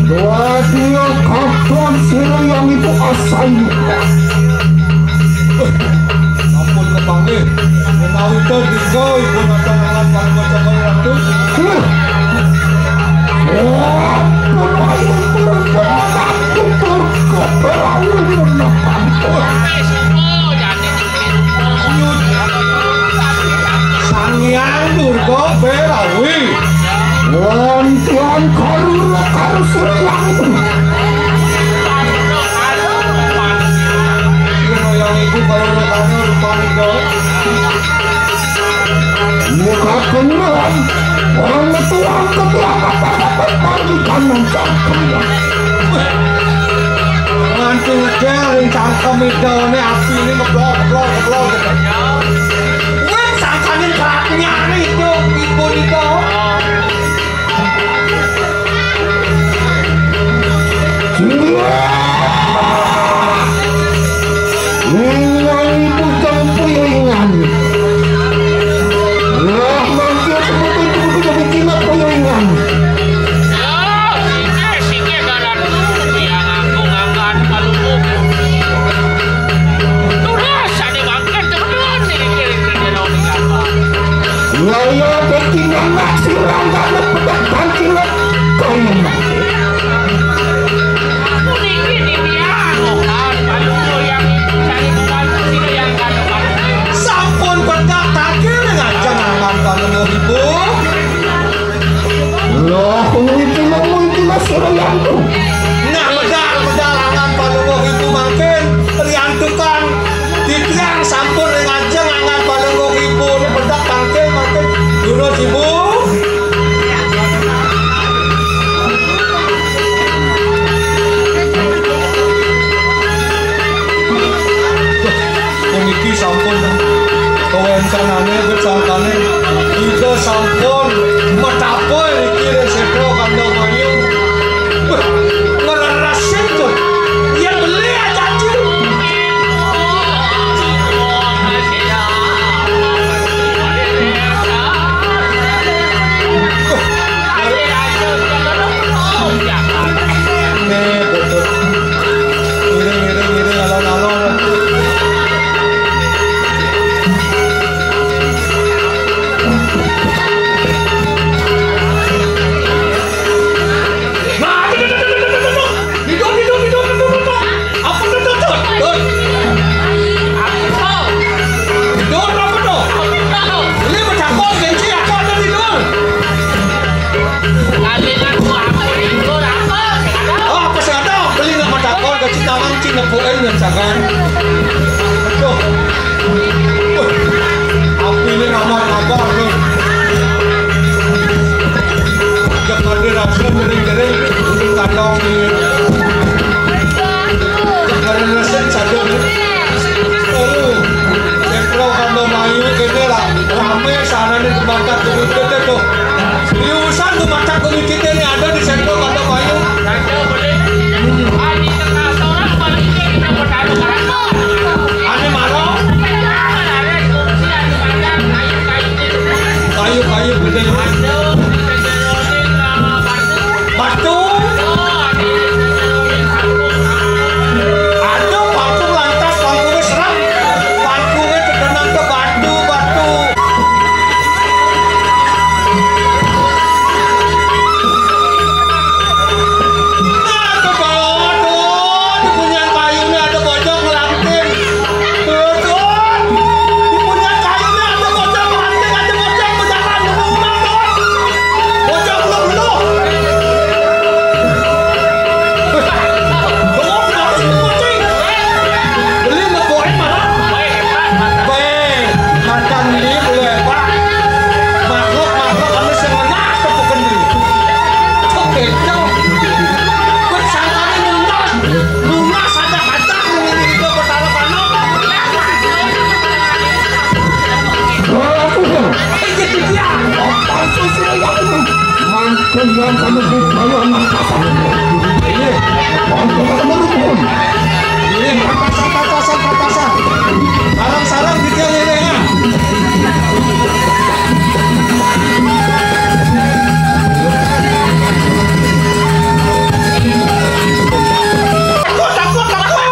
Dua dia kapan sira yang itu asal. Ampun kepanggih. Menawi to dinggo ibu nata alat paling baca ratu. Ampun ayo turun ke anak, turun ke perahu menopang. Sang Hyang Durga Berawi. Wonten karura karusriang. Kira yang ibu karura karura rupane, Dok. Muka kenyang. Orang tuang ketiak apa-apa pagi kanan cangkemnya. Nganti ngedel ing cangkem idone api ini ngeblok, ngeblok, ngeblok gitu. Wih, sangkane keraknya itu, ibu itu. Iya. Ningal ibu kang puyoingan. Lah, mangke temuku ibu kang puyoingan. Puyoingan. Ya, sike, sike, garan. Yang aku ngangkat kalungku. Terus, ade bangkit, terus, ini, ini, ini, ini, ini, apa? Laya dadi nanak sirah karo pedang tangkil kain. Sampun pedang tangkil ngajeng angan panemu ibu. Loh, kuwi iki lho, kuwi iki lho sira yantu. Nah, medal, medal angan panemu ibu mangkin riantukan. Titiang sampun ring ajeng angan palungguhipun, pedhak tangkil mangkin durus, Ibu. Puniki sampun kawentenane, gesangkane Ida sampun metapoh niki ring Setra Kandamayu. Wah, ngleresin tuh. Yen beli aja, Cil. Nih, betul. Ngiring, ngiring, ngiring, alon-alon. Nah, itu, itu, itu. Didor, didor, didor, didor, didor. Apa tuh, tuh, tuh? Dor. Didor apa tuh? Beli mencakup gaji apa tuh didor? Oh, apa sih ada? Beli nggak mencakup gaji tawang cing nepuin dan sagan. Tuh. Wah, aku ini ramah-ramah tuh. Jek ade rasa gering-gering, tandang di. Jek ade rasa sadar. Oh, Setra Kandamayu kene lah, rame sarane di mata kuwi kete tuh. Seriusan tuh mata kuwi kete ini ada di Setra Kandamayu. Dengan kamu bukan anak apa? Ini, orang tua kamu rukun. Ini, patasan, patasan, patasan. Sarang-sarang di tiang ini, ya. Takut, takut, takut.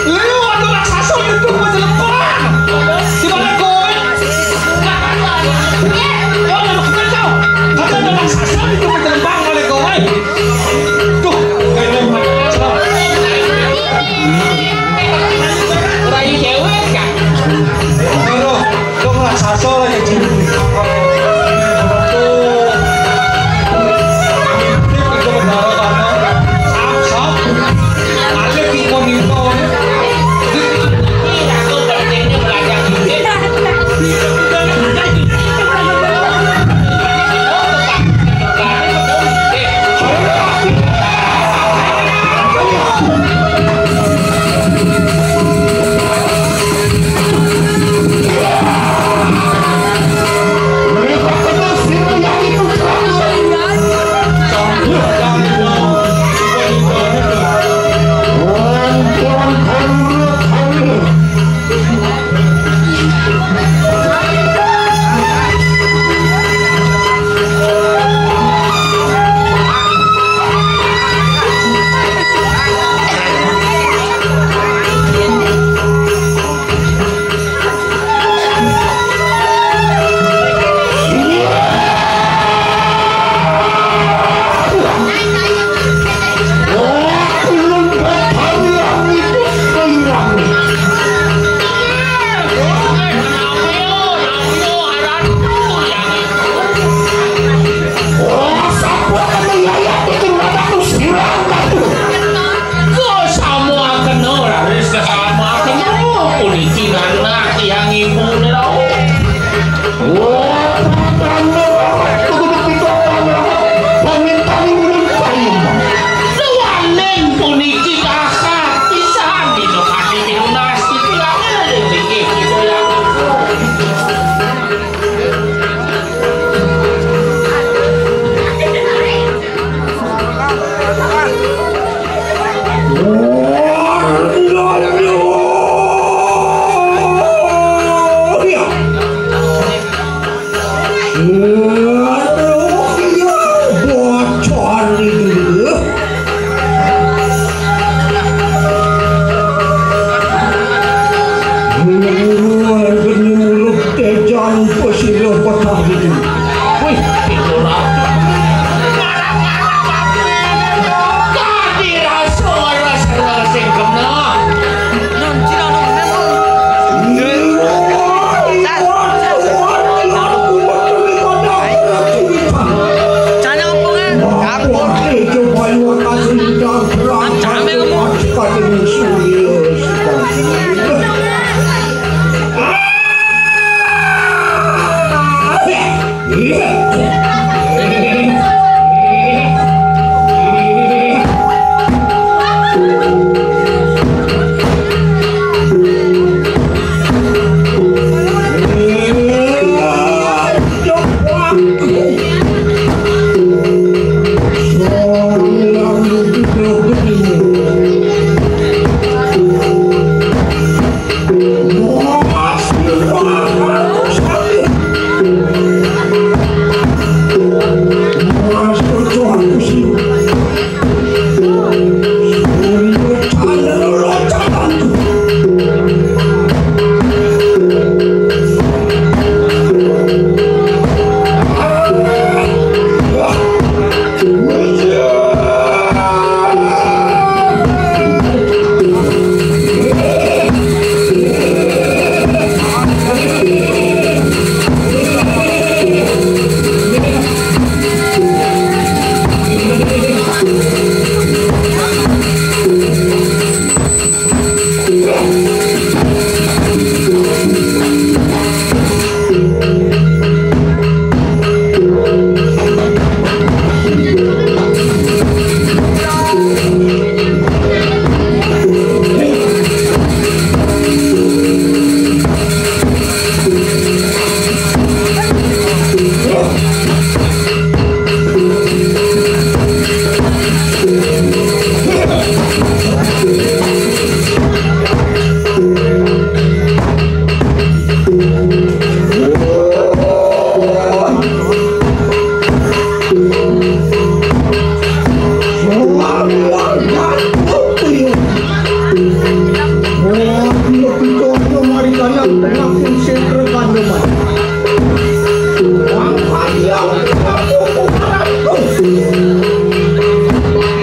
Lu ada raksasa itu mau jelempang. Di mana kowe? Kau ada maksud kau? Ada raksasa itu mau jelempang oleh kowe. Tuh, kayak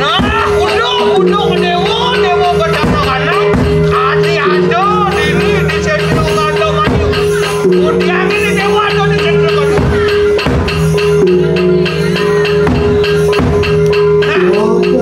Nah, unduk, unduk Déwa, Déwa Betara Kanang, ati ada dini di Sétra Gandum Ayu. Udian ini Déwa ada di Sétra Gandum. Nah.